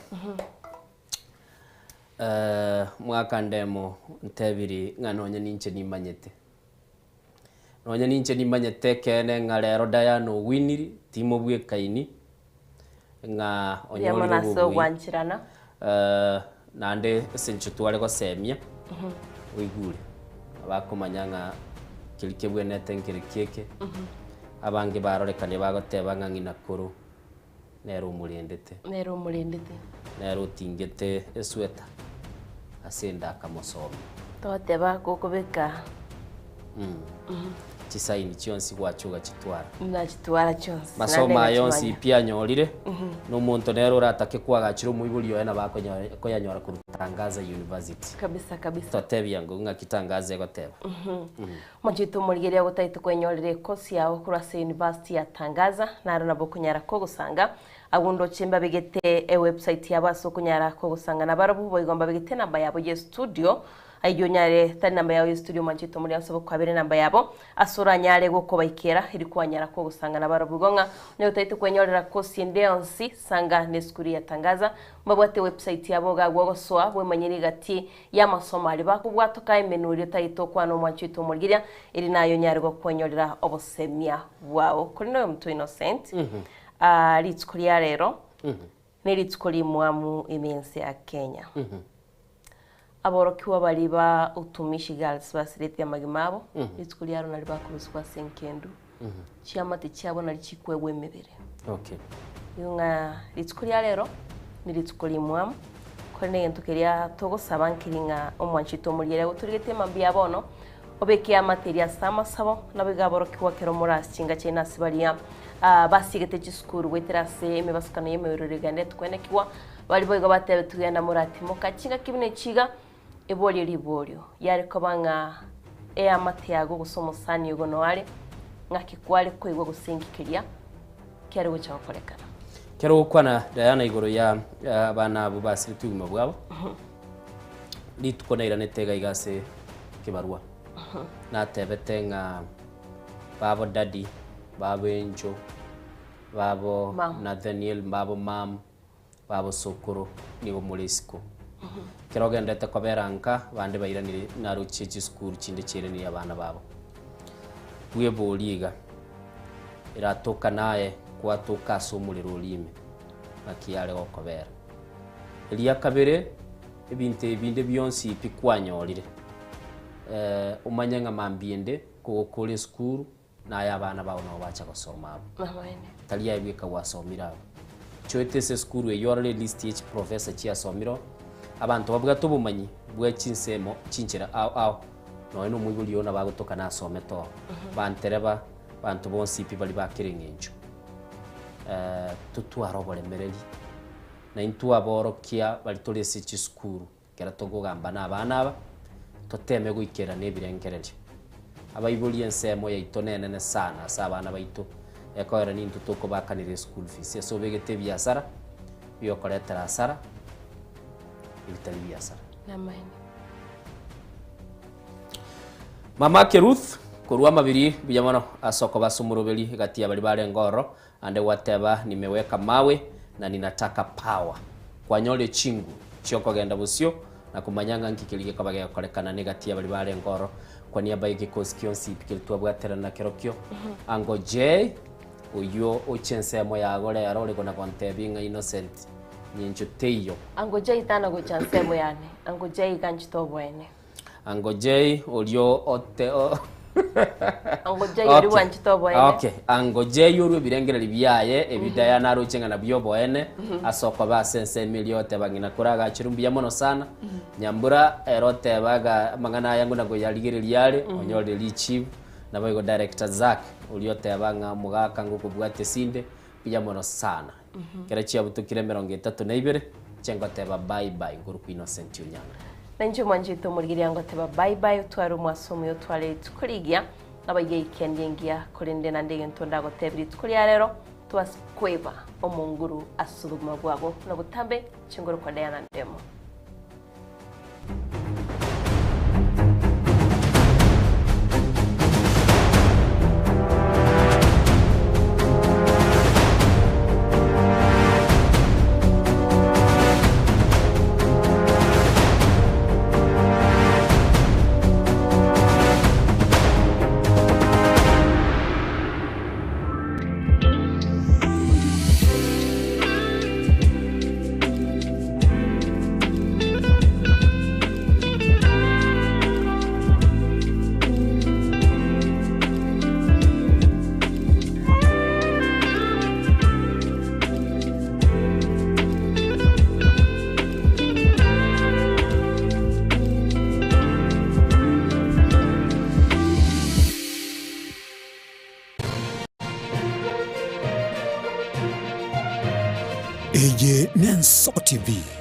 Eh, mwaka ndemo ntebiri ng'a nonye ninche nimanyete. Nonye ninche nimanyete ekeene ng'a rero Diana owiniri, timobwekaini, ng'a Mbuya mono onyorire ase obobui. ogwancherana. Eh, naende ase inche tware gosemia, oigure, abakomanya ng'a keri kebwenerete nkere kieke, abange barorekane bagoteba ng'a ng'ina koro nere omorendete. Nere omorendete. Nere otingete esweta ase enda akamosomia. Togoteba gokobeka. Chisaini chionsi gwacha ogachitwara. Nachitwara chionsi. Masomo aya onsi pi anyorire, na omonto nere oratake koagachera omoibori oye nabo akoyanyora korwa Tangaza University. Kabisa kabisa. Totebia ng'o ng'aki Tangaza egoteba. Omonto omorigereria ogotaete kwenyorera ekosi yao korwa ase University ya Tangaza, naro nabo okonyara kogosanga. Agwo ndoche mbabegete ewebsite yabo ase okonyara kogosanga nabarabwo, boigo mbabegete enamba yabo ye studio, ayio onyare tari namba yao ye studio mwanchete omorigereria ase obokwabera enamba yabo, ase oranyare gokobaikera eri kwanyara kogosanga nabarabwo. Igo ng'a onye otaete kwenyorera kosi ende yonsi, sanga nesukuru ya Tangaza, mbabwate ewebsite yabo iga agwo ogosoa bwemanyere gati y'amasomo aria bakobwatoka emenwa eria otagete okwana omwancho oito omorigereria, eri naye onyare gokwenyorera obosemia bwao. Korende oyomonto Innocent, ah, rituko ria rero nerituko rimwamu ime ense ya Kenya. Aborokigwa baria ba Utumishi Girls basiretie amagima abo, rituko riaro nario bakorusigwa ase enkendu, chiamate chiabo nario chikwegwa emebere. Okay. Igo ng'a rituko ria rero, nerituko rimwamu, korende egento keria togosaba nkeri ng'a omwanchi oito omorigereria gotorigetie mambia bono, obeke eamate eria ase amasabo, nabo iga aborokigwa ekero more ase chinga chiaino ase baria basiegete chisukuru goetera ase emebasukano y'emeororo egenderete kwenekigwa, baria boigo batebetwe genda moratimoka chingaki buna echi iga, Eborie riborio, yare koba ng'a eamate yago gose omosani ogo noare, ng'aki kware koigwa gose inki keria kiare gocha gokorekana. Ekero ogokwana Diana igoro ya abana abwo basiretie obogima bwabo, rituko nairanete iga iga ase ekebarua, natebete ng'a babo daddy, babo Angel, babo Mum. Nathaniel, babo mum, babo sokoro nigo more isiko. Ekero ogenderete kobera nka, bande bairanire narochie chisukuru chinde chiairanirie abana babo. Bweborie iga, eratoka naye kwatoka ase omorero oria ime, naki yare gokobera. Eria kabere, ebinto ebi binde bionsi pi kwanyorire, omanye ng'a mambia ende kogokora esukuru, Naye abana bao nabo bacha gosoma abwo. Amaene. Tari aye bweka gwasomire abwo. Choete ase esukuru eyio orore elist ye chiprofessor chiasomire oo, abanto babwate obomanyi bwe chinsemo chinchera ao ao, nonya na omoibori oo nabo agotoka nasomete oo. Bantereba, banto bonsi pi baria ba kera eng'encho. Totware oboremereri, na intwe aborokia baria tore ase chisukuru. Ekero tokogamba nabana aba, toteme goikerana ebirengererio. Abaibori ensemo yaito nenene sana ase abana baito, ekoera nintwe tokobakanera eschool fees ase obegete ebiasara biokoretera hasara ebitari biasara. Namaene. Mama ake Ruth, korwa amabiri mbuya mono ase okoba ase omoroberi egati ya baria barenge ororo, Ande gwateba, Nimeweka mawe, na ninataka power. Kwanyorire chinguru chi'okogenda bosio na komanya ng'a nki keria gekoba gegokorekana negati y'abaria barenge oro. Kwa niaba y'egekosi gionsi pi keria twabwaterana nakerokio, Ango Jay, oyio oche ensemo yago rero ore kona gontebia ng'a Innocent nyencho teiyo. Ango Jay tana gocha nsemo yane. Ango Jay ganchete oboene. Ango Jay orio ote o Ango Jay oria bwanchete oboene. Okay, Ango Jay orwe ebirengererio biaye ebi Diana aroche ng'a nabio oboene ase okoba ase ensemo eria oteba ng'ina kore agachire mbuya mono sana. Nyambura ere oteba iga amang'ana aya nguna koyarigereria are onyorire richibu. Naboigo Director Zack oria oteba ng'a omogaka ngokobwatia esinde mbuya mono sana. Ekero chiabutokire emerongo etato na ibere, inche ngoteba bye bye nkorokwa Innocent Onyango. Na inche omwanchete omorigereria ngoteba bye bye otware omwase omuya otware rituko rigiya nabaige eikendi engiya korende naende egento ndagotebie rituko ria rero tobase kweba omonguru ase obogima bwago buna botambe inche nkorokwa Diana Ndemo. Eye n'Ensoko TV.